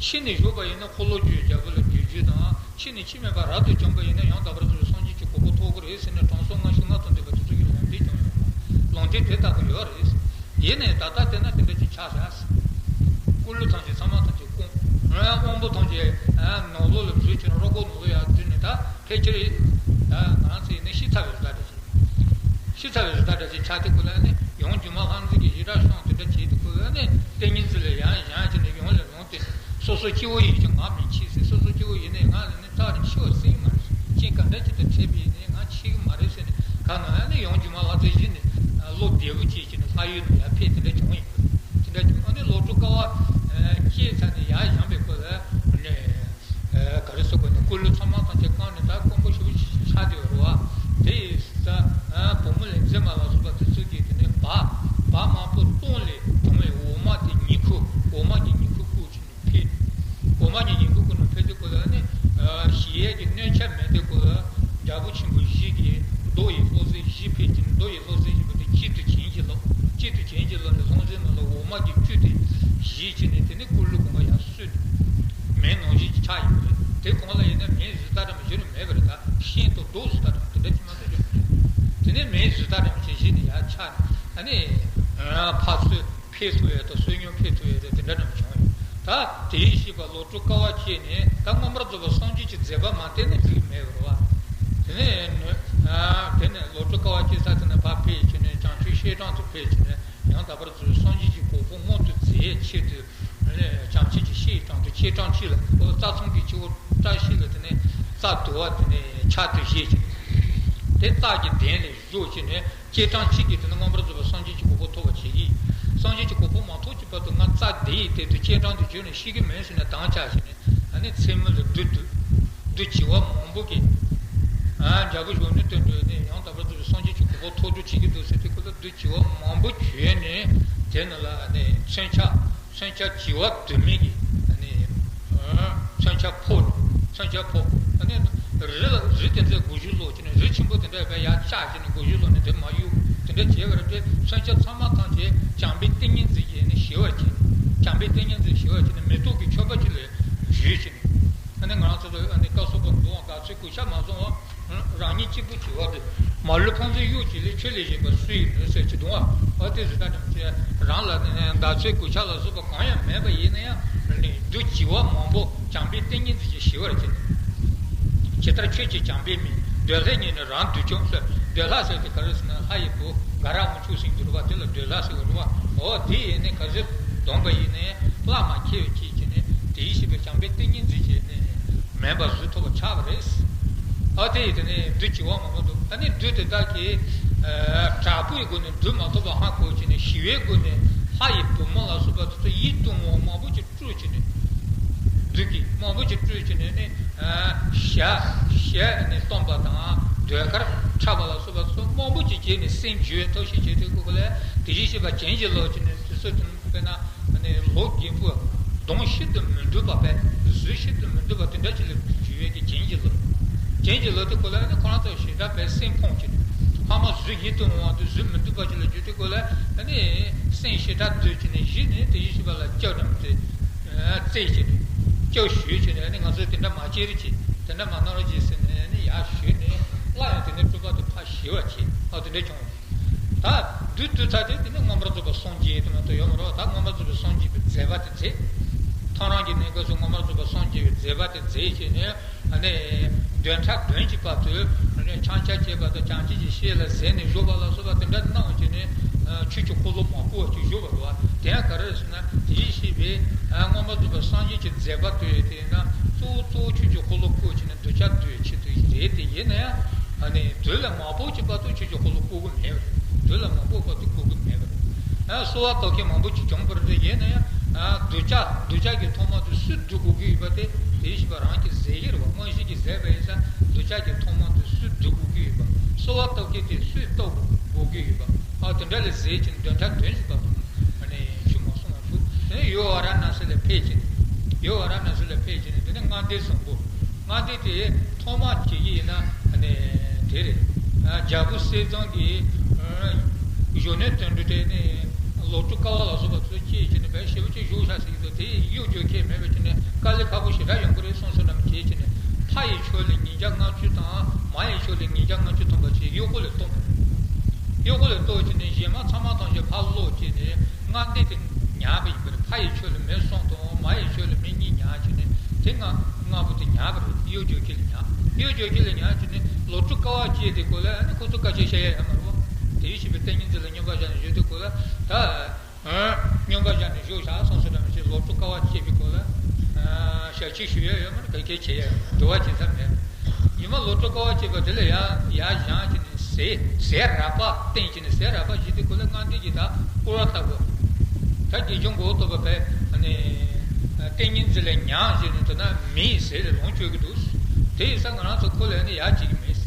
ཕྱི་ནས་བཞུགས་པ་ཡིན་ན་འཁོར་ལོས་སྒྱུར། རྒྱལ་པོ་ལ་འཇུ་རྒྱུ་དང་། ཕྱི་ནས་ཕྱི་མེད་པ་རབ་ཏུ་བྱུང་བ་ཡིན་ན་ཡང་དག་པར་རྫོགས་པའི་སངས་རྒྱས་ཀྱི་གོ་འཕང་ཐོབ་ཀྱི་རེད་ཟེར་ནས་དྲང་སྲོང་མངོན་ཤེས་ལྔ་དང་ལྡན་པ་དེ་ཚོ་གིས་ལུང་བསྟན་བྱུང་ཡོད་པ། ལུང་བསྟན་དེ་ལྟ་བུ་ཡོད་རེད། ཡིན་ནའི་ད་ལྟ་བལྟས་ན་དེ་འདྲ་ཅིག་ཆགས་བཞག་ཟེར། ཀུ་ལུ་ཐམས་ཅད་ཚང་མ་ཐམས་ཅད་སྐོང་། དབང་པོ་ཐམས་ཅད་ནང་ལོགས་ལ་འཛུལ་བྱས་ནས་རོ་ཁོག་ནང་ལོགས་ཡར་འཛུལ་ནས་ད་ཕལ་ཆེར་ང་རང་ཚོ་ཡིན་ན་ཤི་ཚར་བའི་བཟོ་ལྟ་འདྲ་ཅིག་ཤི་ཚར་བའི་བཟོ་ལྟ་འདྲ་ཅིག་ཆགས་དེ་ཁོ་ལ་ནི་ཡང་སྒྱུ་མ་ལྷ་མཛེས་ཀྱི་ཞེ་དྲག་བཤམས་དེ་འདྲ་བྱས་དེ་ཁོ་ལ་ནི་ཏིང་ངེ་འཛིན་ལ་ཡང་ཡང་བྱས་ནས་ཡང་ལ་ལུང་བསྟན། སོ་སོ་སྐྱེ་བོ་ཡིན་ཀྱང་ང་མི་འཆི་ཟེར། སོ་སོ་སྐྱེ་བོ་ཡིན་ནའི་ང་ལ་ནི་རྩ་ནས་འཆི་བ་སྲིད་ཀྱི་མ་རེད། རྐྱེན་ག་འདྲ་ཅིག་དང་འཕྲད་པ་ཡིན་ནའི་ང་འཆི་གི་མ་རེད་ཟེར་ནས་གང་ན་ཡང་ནི་ཡང་སྒྱུ་མ་ལྷ་མཛེས་གཞི་ནས་བློ་བདེ་བོ་སྐྱེས་བྱས་ནས་ལྷ་ཡུལ་ནས་ཡར་ཕེབས་དེ་འདྲ་བྱུང་ཡིན། དེ་འདྲ་བྱུང་ཨ་ནི་ལོ་དྲུག་དཀའ་བ་སྤྱད་ཚར་ནས་ཡར་བཞེངས་པའི་སྐོར་ལ་ནས། ཨ་ག་རེ་ཟེར་དགོས་ན་སྐུ་ལུས་ཚང་མ་ཐམས་ཅད་བཀང་ནས་ད་དཀོན་པོ་ཞེ་པོ་ཆགས་བསྡད་ཡོད་རེད་བ། དེ་ཡི་ས་ཨ་བུ་མོ་ལས་མཛེས་མ་ལ་སོགས་པ་དེ་ཚོ་གིས་དེ་ནས་སྦྲ་སྦྲ་མང་པོ་བཏང་ལས་དུང་བའི་འོ་མ་དེ་ཉིང་ཁུ་འོ་མ་གི་ཉིང་ཁུ་བསྐུར་བྱས་ནས་ཕེབས། འོ་མ་གི་ཉིང་ཁུ་བསྐུར་ནས་ཕེབས་དུས་སྐབས་ལ་ནི་ཨ་ཞི་གཡས་ཀྱི་སྣོད་ཆ་མེད་དུས་སྐབས་ལ་རྒྱལ་པོ་ཆེན་པོ་བཞི་གིས་རྡོ་ཡི་ལྷུང་བཟེད་བཞི་ཕུལ་གྱིན་རྡོ་ཡི་ལྷུང་བཟེད་བཞི་པོ་དེ་གཅིག་ཏུ་བྱིན་གྱིས་རློབས། གཅིག་ཏུ་བྱིན་གྱིས་རློབས་ནས་ལྷུང་བཟེད་ནང་ལ་འོ་མ་གི་བཅུད་དེ་བཞེས་བྱས་ནས་དེ་ནི་སྐུ་ལུས་གོང་ལ་ཡར་གསོལ་ནས། མེ་ནང་བཞིན་གྱི་ཆགས་ཡོད་པ་རེད། དེ་གོང་ལ་ཡིན་ན་མེ་བཟོ་ལྟ་འདྲ་མ་གཞི་ནས་མེད་པ་རེད། ད་ཤིང་དང་རྡོ་བཟོ་ལྟ་འདྲ་མ་དེ་འདྲ་ཅིག་མ་གཏོགས་ཡོད་མ་རེད། དེ་ནས་མེ་བཟོ་ལྟ་འདྲ་མ་ཅིག་གཞི་ནས་ཡར་ཆགས་ནས་ཨ་ནི་ཕར་ཚུར་འཕེལ་ཐུབ་ཡས་དང་བསོད་སྙོམས་འཕེལ་ཐུབ་ཡས་དང་དེ་འདྲ་འདྲ་མ་བྱུང་ཡོད། ད་དེའི་ཤེས་པ་ལོ་དྲུག་དཀའ་བ་སྤྱད་ནས་ད་མངོན་པར་རྫོགས་པ་སངས་རྒྱས་ཀྱི་མཛད་པ་མ་བསྟན་ན་འགྲིག་མེད་པ་རེད་བ། དེ་ནས་ནོ་ཨ་དེ་ནས་ལོ་དྲུག་དཀའ་བ་སྤྱད་ས་དེ་ནས་ཕར་འཕེལ་བྱས་ནས་བྱང་ཆུབ་ཤེས་གྲོང་དུ་འཕེལ་བྱས་ནས། ཡང་དག་པར་རྫོགས་སངས་རྒྱས་ཀྱི་གོ་འཕང་མངོན་དུ་མཛད་ཕྱིར་དུ། བྱང་ཆུབ་ཀྱི་ཤེས་དྲང་དུ་ཆེ་དྲང་ཕྱིར་ལ་ཨོ་རྩ་ཚང་གི་ཆུ་བོ་བཀྲ་ཤིས་ལ་དེ་ནས་རྩ་དུ་བ་དེ་ནས་ཆར་དུ་བཞེས་ཀྱི། དེ་རྩ་གི་གདན་ལས་བཞུགས་ཀྱི་ནས་ཆེ་དྲང་ཕྱིར་གྱི་དེ་ནས་མངོན་པར་རྫོགས་པའི་སངས་རྒྱས་ཀྱི་གོ་འཕང་ཐོབ་པར་བྱེད་ཀྱི། སངས་རྒྱས་ཀྱི་གོ་འཕང་མ་ཐོབ་ཀྱི་བར་དུ་ང་རྩ་དེ་ཡི་སྟེང་དུ་ཆེ་དྲང་དུ་བྱོན་ནས་ཤི་གི་མིན་ཟེར་ནས་འདང་ཆགས་ཤིང་ནས། ཨ་ནི་མཚན་མོ་ལ་བདུད་འདུལ། བདུད་བྱེ་བ་མང་པོ་གིས། ཨ་རྒྱལ་པོ་གཞོན་ནུ་དོན་གྲུབ་ནི་ཡང་དག་པར་རྫོགས་པའི་སངས་རྒྱས་ཀྱི་གོ་འཕང་ཐོབ་རྒྱུ་བྱེད་ཀྱི་འདུག་ཟེར་དུས་ཁོ་ལ་བདུད་བྱེ་བ་མང་པོ་བྱོན་ནས་དེ་ནང་ལ་ཨ་ནི་མཚོན་ཆ་མཚོན་ཆ་བྱེ་བ་དུ་མའི་གི་ཨ་ནི་མཚོན་ཆ་ཕོག་མཚོན་ཆ་ཕོག་ཨ་ནི་ རི་ལ་རི་དེ་འདྲའི་སྒོ་བཞི་ལོག་བྱས་ནས། རི་ཆེན་པོ་དེ་འདྲ་བས་ཡར་བཅག་བྱས་ནས་སྒོ་བཞི་ལོག་ནས་དེ་མར་གཡུག་དེ་འདྲ་བྱས་པ་རེད་དེ། མཚོན་ཆ་ཚང་མ་ཐམས་ཅད་བྱམས་པའི་ཏིང་ངེ་འཛིན་གྱིས་ནི་ཞི་བར་བྱས། བྱམས་པའི་ཏིང་ངེ་འཛིན་ཞི་བར་བྱས་ནས། མེ་ཏོག་གི་མཆོད་པ་ཅིག་ལ་འཇུས་བྱས་ནས། ཨ་ནི་ང་རང་ཚོ་ལ་ཨ་ནི་བཀའ་གསུང་པ་འདུལ་བ་དགའ་ཚལ་གུས་ཕྱག་མ་བཟུང་བ། རང་ཉིད་གཅིག་པུ་བྱེད་པ་དེ། མ་ལུས་ཕན་ཚུན་གཡོ་བྱེད་ལས། ཆོས་ལས་གཞན་པ་སུ་ཡིས་ནུས་ཟེར་གྱི་འདུག་བ། འོ་དེ་ཟེར་ད་དྲང་ཆེ་རང་ལ་ནི་དགའ་ཚལ་གུས་ཕྱག་ལ་སོགས་པ་གང་ཡང་མེད་པ་ཡིན་ན་ཡང་། ཨ་ནི་བདུད་བྱེ་བ་མང་པོ་བྱམས་པའི་ཏིང་ངེ་འཛིན་གྱིས་ཞི་བར་བྱེད། ཇི་ལྟར་ཁྱོད་ཀྱིས་བྱམས་པའི་མིས། འདོད་ལྷ་ཉིད་ནི་རང་འདུལ་ཀྱང་ཟེར། འདོད་ལྷ་ཟེར་དེ་ག་རེ་ཟེར་ན། ལྷ་ཡི་བུ་དགའ་རབ་དབང་ཕྱུག་ཟེར་གྱི་རེད་བ། དེ་ལ་འདོད་ལྷ་ཟེར་བ་རེད་བ། འོ་དེ་ཡིས་ནི་ག་ཚོད་སྡོམ་པ་ཡིན་ནའི་ལྷ་མ་ཁྱེར་བའི་ཆེད་ཀྱི་ནི་དེའི་ཤེས་པའི་བྱམས་པའི་ཏིང་ངེ་འཛིན་གྱིས་ནི་མེད་པར་བཟོ་ཐུབ་པ་ཆགས་པ་རེད། ཨ་དེ་ཡིས་དེ་ནི་བདུད་བྱེ་བ་མང་པོ་འདུག་ཨ་ནི་བདུད་དེ་དག་གིས་ཨ་དྲག་པོའི་སྒོ་ནས་འདུལ་མ་ཐུབ་པ་ཧ་གོ་བྱས་ནས། ཞི་བའི་སྒོ་ནས་ལྷ་ཡི་བུ་མོ་ལ་སོགས་པ་དེ་ཚོ་ཡིད་དུ་འོང་བ་མང་པོ་ཅིག་སྤྲུལ་བྱས་ནས། བདུད་ཀྱིས་མང་པོ་ཅིག་སྤྲུལ་བྱས་ནས་ནི། ཨ་ཞལ་ཞལ་ནི་སྟོན་པ་དང་། ཟློས་གར་འཁྲབ་པ་ལ་སོགས་པ་སོགས་མང་པོ་ཅིག་བྱས་ནས་སེམས་འགྱུར་བའི་ཐབས་ཤེས་བྱེད་དུས་སྐབས་ལ། དེ་བཞིན་གཤེགས་པ་བྱིན་གྱིས་རློབ་བྱས་ནས་དེ་ཚོ་དེ་དཔེར་ན་ནི་ལོ་རྒན་པོ་གདོང་ཤིན་ཏུ་མི་འདུག་པ་བས། གཟུགས་ཤིན་ཏུ་མི་འདུག་པ་དེ་འདྲ་ཅིག་ལ་འགྱུར་བའི་གི་བྱིན་གྱིས་རློབ། བྱིན་གྱིས་རློབ་དུས་སྐབས་ལ་ནི་ཁོ་རང་ཚོ་ཞེ་དྲག་པའི་སེམས་ཕམ་བྱས་ནས། ཕ་མ་གཟུགས་ཡིད་དུ་འོང་བ་དེ། གཟུགས་མི་འདུག་པ་ཅིག་ལ་གྱུར་དུས་སྐབས་ལ་ནི་སེམས་ཞེ་དྲག་སྡུག་བྱས་ནས། གཞི་ནས་དེ་བཞིན་གཤེགས་པ་ལ་སྐྱབས་དང་དེ། རྩེ་བྱས་ནས། སྐྱབས་ཞུས་བྱས་ནས། ཨ་ནི་ང་ཚོས་དེ་འདྲ་མ་བྱེད་རོགས་གྱིས། དེ་འདྲ་མ་གནང་རོགས་གྱིས་ཟེར་ནས་ནི་ཡར་ཞུས་ནས། སླར་ཡང་དེ་ནས་སྤྲུལ་པ་དེ་ཕར་ཞི་བར་བྱས། ཨ་དེ་འདྲ་བྱུང་། ད་བདུད་བཏུལ་ཚར་དུས་དེ་ནས་མངོན་པར་རྫོགས་པར་སངས་རྒྱས་དེ་མ་གཏོགས་ཡོད་མ་རེད། ད་མངོན་པར་རྫོགས་པར་སངས་རྒྱས་པའི་མཛད་པ་དེ་མཛད། ཐོ་རངས་ཀྱི་གནས་སྐབས་སུ་མངོན་པར་རྫོགས་པར་སངས་རྒྱས་པའི་མཛད་པ་དེ་མཛད་བྱས་ནས། ཨ་ནི་བདུན་ཕྲག་བདུན་གྱི་བར་དུ་ཨ་ནི་འཆང་ཆ་བྱས་པ་དང་། བྱང་ཆུབ་ཀྱི་ཤེས་ལ་ཟད་ནས་བཞུགས་པ་ལ་སོགས་པ་དེ་འདྲ་གནང་བྱས་ནས། ཨ་ཆོས་ཀྱི་འཁོར་ལོ་མང་པོ་ཅིག་བཞུགས་པ་རེད་བ། དེ་ཡང་ག་རེ་ཟེར་ན། དེ་བཞིན་གཤེགས་པའི་ཨ་མངོན་པར་རྫོགས་པའི་སངས་རྒྱས་ཀྱི་མཛད་པ་དེ་དེ་ཡིན་ན། གཙོ་བོ་གཙོ་བོ་ཆོས་ཀྱི་འཁོར་ལོ་བསྐོར་བྱས་ནས་གདུལ་བྱ་འདུལ་བའི་ཆེད་དུ་རེད། དེ་ཡིན་ན་ཡང་ཨ་ནི་དུས་ལ་མ་བབ་ཀྱི་བར་དུ་ཆོས་ཀྱི་འཁོར་ལོ་བསྐོར་གྱི་མེད་པ་རེད། དུས་ལ་མ་བབ་བར་དུ་བསྐོར་གྱི་མེད་པ་རེད། ཨ་གསོལ་བ་བཏབ་མཁན་མང་པོ་ཅིག་བྱུང་བ་རེད། ཡིན་ན་ཡང་ཨ་གདུལ་བྱ་གདུལ་བྱ་གི་ཐོག་མ་དེ་སུས་འདུལ་དགོས་ཀྱི་ཡོད་པ་དེ། དེ་བཞིན་གཤེགས་པ་རང་གིས་མཛད་ཀྱི་རེད་བ། མངོན་ཤེས་ཀྱིས་མཛད་པ་ཡིན་ཙང་གདུལ་བྱ་གི་ཐོག་མ་དེ་སུས་འདུལ་དགོས་ཀྱི་ཡོད་པ། གསོལ་བ་བཏབ་མཁན་དེ་སུས་བཏབ་དགོས་ཀྱི་ཡོད་པ། ཨ་དེ་འདྲ་ལ་མཛད་ཅིང་བདུན་ཕྲག་བདུན་ཞིག་བར་དུ་ཨ་ནི་ཆོས་མ་གསུང་བར་བཞུགས། དེ་ནས་ཡུལ་ཝཱ་ར་ཎཱ་སི་ལ་ཕེབས་ཀྱིན། ཡུལ་ཝཱ་ར་ཎཱ་སི་ལ་ཕེབས་ཀྱིན་དེ་ནས་ལྔ་སྡེ་བཟང་པོ། ལྔ་སྡེ་དེ་ཐོག་མར་བྱེད་ཀྱི་ཡིན་ན་ཨ་ནི་དེ་རེད། ཨ་རྒྱལ་པོ་གསེར་ཟངས་ཀྱི་ཨ་གཞོན་ནུའི་དོན་གྲུབ་དེ་ནི་ལོ་དྲུག་དཀའ་བ་ལ་སོགས་པ་ཚོ་སྐྱེས་ཀྱིན་དཔེ་ཞེ་པོ་ཅིག་བཞུགས་ཤག་ཟེར་གྱི་འདུག་དེ་ཡིས་གཡོ་སྒྱུ་མཁས་མེད་པ་བྱས་ནས་དཀའ་ལས་ཁག་པོ་ཞེ་དྲག་ཡོང་གི་རེད་བསམ་བསམ་འདྲ་མོ་བྱས་བྱས་ནས། ཕ་ཡི་ཕྱོགས་ལས་ཉིས་བརྒྱ་ལྔ་བཅུ་དང་། མ་ཡི་ཕྱོགས་ལས་ཉིས་བརྒྱ་ལྔ་བཅུ་ཐམ་པ་བྱས་གཡོག་པོ་ལ་གཏོང་། གཡོག་པོ་ལ་གཏོང་བྱས་ནས་གཞན་མ་ཚང་མ་ཐམས་ཅད་ཕར་སློག་བྱས་ནས་ལྔ་སྡེ་དེ་ཉར་བ་ཡིན་པ་རེད། ཕ་ཡི་ཕྱོགས་ལ་མི་གསུམ་དང་། མ་ཡི་ཕྱོགས་ལ་མི་གཉིས་ཉར་བྱས་ནས། དེ་ལྔ་ལྔ་པོ་དེ་ཉར་བ་རེད། གཡོ་སྒྱུ་མཁས་ལ་ཉར། གཡོ་སྒྱུ་མཁས་ལ་ཉར་བྱས་ནས་ལོ་དྲུག་དཀའ་བ་སྤྱད་དེ་སྐོར་ལ་ཨ་ནི་ཁོ་ཚོ་བཀའ་ཆད་བཤད་ཡ་ཡོད་མ་རེད་བ། དེ་བཞིན་གཤེགས་པའི་ཏིང་ངེ་འཛིན་ལ་སྙོམས་པར་བཞག་ནས་བཞུགས་དུས་སྐོར་ལ་ད། སྙོམས་པར་བཞག་ནས་བཞུགས་ཤག་བསམ་བསམ་འདྲ་མོ་ཅིག་ལོ་དྲུག་དཀའ་བ་སྤྱད་པའི་སྐོར་ལ། ཨ་ཞབས་ཕྱི་ཞུ་ཡ་ཡོད་མ་རེད། ག་གེ་བྱེད་ཡ་ཡོད་མ་རེད། འགྲོ་བ་བྱེད་ས་མེད། ཉི་མ་ལོ་དྲུག་དཀའ་བ་སྤྱད་པ་དེ་ལ་ཡར་ཡར་བཞེངས་བྱས་ནས་ཟས་ཟས་རགས་པ་བསྟན་བྱས་ནས། ཟས་རགས་པ་བྱེད་དུས་སྐོར་ལ་ལྔ་སྡེ་གིས་ད་སྐོར་བ་བཏབ་དགོས། ད་དགེ་སྦྱོང་མགོ་བོ་གཏུབ་པ་བས་ཨ་ནི་ཏིང་ངེ་འཛིན་ལ་མྱངས་བྱས་ནས་དེ་ན་མི་ཡི་ཟས་ལ་ལོངས་སྤྱོད་ཀྱི་འདུག་དེ་ཡིན་ཙང་ང་རང་ཚོ་ཁོ་ལ་ནི་ཡག་བྱེད་ཀྱི་མེད།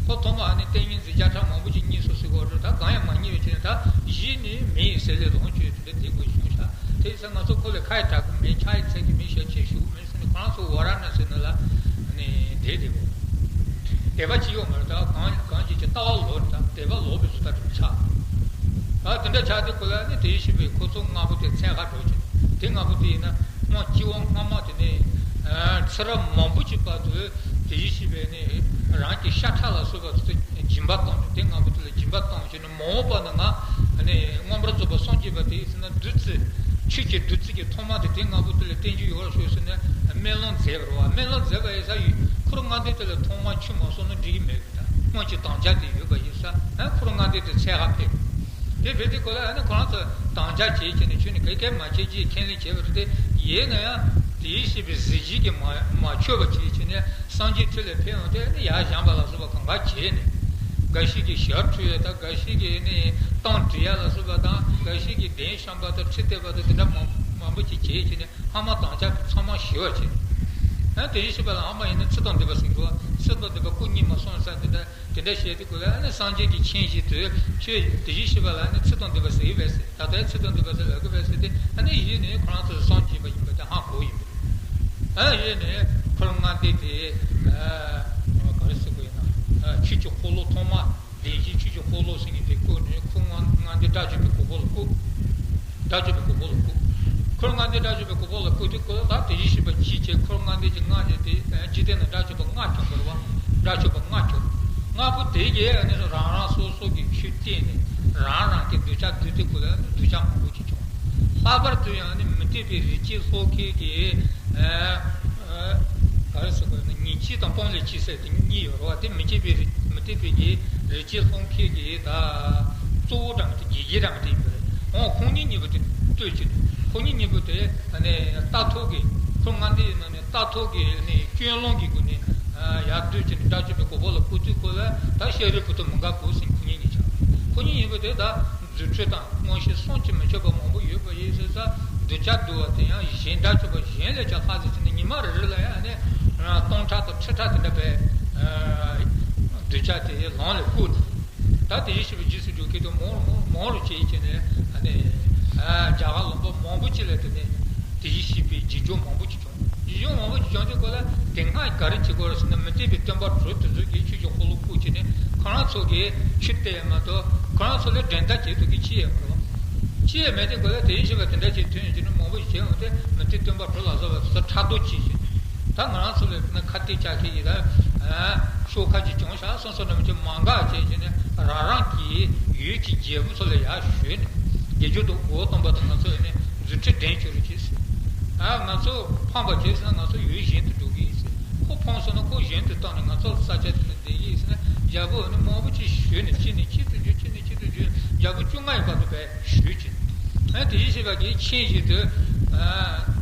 ཁོ་ཐོག་མ་ཨ་ནི་ཏིང་ངེ་འཛིན་བརྒྱ་ཕྲག་མང་པོ་ཅིག་རྙེད་སོང་ཟེར་གོ་རེད། ད་གང་ཡང་མ་རྙེད་པ་བྱས་ནས་ད་གཞི་ནས་མི་ཡི་ཟས་ལ་ལོངས་སྤྱོད་དེ་འདྲ་བསྡད་དགོས་བྱུང་ཤག་དེ་ཡིན་ཙང་ང་ཚོ་ཁོ་ལ་ཁ་ཡི་གྲག་གི་མེད། ཕྱག་ཡི་འཚལ་གི་མེད། ཞབས་ཕྱི་ཞུ་གི་མེད་ཟེར་ནས་ཁོ་རང་ཚོ་ཝཱ་ར་ཎཱ་སི་ནང་ལ་ནི་བསྡད་བསྡད་དགོས། དད་པ་ཅི་ཡོད་མ་རེད། ད་གང་གང་ཅིག་གི་ལྟ་བ་ལོག་རེད། ད་དད་པ་ལོག་པའི་བཟོ་ལྟ་དེ་ཆགས། ད་དེ་འདྲ་ཆགས་དུས་སྐོར་ལ་ནི་དེ་བཞིན་གཤེགས་པའི་ཁོ་ཚོ་ལྔ་པོ་དེ་འཚོལ་ག་འགྲོ་བྱས། དེ་ལྔ་པོ་དེ་ཡིན་ན་སྔོན་སྐྱེ་བ་སྔ་མ་དེ་ནས་ཨ་ཚེ་རབས་མང་པོ་ཅིག་བར་དུ་དེ་བཞིན་གཤེགས་པའི་ནི་རང་གི་ཤ་ཁྲག་ལ་སོགས་པ་དེ་ཚོ་སྦྱིན་པ་བཏང་ནས། དེ་ལྔ་པོ་དེ་ལ་སྦྱིན་པ་བཏང་བྱས་ནས། མ་འོངས་པ་ན་ང་ནི་མངོན་པར་རྫོགས་པར་སངས་རྒྱས་པ་དེ་ཡིན་ཟེར་ན། བདུད་རྩི། ཆོས་ཀྱི་བདུད་རྩི་གི་ཐོག་མ་དེ་དེ་ལྔ་པོ་དེ་ལ་བསྟན་རྒྱུ་ཡོད་ཤོག་ཟེར་ནས་སྨོན་ལམ་མཛད་པ་རེད་བ། སྨོན་ལམ་མཛད་པ་ཡིན་ཙང་ཡུལ་འཁོར་ལྔ་སྡེ་དེ་ལ་ཐོག་མར་ཆོས་མ་གསུངས་ན་འགྲིག་གི་མེད་གི། ད་སྔོན་གྱི་དམ་བཅའ་དེ་ཡོད་པ་ཡིན་ཙང་། ཨ་འཁོར་ལྔ་སྡེ་དེ་འཚོལ་ག་ཕེབས། དེ་ཕེབས་དུས་སྐོར་ལ་ཨ་ནི་ཁོ་རང་ཚོ་དམ་བཅའ་བྱས་བྱས་ནས་ཁྱོད་ནི་ག་གེ་མ་བྱེད་ཅེས་ཁས་ལེན་བྱས་པ་རེད། དེ་ཡིན་ན་ཡང་དེ་བཞིན་གཤེགས་པའི་གཟི་བརྗིད་ཀྱིས་མ་མ་ཆོད་པ་བྱས་བྱས་ནས་སངས་རྒྱས་ཁྲི་ལ་ཕེབས་ཡོང་དུས་ཨ་ནི་ཡར་བཞེངས་པ་ལ་སོགས་པ་གང་ག་བྱས་ནས། འགའ་ཞིག་གིས་ཞབས་འཁྲུ་ཡ་དང་། འགའ་ཞིག་གིས་ནི་གཏམ་དྲི་ཡ་ལ་སོགས་པ་དང་། འགའ་ཞིག་གིས་གདན་བཤམས་པ་དང་། ཁྲི་བཏེགས་པ་དང་། དེ་འདྲ་མང་མང་པོ་ཅིག་བྱས་བྱས་ནས་ཧ་མ་དམ་བཅའ་ཚང་མ་ཞི་བར་བྱས། ཨ་དེ་བཞིན་གཤེགས་པ་ལ་ཨ་མ་ཡིན་ན་ཚེ་དང་ལྡན་པ་ཟེར་གྱི་འདུག་བ། ཚེ་དང་ལྡན་པ་སྐུ་གཉིས་མ་སོང་ས་དེ་འདྲ་དེ་འདྲ་བཤད་དུས་སྐོར་ལ་ཨ་ནི་སངས་རྒྱས་ཀྱི་མཁྱེན་བཞིན་དུ་ཁྱོད་དེ་བཞིན་གཤེགས་པ་ལ་ནི་ཚེ་དང་ལྡན་པ་ཟེར་གྱི་བས་ཟེར། ད་ལྟའི་ཚེ་དང་ལྡན་པ་ཟེར་ལབ་གི་བས་ཟེར་ཏེ། ཨ་ནི་གཞི་ནས་ཁོ་རང་ཚོ་སངས་རྒྱས་པ་ཡིན་པ་དེ་ཧ་གོ་ཡིན་པས། ཨ་གཞི་ནས་འཁོར་ལྔ་སྡེ་དེ་ཨ་ ཆོས་ཀྱི་འཁོར་ལོ་ཐོག་མ་བདེན་བཞིའི་ཆོས་ཀྱི་འཁོར་ལོ་ཟེར་མཁན་དེ་བསྐོར་ནས་འཁོར་ལྔ་ལྔ་སྡེ་དགྲ་བཅོམ་པའི་གོ་འཕང་ལ་བཀོད། དགྲ་བཅོམ་པའི་གོ་འཕང་ལ་བཀོད། འཁོར་ལྔ་སྡེ་དགྲ་བཅོམ་པའི་གོ་འཕང་ལ་བཀོད་དུས་སྐབས་ལ་ད་དེ་བཞིན་གཤེགས་པ་གཅིག་བྱས། འཁོར་ལྔ་སྡེ་གྱི་ལྔ་བྱས་ཏེ་འཇིག་རྟེན་ན་དགྲ་བཅོམ་པ་ལྔ་བྱུང་བ་རེད་བ། དགྲ་བཅོམ་པ་ལྔ་བྱུང་། ལྔ་པོ་དེ་གས་ནི་རང་རང་སོ་སོ་གི་ཆོས་བསྟན་ནས་རང་རང་གི་འདོད་ཆགས་བསྡུས་ཏེ་ཁོ་ལ་ནི་འདོད་ཆགས་མང་པོ་ཅིག་བྱུང་། ལྷག་པར་དུ་ཡང་ནི་མི་བསྐྱོད་པའི་རིགས་ཀྱི་ལྷོ་ཁའི་གི་ཨ་ཨ་ག་རེ་ཟེར་དགོས་ན། ཉེར་གཅིག་དང་སྤང་ལེབ་གཅིག་ཟེར་དེ་གཉིས་ཡོད་རེད་བ། དེ་མི་བསྐྱོད་པའི་རིགས། མི་བསྐྱོད་པའི་གི་རིགས་ཀྱི་ལྷོ་ཁའི་གི་ད་གཙོ་བོ་འདྲ་མི་དེ། དགེ་རྒན་འདྲ་མི་དེ་ཡིན་པ་རེད། འོ་ཁོང་གཉིས་གཉིས་པོ་དེ་ལྟོས་ཀྱི་འདུག་ཁོང་གཉིས་གཉིས་པོ་དེ་ཨ་ནི་རྟ་ཐོག་གི། འཁོར་ལྔ་སྡེ་ཡི་ནང་ནས་རྟ་ཐོག་གི་ཨ་ནི་སྐྱོན་ལམ་གྱི་སྒོ་ནས་ཨ་ཡར་བསྡུས་ཀྱི་འདུག་དགྲ་བཅོམ་པའི་གོ་འཕང་ལ་བཀོད་དུས་སྐབས་ལ་ད་ཤཱ་རིའི་བུ་དང་མི་འགའ་བོ་ཟེར་ཁོང་གཉིས་གཉིས་ཆགས། ཁོང་གཉིས་གཉིས་པོ་དེ་ད་རྫུ་འཕྲུལ་དང་མངོན་ཤེས་བསམ་གྱིས་མི་ཁྱབ་པ་མང་པོ་ཡོད་པ་ཡིན་ཟེར་ས། འདོད་ཆགས་བསྡུ་བ་དེ་ཡང་གཞན། དགྲ་བཅོམ་པ་གཞན་ལས་ཀྱང་ལྷག་ཟེར་ཟེར་ནས་ཉི་མ་རེ་རེ་ལ་ཡང་ནི་སྟོང་ཕྲག་དང་ཁྲི་ཕྲག་དེ་འདྲ་བས་འདོད་ཆགས་དེ་ལམ་ལ་བཀོད་ནས། ད་དེ་བཞིན་གཤེགས་པའི་རྗེས་སུ་འཇུག་མཁན་དེ་མང་རུ་མང་རུ་མང་རུ་བྱས་བྱས་ནས་ཨ་ནི་རྒྱ་གར་ལུང་པ་མང་པོ་ཅིག་ལ་དེ་ནས་དེ་བཞིན་གཤེགས་པའི་རྗེས་འཇུག་མང་པོ་ཅིག་བྱུང་། རྗེས་འཇུག་མང་པོ་ཅིག་བྱུང་དུས་སྐབས་ལ་དེ་སྔ་ག་རེ་བྱེད་དགོས་རེད་ཟེར་ན། མི་བསྐྱོད་པའི་སྟོན་པ་དྲུག་དེ་ཚོ་གིས་ཆོས་ཀྱི་འཁོར་ལོ་བསྐོར་བྱས་ནས་ཁོ་རང་ཚོ་གིས་ཆོས་བསྟན་ཡ་མ་གཏོགས། ཁོ་རང་ཚོ་ལ་འགྲན་ཟླ་བྱེད་ཐུབ་མཁན་ཅི་ཡང་མེད་རེད་བ། ཅི་ཡང་མེད་དུས་སྐབས་ལ་དེ་བཞིན་གཤེགས་པ་དེ་འདྲ་ཞིག་ཐོན་ཡོང་དུས་ནི་མང་པོ་ཞིག་བྱས་ཡོང་སྟེ། མི་བསྐྱོད་པའི་སྟོན་པ་དྲུག་ལ་སོགས་པ་དེ་ཚོ་ཕྲག་དོག་སྐྱེས་བྱས། ད་ང་རང་ཚོ་ལ་ན་ཁ་གཏད་བཅག་མཁན་ཡིན་ད། ཤོག་ཁ་ཅིག་གྱོན་ཤག་སོང་སོང་འདྲ་མི་ཅིག་མ་འགག་བྱས་བྱས་ནས་རང་རང་གི་ཡུལ་གྱི་རྒྱལ་པོ་ཚོ་ལ་ཡར་ཞུས་ནས། དགེ་སྦྱོར་དང་སྒོ་གསུམ་པ་དང་ང་ཚོ་ནི་རྫུ་འཕྲུལ་འགྲན་བྱོས་རོགས་གྱིས་ཟེར། ཨ་ང་ཚོ་ཕམ་པ་བྱས་ཟེར་ན་ང་ཚོ་ཡུལ་གཞན་དུ་འགྲོ་གི་ཡིན་ཟེར། ཁོ་ཕམ་སོང་ན་ཁོ་གཞན་དུ་བཏང་ནས་ང་ཚོ་ས་ཆ་དེ་ནས་བསྡད་ཀྱི་ཡིན་ཟེར་ནས། རྒྱལ་པོ་ནི་མང་པོ་ཅིག་ཞུས་ནས་གཅིག་ནས་གཅིག་ཏུ་བརྒྱུད། གཅིག་ནས་གཅིག་ཏུ་བརྒྱུད། རྒྱལ་པོ་བཅོ་ལྔ་ཡི་བར་དུ་བས་ཞུས་ཀྱི། ཨ་དེ་བཞིན་གཤེགས་པ་གིས་མཁྱེན་བཞིན་དུ། ཨ་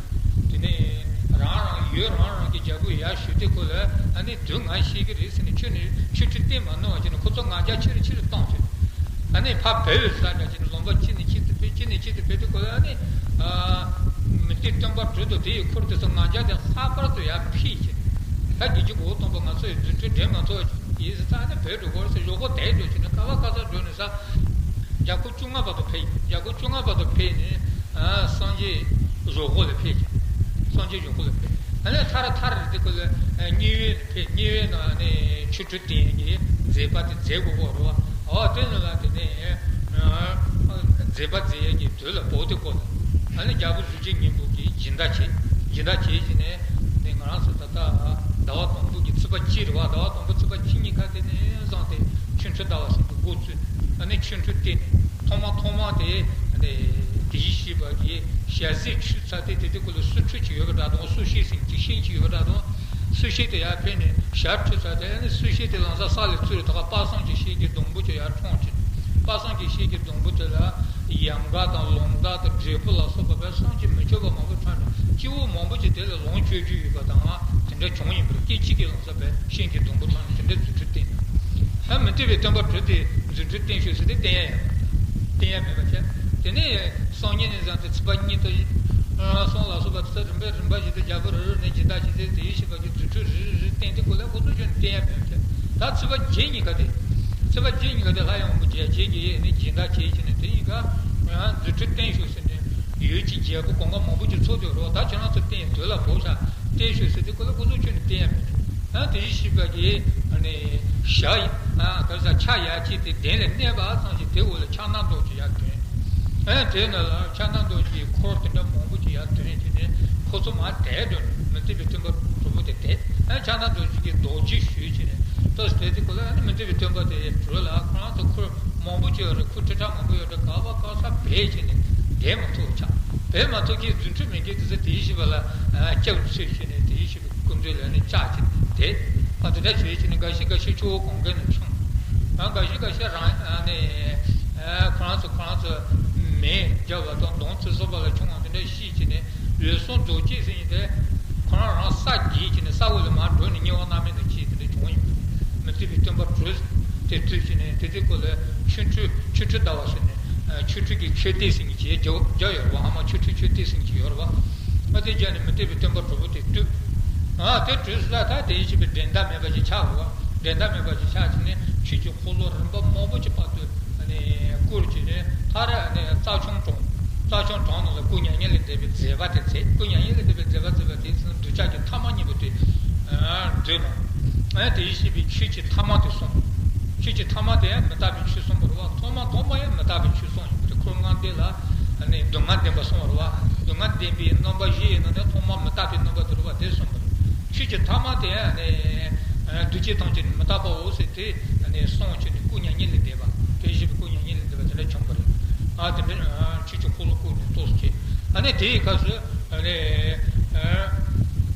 དེ་ནས་རང་རང་ཡུལ་རང་རང་གི་རྒྱལ་པོ་ཡར་ཞུ་དུས་སྐབས་ལ། ཨ་ནི་དུས་ང་ཤེས་ཀྱི་རེད་ཟེར་ནས། ཁྱོད་ནི་ཆོས་ཁྲིད་བསྟན་མ་གནང་བ་བྱས་ནས་ཁོ་ཚོ་ང་རྒྱལ་ཆེ་རུ་ཆེ་རུ་བཏང་བྱས། ཨ་ནི་ཕར་བལ་བའི་ས་འདྲ་བྱས་ནས་ལུང་པ་གཅིག་ནས་གཅིག་ཏུ་བལ། གཅིག་ནས་གཅིག་ཏུ་བལ་དུས་སྐབས་ལ། ཨ་ནི་ཨ་མི་བསྐྱོད་པའི་སྟོན་པ་དྲུག་དང་དེ་ཡི་འཁོར་དེ་ཚོ་ང་རྒྱལ་དེ་ལྷག་པར་དུ་ཡར་འཕེལ་བྱས། ད་དགེ་སྦྱོར་སྒོ་གསུམ་པ་ང་ཚོ་ཡི་རྫུ་འཕྲུལ་འགྲན་མ་ཐུབ་པ་ཡིན་ཟེར་ཙང་། ཨ་ནི་བལ་འགྲོ་དགོས་ཟེར། གཞོགས་པོ་དལ་འགྲོ་བྱས་ནས་ག་བ་ག་ས་འགྲོ་ནས་ས། རྒྱལ་ཁབ་བཅོ་ལྔ་བར་དུ་འཕེལ། རྒྱལ་ཁབ་བཅོ་ལྔ་བར་དུ་འཕེལ་ནས། ཨ་སངས་རྒྱས་བཟོ་བོ་ལ་འཕེལ་ཀྱང་། སངས་རྒྱས་བཟོ་བོ་ལ་འཕེལ། ཨ་ནི་མཐར་མཐར་རེད་དེ་ཁོ་ལ་ཨ་མཉན་ཡོད་ལ་འཕེལ། མཉན་ཡོད་ནང་ཨ་ནི་ཆོ་འཕྲུལ་བསྟན་གྱི་མཛད་པ་དེ་མཛད་དགོས་པ་རེད་བ། འོ་དེ་ནང་ལ་དེ་ནས་ཨ་མཛད་པ་མཛད་ཡས་ཀྱི་དུས་ལ་བབ་དུས་སྐབས་ལ། ཨ་ནི་རྒྱལ་པོ་གཟུགས་ཅན་སྙིང་པོ་གིས་སྦྱིན་བདག་བྱས། སྦྱིན་བདག་བྱས་བྱས་ནས་ནི་ང་རང་ཚོ་ད་ལྟ་ཟླ་བ་དང་པོ་གི་ཚེས་པ་གཅིག་རེད་བ། ཟླ་བ་དང་པོ་ཚེས་པ་གཅིག་གཉིས་ཁ་དེ་ནས་བཟུང་སྟེ་ཆོ་འཕྲུལ་ཟླ་བ་ཟེར་དུས་འགོ་བཙུགས། ཨ་ནི་ཆོ་འཕྲུལ་བསྟན་ནས་ཐོག་མ་ཐོག་མ་དེ་ཨ་ནི་དེ་བཞིན་གཤེགས་པ་གི་ཞལ་ཟས་འཁྲུད་ཚར་ཏེ། དེ་དུས་སྐབས་ལ་གསུར་འཁྲུད་ཅིག་ཡོད་པ་འདྲ་དང་། གསུར་ཤེལ་ཟེར་གྱི་ཤིང་ཅིག་ཡོད་པ་འདྲ་དང་། གསུར་ཤེལ་དེ་ཡར་ཕུལ་ནས་ཞལ་འཁྲུད་ཚར་ཏེ། ཨ་ནི་གསུར་ཤེལ་དེ་ལམ་སང་ས་ལ་བཙུགས། ད་ག་དཔག་བསམ་གྱི་ཤེལ་གྱི་སྡོང་པོ་ཅིག་ཡར་འཁྲུངས་ཀྱི། དཔག་བསམ་གྱི་ཤེལ་གྱི་སྡོང་པོ་དེ་ལ་ཡམ་འགག་དང་ལོང་འགག་དང་འབྲས་བུ་ལ་སོགས་པ་བསམ་གྱིས་མི་ཁྱབ་པ་མང་པོ་འཁྲུངས་ནས། སྐྱེ་བོ་མང་པོ་ཅིག་དེ་ལ་ལོངས་སྤྱོད་རྒྱུ་ཡོད་པ་དང་དེ་འདྲ་བྱུང་ཡིན་པར། སྐད་ཅིག་གི་ལམ་སང་བས་ཤིང་གི་སྡོང་པོ་འཁྲུངས་ནས་དེ་འདྲ་རྫུ་འཕྲུལ་བསྟན། ཨ་མི་བསྐྱོད་པའི་སྟོན་པ་དྲུག་དེ་རྫུ་འཕྲུལ་བསྟན་ཤོག་ཟེར་ཏེ་བསྟན་ཡ་ཡང་བསྟན་ཡ་མེད་པ་བྱས། དེ་ནས་སང་ཉིན་ནས་བཟུང་སྟེ་ཚེས་པ་གཉིས་དང་གསུམ་ལ་སོགས་པ་དེ་ཚོ་རིམ་པས་རིམ་པ་བཞིན་དུ་རྒྱལ་པོ་རེ་རེ་ནས་སྦྱིན་བདག་བྱས་ཏེ། དེ་བཞིན་གཤེགས་པ་གིས་རྫུ་འཕྲུལ་རེ་རེ་རེ་བསྟན་དུས་སྐབས་ལ་ཁོ་ཚོ་ཁྱོན་ནས་བསྟན་ཡ་མེད་པ་བྱས། ད་ཚེས་པ་བརྒྱད་ཉིན་ཀ་དེ། ཚེས་པ་བརྒྱད་ཉིན་ཀ་དེ་ལྷ་ཡང་དབང་པོ་རྒྱལ་བྱེད་ཀྱིས་ནི་སྦྱིན་བདག་བྱས་བྱས་ནས། དེ་ཉིན་ཀ་ཡང་རྫུ་འཕྲུལ་བསྟན་ཤོག་ཟེར་ནས། ཡུལ་གྱི་རྒྱལ་པོ་གང་ག་མང་པོ་ཅིག་ཚོགས་དུས་རོ། ད་ཁྱོད་རང་ཚོ་བསྟན་ཡ་དུས་ལ་བབ་ཤག་བསྟན་ཤོག་ཟེར་དུས་སྐབས་ལ་ཁོ་ཚོ་ཁྱོན་ནས་བསྟན་ཡ་མེད། ཨ་དེ་བཞིན་གཤེགས་པ་གིས་ཨ་ནི་ཞྭ་ཡི་ཨ་ག་རེ་ཟ། ཕྱག་ཡར་བཅད་དེ་གདན་ལ་གནས་པ་ཙམ་ཞིག་དེ་འོག་ལ་ཕྱག་ན་རྡོ་རྗེ་ཡར་ཐོན། ཨ་དེ་ནས་ལ་ཕྱག་ན་རྡོ་རྗེའི་འཁོར་དེ་འདྲ་མང་པོ་ཅིག་ཡར་ཐོན་བྱས་ནས་ཁོ་ཚོ་མར་དེད་འགྲོ་ནས། མི་བསྐྱོད་པའི་སྟོན་པ་དྲུག་པོ་དེ་དེད། ཨ་ཕྱག་ན་རྡོ་རྗེ་གིས་རྡོ་རྗེ་ཞུས་བྱས་ནས་ལྟོས་དེ་དུས་སྐབས་ལ། ཨ་ནི་མི་བསྐྱོད་པའི་སྟོན་པ་དེ་དྲུག་ལ་ཁོ་རང་ཚོ་འཁོར་མང་པོ་ཅིག་ཡོད་རེད། འཁོར་ཁྲི་ཕྲག་མང་པོ་ཡོད་རེད། ག་བ་ག་ས་བེད་བྱས་ནས་བསྡད་མ་ཐུབ་ཆགས། བེད་མ་ཐུབ་ཀྱི་རྫུ་འཕྲུལ་མེད་མཁན་དེ་ཚོ་དེ་བཞིན་གཤེགས་པ་ལ་ཨ་སྐྱབས་འཚོལ་བྱས་ནས་དེ་བཞིན་གཤེགས་པའི་སྐུ་མདུན་ལ་ནི་བཅར་གྱི་དེ། ཨ་དེ་འདྲ་བྱས་བྱས་ནས་འགའ་ཤས་འགའ་ཤས་ཆུ་བོ་གངྒཱ་ནས་མཆོངས། ཡང་འགའ་ཤས་འགའ་ཤས་རང་ཨ་ནི་ཨ་ཁོ་རང་ཚོ་ཁོ་རང་ཚོ་མེ་བརྒྱབ་པ་དང་མདུང་རྩེ་གསུམ་པ་ལ་མཆོངས་པ་དེ་འདྲ་ཤེས་བྱས་ནས། འོད་སྲུང་རྡོ་རྗེ་ཟེར་མཁན་དེ་ཁོ་རང་རང་ས་འགྱེལ་བྱས་ནས་ས་འོག་ལ་མར་འགྲོ་ནས་དམྱལ་བ་མནར་མེད་དང་ཕྱད་དེ་འདྲ་བྱུང་ཡོད། མི་བསྐྱོད་པའི་སྟོན་པ་དྲུག་དེ་ཚུད་བྱས་ནས། དེ་དུས་སྐབས་ལ་ཆོ་འཕྲུལ་ཆོ་འཕྲུལ་ཟླ་བ་ཟེར་ནས་ཆོ་འཕྲུལ་གྱི་མཆོད་རྟེན་ཟེར་མཁན་ཅིག་རྒྱ་རྒྱ་ཡོད་རེད་བ། ཨ་མ་ཆོ་འཕྲུལ་མཆོད་རྟེན་ཟེར་མཁན་ཅིག་ཡོད་རེད་བ། ཨ་དེ་རྒྱབ་ནས་མི་བསྐྱོད་པའི་སྟོན་པ་དྲུག་པོ་དེ་བཏུལ། ཨ་དེ་བཏུལ་ས་ད་དེ་བཞིན་གཤེགས་པའི་འགྲན་ཟླ་མེད་པ་ཞིག་ཆགས་རེད་བ། འགྲན་ཟླ་མེད་པ་ཞིག་ཆགས་བྱས་ནས་ཆོས་ཀྱི་འཁོར་ལོ་རིམ་པ་མང་པོ་ཅིག་བར་དུ་ཨ་ནི་བསྐོར་བྱས་ནས། མཐར་ཨ་ནི་རྩྭ་ཆུང་གྲོང་རྩྭ་ཆུང་གྲོང་ནང་ལ་སྐུ་མྱ་ངན་ལས་འདས་པའི་མཛད་པ་དེ་མཛད། སྐུ་མྱ་ངན་ལས་འདས་པའི་མཛད་པ་མཛད་པ་དེ་ཚོ་འདོད་ཆགས་ཀྱི་ཐ་མ་གཉིས་པོ་དེ་ཨ་བསྡུས་ནས། ཨ་དེ་བཞིན་གཤེགས་པའི་ཆོས་ཀྱི་ཐ་མ་དེ་གསུངས། ཆོས་ཀྱི་ཐ་མ་དེ་ཡང་མི་རྟག་པའི་ཆོས་གསུངས་པ་རེད་བ། ཐོག་མ་ཐོག་མ་ཡང་མི་རྟག་པའི་ཆོས་གསུངས་ཡོད་པ་རེད། འཁོར་ལྔ་སྡེ་ལ་ནི་སྡུག་བསྔལ་བདེན་པ་གསུངས་པ་རེད་བ། སྡུག་བསྔལ་བདེན་པའི་རྣམ་པ་བཞི་ཡི་ནང་ནས་ཐོག་མ་མི་རྟག་པའི་རྣམ་པ་དེ་རེད་བ། དེ་གསུངས་པ་རེད། ཆོས་ཀྱི་ཐ་མ་དེ་ཡང་ནི་འདུས་བྱས་ཐམས་ཅད་ནི་མི་རྟག་པའོ་ཟེར་དེ་ནི་གསུངས་བྱས་ནས་སྐུ་མྱ་ངན་ལས་འདས་པ། དེ་བཞིན་པའི་སྐུ་མྱ་ངན་ལས་འདས་པ་དེ་འདྲ་བྱུང་བ་རེད། ཨ་དེ་འདྲ་ཆོས་ཀྱི་འཁོར་ལོ་བསྐོར་ནས་ཏོག་ཙམ་བྱས། ཨ་ནི་དེའི་སྐབས་སུ་ཨ་ནི་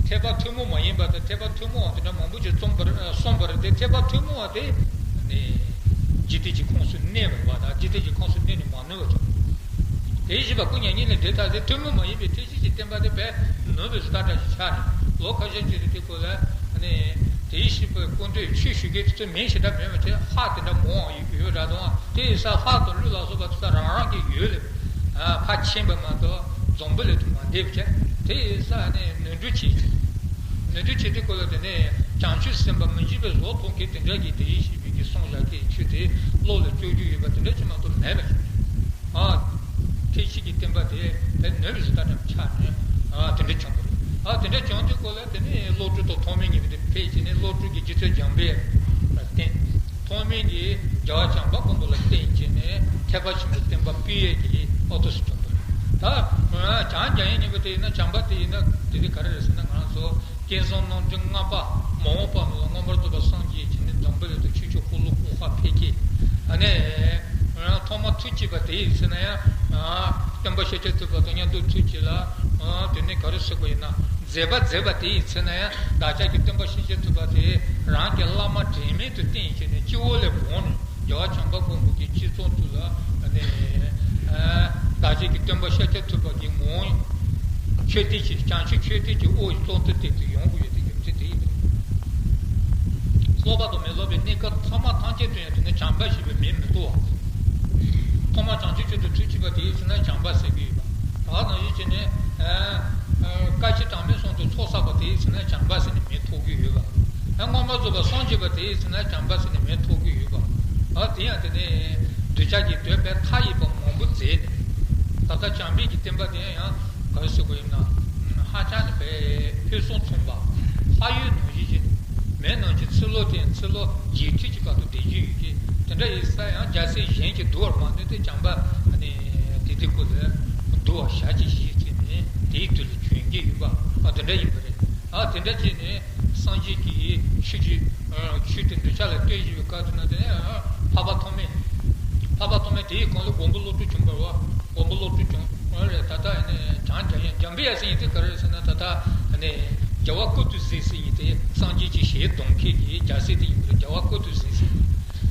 ཐེག་པ་ཐུན་མོང་མ་ཡིན་པ་དང་ཐེག་པ་ཐུན་མོང་བ་དེ་འདྲ་མང་པོ་ཅིག་གསུངས་པར་གསུངས་པ་རེད་དེ། ཐེག་པ་ཐུན་མོང་བ་དེ་ནི་འཇིག་རྟེན་གྱི་ཁོངས་སུ་གནས་པར་བ་དང་འཇིག་རྟེན་གྱི་ཁོངས་སུ་གནས་ནས་མ་ནུས་པ་ཅིག་དེ་བཞིན་པ་སྐུ་མྱ་ངན་ལས་འདས་ཐལ་ཟེར། ཐུན་མོང་མ་ཡིན་པའི་ཐེག་ཆེན་གྱི་བསྟན་པ་དེ་བས་ནུས་པའི་ཟེར་ལྟ་འདྲ་ཞིག་ཆགས་ནས། ལོ་ཁ་ཤས་ཅིག་རིང་དེ་སྐོར་ལ་ནི་དེ་བཞིན་པའི་སྐུ་མདུན་ཆོས་ཞུ་མཁན་དེ་ཚོ་མིང་ཞེ་དྲག་མེད་པ་བྱས། ལྷ་དེ་འདྲ་མང་བ་ཡོད་ར་དང་། དེ་ཡི་ས་ལྷ་དང་ཀླུ་ལ་སོགས་པ་དེ་ཚོ་རང་རང་གི་ཡུལ་ལས་ཕར་ཕྱིན་པ་མ་གཏོགས་འཛམ་བུ་གླིང་དུ་མ་འདས་པ་བྱས། དེ་ཡི་ས་ནི་ནོར་འཁྲུལ་ཆེ། ནོར་འཁྲུལ་ཆེ་དེ་སྐོར་ལ་དེ་ནས་བྱང་ཆུབ་སེམས་དཔའ་མི་འཇིགས་པའི་གཟུགས་མཐོང་མཁན་དེ་འདྲ་གིས་དེ་བཞིན་གཤེགས་པའི་གི་གསུང་བཞག་མཁན་ཆོས་དེ་བློ་ལ་སྐྱོར་རྒྱུ་ཡོད་པ་དེ་འདྲ་ཅིག་མ་གཏོགས་མེད་པ་བྱས། ཨ། ཐེག་ཆེན་གྱི་བསྟན་པ་དེ་བས་ནུས་པའི་ཟེར་ལྟ་འདྲ་ཆགས་ནས་ཨ་དེ་འདྲ་བྱུང་བ་རེད། ཨ་དེ་འདྲ་བྱུང་དུས་སྐོར་ལ་དེ་ནས་བློ་གྲོས་དང་ཐོགས་མེད་གཉིས་པོ་དེ་ཕེབས་བྱས་ནས། བློ་གྲོས་ཀྱིས་རྗེ་བཙུན་འཇམ་དཔལ་ལ་བསྟེན། ཐོགས་མེད་ཀྱིས་རྒྱལ་བ་བྱམས་པ་མགོན་པོ་ལ་བསྟེན་བྱས་ནས་ཐེག་པ་ཆེན་པོའི་བསྟན་པ་སྤེལ་ཡས་ཀྱི་ཨོ་ཐོག་སུ་བྱུང་བ་རེད། ད་བྱང་རྒྱ་ཡན་གཉིས་པོ་དེ་ཡིན་ན། བྱམས་པ་དེ་ཡིན་ན་དེ་དེ་ག་རེ་རེད་ཟེར་ན། ང་རང་ཚོ་ཀུན་བཟང་རྣམ་འདྲེན་ལྔ་པ་མ་འོངས་པ་ལ་མངོན་པར་རྫོགས་པར་སངས་རྒྱས་བྱས་ནས་འཛམ་བུ་གླིང་དུ་ཆོས་ཀྱི་འཁོར་ལོ་བསྐོར་ཁ་ཕེབས་ཀྱི། ཨ་ནི་ཐོག་མ་ཐུགས་བསྐྱེད་པ་དེ་ཡིན་ཟེར་ན་ཡང་། སྟོན་པ་ཤཱཀྱ་ཐུབ་པ་དང་མཉམ་དུ་ཐུགས་བསྐྱེད་ལ། དེ་ནས་ག་རེ་ཟེར་དགོས་ཡིན་ན། མཛད་པ་མཛད་པ་དེ་ཡིན་ཟེར་ན་ཡང་། བདག་ཅག་གི་སྟོན་པ་ཤཱཀྱ་ཐུབ་པ་དེ་རང་གི་བླ་མ་དྲན་མེད་དུ་བསྟེན་བྱས་ནས་སྤྱི་བོ་ལས་དགོངས་ནས། རྒྱལ་བ་བྱམས་པ་མགོན་པོ་གི་སྤྱི་གཙུག་ཏུ་ལ་ནི་བདག་ཅག་གི་སྟོན་པ་ཤཱཀྱ་ཐུབ་པ་གི་ངོ་བོ་མཆོད་རྟེན་གྱི། བྱང་ཆུབ་མཆོད་རྟེན་གྱི་དབུ་ཡི་གཙུག་ཏུ་བཏེགས་ཏེ་ཡོང་དགོས་ཡོད་དེ་རྒྱུ་མཚན་དེ་ཡིན་པ་རེད། སློབ་པ་དང་མི་སློབ་པའི་གནས་སྐབས་ཐོག་མ་ཐམས་ཅད་དུ་ཡང་དེ་ནི་བྱམས་པ་ཞེས་པའི་མིང་མི་བཏགས་པ། ཐོག་མ་བྱང་ཆུབ་མཆོག་ཏུ་ཐུགས་བསྐྱེད་པ་དེ་ཡིན་ཟེར་ན་བྱམས་པ་ཟེར་གྱི་ཡོད་པ། ད་ནང་བཞིན་བྱས་ནས་ཨ་ཨ་བཀའ་ཆེན་གྲངས་མེད་གསུམ་དུ་ཚོགས་བསགས་པ་དེ་ཡིན་ཟེར་ན་བྱམས་པ་ཟེར་ནས་མིང་ཐོགས་ཀྱི་ཡོད་པ། ཨ་མངོན་པར་རྫོགས་པར་སངས་རྒྱས་པ་དེ་ཡིན་ཟེར་ན་བྱམས་པ་ཟེར་ནས་མིང་ཐོགས་ཀྱི་ཡོད་པ། ཨ་དེ་ཡང་དེ་ནས་གདུལ་བྱ་གི་དོན་དཔེ་མཐའ་ཡས་པ་མང་པོ་མཛད་ནས། ད་ལྟ་བྱམས་པའི་གི་བསྟན་པ་དེ་ཡང་ག་རེ་ཟེར་དགོས་ཡིན་ན། ཧ་ཅང་ནས་དཔེ་ཕུན་སུམ་ཚོགས་པ། ལྷ་ཡུལ་ནང་བཞིན་བྱས། མི་རྣམས་ཀྱི་ཚེ་ལོ་དེ་ཚེ་ལོ་བརྒྱད་ཁྲི་གི་བར་དུ་བསྡད་རྒྱུ་ཡོད་ཀྱི། དེ་འདྲ་ཡིན་ས་ཡང་རྒྱལ་སྲས་གཞན་གྱིས་འདུལ་བར་མ་ནུས་ཏེ། བྱམས་པ་ནི་དེ་དུས་སྐབས་ལ་འདུལ་བར་ཞལ་གྱིས་བཞེས་བྱས་ནས་དེའི་དུས་ལ་བྱོན་གྱི་ཡོད་པ། ཨ་དེ་འདྲ་ཡིན་པ་རེད། ཨ་དེ་འདྲ་བྱས་ནས་སངས་རྒྱས་ཀྱི་ཆོས་ཀྱི་ཆོས་དེ་གདུལ་བྱ་ལ་སྟོན་བཞིན་པའི་སྐབས་དེ་ན། དེ་ནས་འཕགས་པ་ཐོགས་མེད། འཕགས་པ་ཐོགས་མེད་དེའི་གོང་ལ་མགོན་པོ་བློ་གྲོས་བྱུང་བ་རེད་བ། མགོན་པོ་བློ་གྲོས་བྱུང་བ་རེད། ད་ལྟ་ནི་བྱང་རྒྱལ་ཡན། འཇམ་པའི་དབྱངས་ཟེར་མཁན་དེ་ག་རེ་རེད་ཟེར་ན། ད་ལྟ་ནི་རྒྱལ་བ་ཀུན་ཏུ་གཟིགས་ཟེར་མཁན་དེ་སངས་རྒྱས་ཀྱི་ཞལ་གདམས་མཁན་གྱི་རྒྱལ་སྲས་དེ་ཡིན་པ་རེད། རྒྱལ་བ་ཀུན་ཏུ་གཟིགས་ཟེར།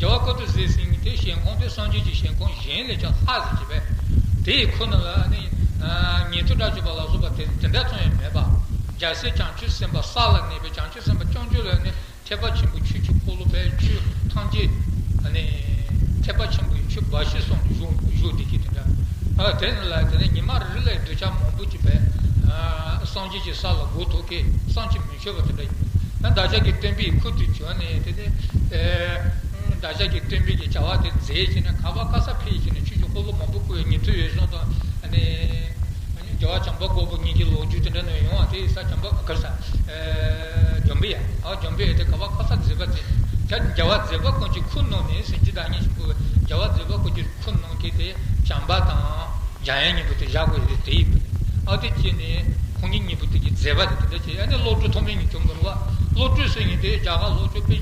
རྒྱལ་བ་ཀུན་ཏུ་གཟིགས་ཟེར་མཁན་དེ་ཞལ་ཁོང་དེ་སངས་རྒྱས་ཀྱི་ཞལ་ཁོང་གཞན་ལས་ཀྱང་ལྷག་ཟེར་གྱི་བས། དེ་ཡི་ཁོ་ན་ལ་ནི་ཉན་ཐོས་དགྲ་བཅོམ་པ་ལ་སོགས་པ་དེ་དེ་འདྲ་ཙམ་ཡང་མེད་པ། རྒྱལ་སྲས་བྱང་ཆུབ་སེམས་དཔའ་ས་ལ་གནས་པའི་བྱང་ཆུབ་སེམས་དཔའ་བྱང་ཆུབ་ལ་ནི། ཐེག་པ་ཆེན་པོའི་ཆོས་ཀྱི་འཁོར་ལོ་བས་ཆོས་ཐམས་ཅད་ནི། ཐེག་པ་ཆེན་པོའི་ཆོས་འབའ་ཞིག་གསུངས་ནས་བཞུགས་བཞུགས་བསྡད་ཀྱི་དེ་འདྲ། ཨ་དེ་ནི་ལ་དེ་ནི་ཉི་མ་རེ་ལ་གདུལ་བྱ་མང་པོ་ཅིག་བས་ཨ་སངས་རྒྱས་ཀྱི་ས་ལ་སྒོ་ཐོག་གི་བསམ་གྱིས་མི་ཁྱབ་པ་དེ་འདྲ་ཡིན། ཨ་བདག་ཅག་གི་སྟོན་པའི་ཁུར་དུ་བྱོན་ནས། དེ་ནི་ཨེ་བདག་ཅག་གི་སྟོན་པའི་གི་བྱ་བ་དེ་མཛད་བྱས་ནས། ག་བ་ག་ས་ཕེབས་བྱས་ནས་ཆོས་ཀྱི་འཁོར་ལོ་མང་པོ་བསྐོར་བའི་ཉན་ཐོས་འོད་སྲུང་དང་ནི། རྒྱལ་བ་བྱམས་པ་མགོན་པོ་གཉིས་ཀྱི་ལོ་རྒྱུས་དེ་འདྲ་ནས་ཡོང་བ་དེ་ས། བྱམས་པ་གར་ས་ཨེ་འཇམ་པའི་དབྱངས། ཨ་འཇམ་པའི་དབྱངས་དེ་ག་བ་ག་ས་མཛད་པ་དེ། ད་རྒྱལ་བ་མཛད་པ་ཀུན་གྱི་ཁུར་བསྣམས་ནས་ཟེར་གྱི། བདག་ཉིད་ཆེན་པོ་རྒྱལ་བ་མཛད་པ་ཀུན་གྱི་ཁུར་བསྣམས་མཁན་དེ་བྱམས་པ་དང་འཇམ་དབྱངས་གཉིས་པོ་དེ་བཞག་དགོས་ཡོད་དེ་ཡིན་པ་རེད། ཨ་དེ་བྱས་ནས་ཁོང་གཉིས་གཉིས་པོ་དེ་གི་མཛད་པ་དེ་དེ་འདྲ་བྱས། ཨ་ནི་བློ་གྲོས་ཐོགས་མེད་གཉིས་བྱུང་བ་རེད་བ། བློ་གྲོས་ཟེར་མཁན་དེ་རྒྱ་གར་ལྷོ་ཕྱོགས་པའི།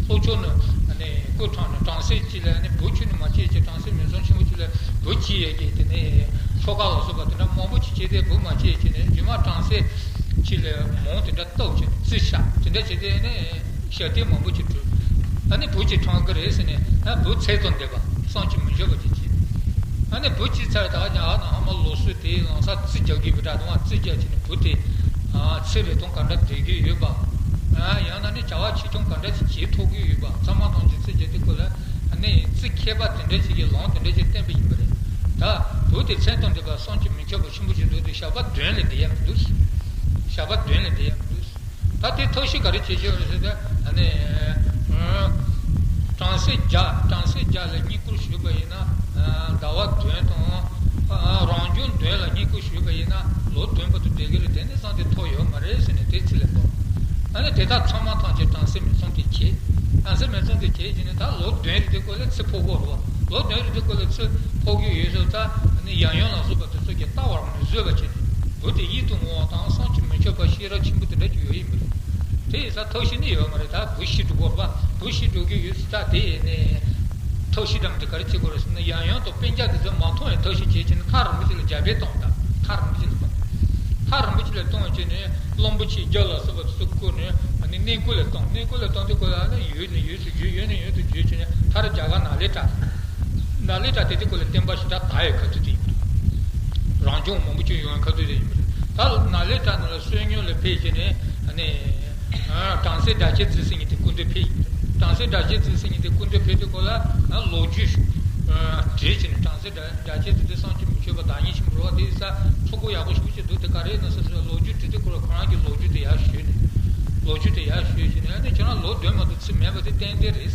ལྷོ་ཕྱོགས་ནས་ནི་སྐུ་དྲངས་ནས་བྲམ་ཟེ་གཅིག་ལ་ནི་བུ་ཁྱོན་ནས་མ་སྐྱེས་ཀྱི། བྲམ་ཟེ་མིང་བཟང་ཆེན་པོ་གཅིག་ལ་བུ་སྐྱེས་ཡས་ཀྱི་དེ་ནས་ཆོ་ག་ལ་སོགས་པ་དེ་འདྲ་མང་པོ་ཅིག་བྱས་ཏེ། བུ་མ་སྐྱེས་ཀྱི་ནས་རྗེས་མ་བྲམ་ཟེ་གཅིག་ལ་མིང་དེ་འདྲ་བཏགས་བྱས་ནས་རྩིས་བཞག་དེ་འདྲ་བྱས་ཏེ་ནི་ཞབས་བརྟན་མང་པོ་ཅིག་བསྒྲུབས། ཨ་ནི་བུ་གཅིག་འཁྲུངས་ཀྱི་རེད་ཟེར་ནས། ཨ་བུ་ཚད་དང་ལྡན་པ་བསམ་གྱིས་མི་ཁྱབ་པ་ཅིག་སྐྱེས། ཨ་ནི་བུ་སྐྱེས་ཚར། ད་ཡང་ཨ་ནི་ཨ་མ་ལོགས་སུ་དེའི་ལམ་སང་རྩིས་རྒྱག་གི་བུ་འདྲ་དང་། རྩིས་རྒྱག་བྱས་ནས་བུ་དེ་ཚེ་རིང་ཐུང་ག་འདྲ་བསྡད་ཀྱི་ཡོད་པ། ཡང་ན་ནི་བྱ་བ་ཆེ་ཆུང་ག་འདྲ་ཞིག་བྱེད་ཐུབ་ཀྱི་ཡོད་པ། ཚང་མ་ཐམས་ཅད་རྩིས་རྒྱག་དུས་སྐབས་ལ་ནི་རྩིས་མཁས་པ་དེ་འདྲ་ཞིག་གི་ལམ་དེ་འདྲ་ཞིག་བསྟན་པ་ཡིན་པ་རེད། ད་བུ་དེ་ཚད་དང་ལྡན་པ་བསམ་གྱིས་མི་ཁྱབ་པ་ཆེན་པོ་ཞིག་འདུག་དེ་ཞགས་པ་བདུན་ལས་འདས་ཡ་མི་འདུག་ཞགས་པ་བདུན་ལས་འདས་ཡ་མི་འདུག་ད་དེ་ཐབས་ཤེས་ག་རེ་བྱེད་ཀྱི་ཡོད་རེད་ཟེར་ན། ཨ་ནི་བྲམ་ཟེ་བརྒྱ། བྲམ་ཟེ་བརྒྱ་ལ་བསྙེན་བཀུར་ཞུས་པ་ཡིན་ན། ཟླ་བ་བདུན་དང་རང་བྱུང་བདུན་ལ་བསྙེན་བཀུར་ཞུས་པ་ཡིན་ན་ལོ་བདུན་བར་དུ་བསྡད་ཀྱི་རེད། དེ་ནས་བཟུང་སྟེ་ཐོབ་ཡོད་མ་རེད་ཟེར་ནས་དེ་ཚིག་ལ་གོ། ཨ་ནི་དེ་དག་ཚང་མ་ཐམས་ཅད་བྲམ་ཟེ་མི་ཚང་དེ་བྱས། བྲམ་ཟེ་མི་ཚང་དེ་བྱས་ཀྱི་ནི་ད་ལོ་བདུན་རེ་དེ་སྐོར་ལ་ཚེ་འཕོ་གི་རེད་བ། ལོ་བདུན་རེ་དེ་སྐོར་ལ་ཚེ་འཕོ་གི་ཡོད་ཟེར། ད་ཨ་ནི་ཡང་ཡང་ལ་སོགས་པ་དེ་ཚོ་གི་ལྟ་བར་མི་བཟོད་པ་བྱས་ནས་བུ་དེ་ཡིད་དུ་འོང་བ་དང་བསམ་གྱིས་མི་ཁྱབ་པ་ཤེས་རབ་ཆེན་པོ་དེ་འདྲ་ཅིག་ཡོད་ཡིན་པ་རེད། དེ་ཡིན་ཙང་ཐབས་ཤེས་ནི་ཡོད་མ་རེད། ད་བུ་ཤི་འགྲོ་གི་རེད་བ། བུ་ཤི་འགྲོ་གི་ཡོད་ཟེར། ད་དེ་ནས་ཐབས་ཤེས་འདྲ་མི་འདྲ་ག་རེ་བྱེད་དགོས་རེད་ཟེར་ན། ཡང་ཡང་དུ་སྤུན་ཀྱག་དེ་ཚོ་མ་མཐོང་བའི་ཐབས་ཤེས་བྱེད་ཀྱི་ནི་ཐག་རིང་པོ་ཅིག་ལ་རྒྱ་ཕད་བཏང་། ད་ཐག་རིང་པོ་ཅིག་ལ་བཏང་། ཐག་རིང་པོ་ཅིག་ལ་བཏང་བྱས་ནས་གླང་པོ་ཆེའི་རྒྱབ་ལ་སོགས་པ་དེ་ཚོ་བཀོལ་ནས་ཨ་ནི་གནས་སྐོར་ལ་བཏང་། གནས་སྐོར་ལ་བཏང་དུས་སྐོར་ལ་ཨ་ནི་ཡུལ་ནས་ཡུལ་དུ་བརྒྱུད། ཡུལ་ནས་ཡུལ་དུ་བརྒྱུད་བྱས་ནས་མཐར་རྒྱ་གར་ནཱ་ལེནྡྲ། ནཱ་ལེནྡྲ་དེ་དུས་སྐོར་ལ་བསྟན་པ་ཞེ་དྲག་དར་བའི་ཁ་ཐུག་དེ་ཡིན་པ་རེད། རང་བྱུང་མང་པོ་ཅིག་ཡོང་བའི་ཁ་ཐུག་དེ་ཡིན་པ་རེད། ད་ནཱ་ལེནྡྲ་ནང་ལ་བསོད་སྙོམས་ལ་ཕེབས་བྱས་ནས་ཨ་ནི་བྲམ་ཟེ་སྒྲ་གཅན་འཛིན་ཟེར་མཁན་དེ་སྐུ་མདུན་ཕེབས་ཡིན་པ་རེད། བྲམ་ཟེ་སྒྲ་གཅན་འཛིན་ཟེར་མཁན་དེ་སྐུ་མདུན་ཕེབས་དུས་སྐོར་ལ་ལོ་རྒྱུས་དྲིས་བྱས་ནས། བྲམ་ཟེ་སྒྲ་སྒྲ་གཅན་འཛིན་དེ་བསམ་གྱིས་མི་ཁྱབ་པ་བདག་ཉིད་ཆེན་པོ་རེད་བ། དེ་ཡིན་ཙང་ཕྲུ་གུ་ཡག་པོ་ཞེ་པོ་ཅིག་འདུག་དེ་ག་རེ་ཡིན་ན་ཟེར་ཟེར་ལོ་རྒྱུས་དྲིས་དུས་སྐོར་ལ་ཁོ་རང་གིས་ལོ་རྒྱུས་དེ་ཡར་ཞུས་ནས། ལོ་རྒྱུས་དེ་ཡར་ཞུས་བྱས་ནས། ཨ་ནི་ཁྱེད་རང་ལོ་བདུན་མ་གཏོགས་ཚེ་མེད་པ་དེ་ཏན་ཏན་རེད།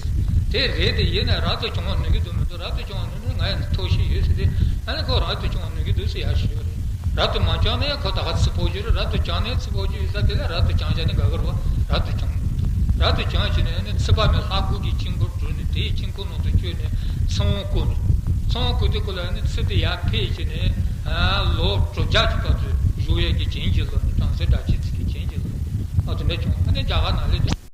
དེ་རེད། དེ་ཡིན་ནའི་རབ་ཏུ་བྱུང་བ་ནུས་ཀྱི་འདུག་མི་འདུག་རབ་ཏུ་བྱུང་བ་ནུས་ནི་ང་ཡང་ཐབས་ཤེས་ཡོད་ཟེར་ཏེ། ཨ་ནི་ཁོ་རབ་ཏུ་བྱུང་བ་ནུས་ཀྱི་འདུག་ཟེར་ཡར་ཞུས་པ་རེད། རབ་ཏུ་མ་བྱུང་ན་ཡང་ཁོ་ད་ག་ཚེ་འཕོ་རྒྱུ་རེད། རབ་ཏུ་བྱུང་ནས་ཚེ་འཕོ་རྒྱུ་ཡིན་ཙང་དེ་ལ་རབ་ཏུ་བྱུང་བྱས་ནས་དགའ་གི་རེད་བ། རབ་ཏུ་བྱུང་། རབ་ཏུ་བྱུང་བྱས་ནས་ཨ་ནི་ཚེ་དཔག་མེད་ལྷ་དགུ་གི་དཀྱིལ་འཁོར་གྲུབ་ནས་དེའི་དཀྱིལ་འཁོར་ནང་དུ་བསྐྱོད་ནས་ཚེ་དབང་བསྐུར་ནས། ཚེ་དབང་བསྐུར་དུས་སྐོར་ལ་ཨ་ནི་ཚེ་དེ་ཡར་ཕེབས་བྱས་ནས་ལོ་དྲུག་བརྒྱ་གི་བར་དུ་བཞུགས་ཡས་ཀྱི་བྱིན་གྱིས་རློབས་ནས། བྲམ་ཟེ་སྒྲ་གཅན་འཛིན་གྱི་བྱིན་གྱིས་རློབས། ཨ་དེ་འདྲ་བྱུང་། ཨ་ནི་རྒྱ་གར་ནཱ་ལེནྡྲ།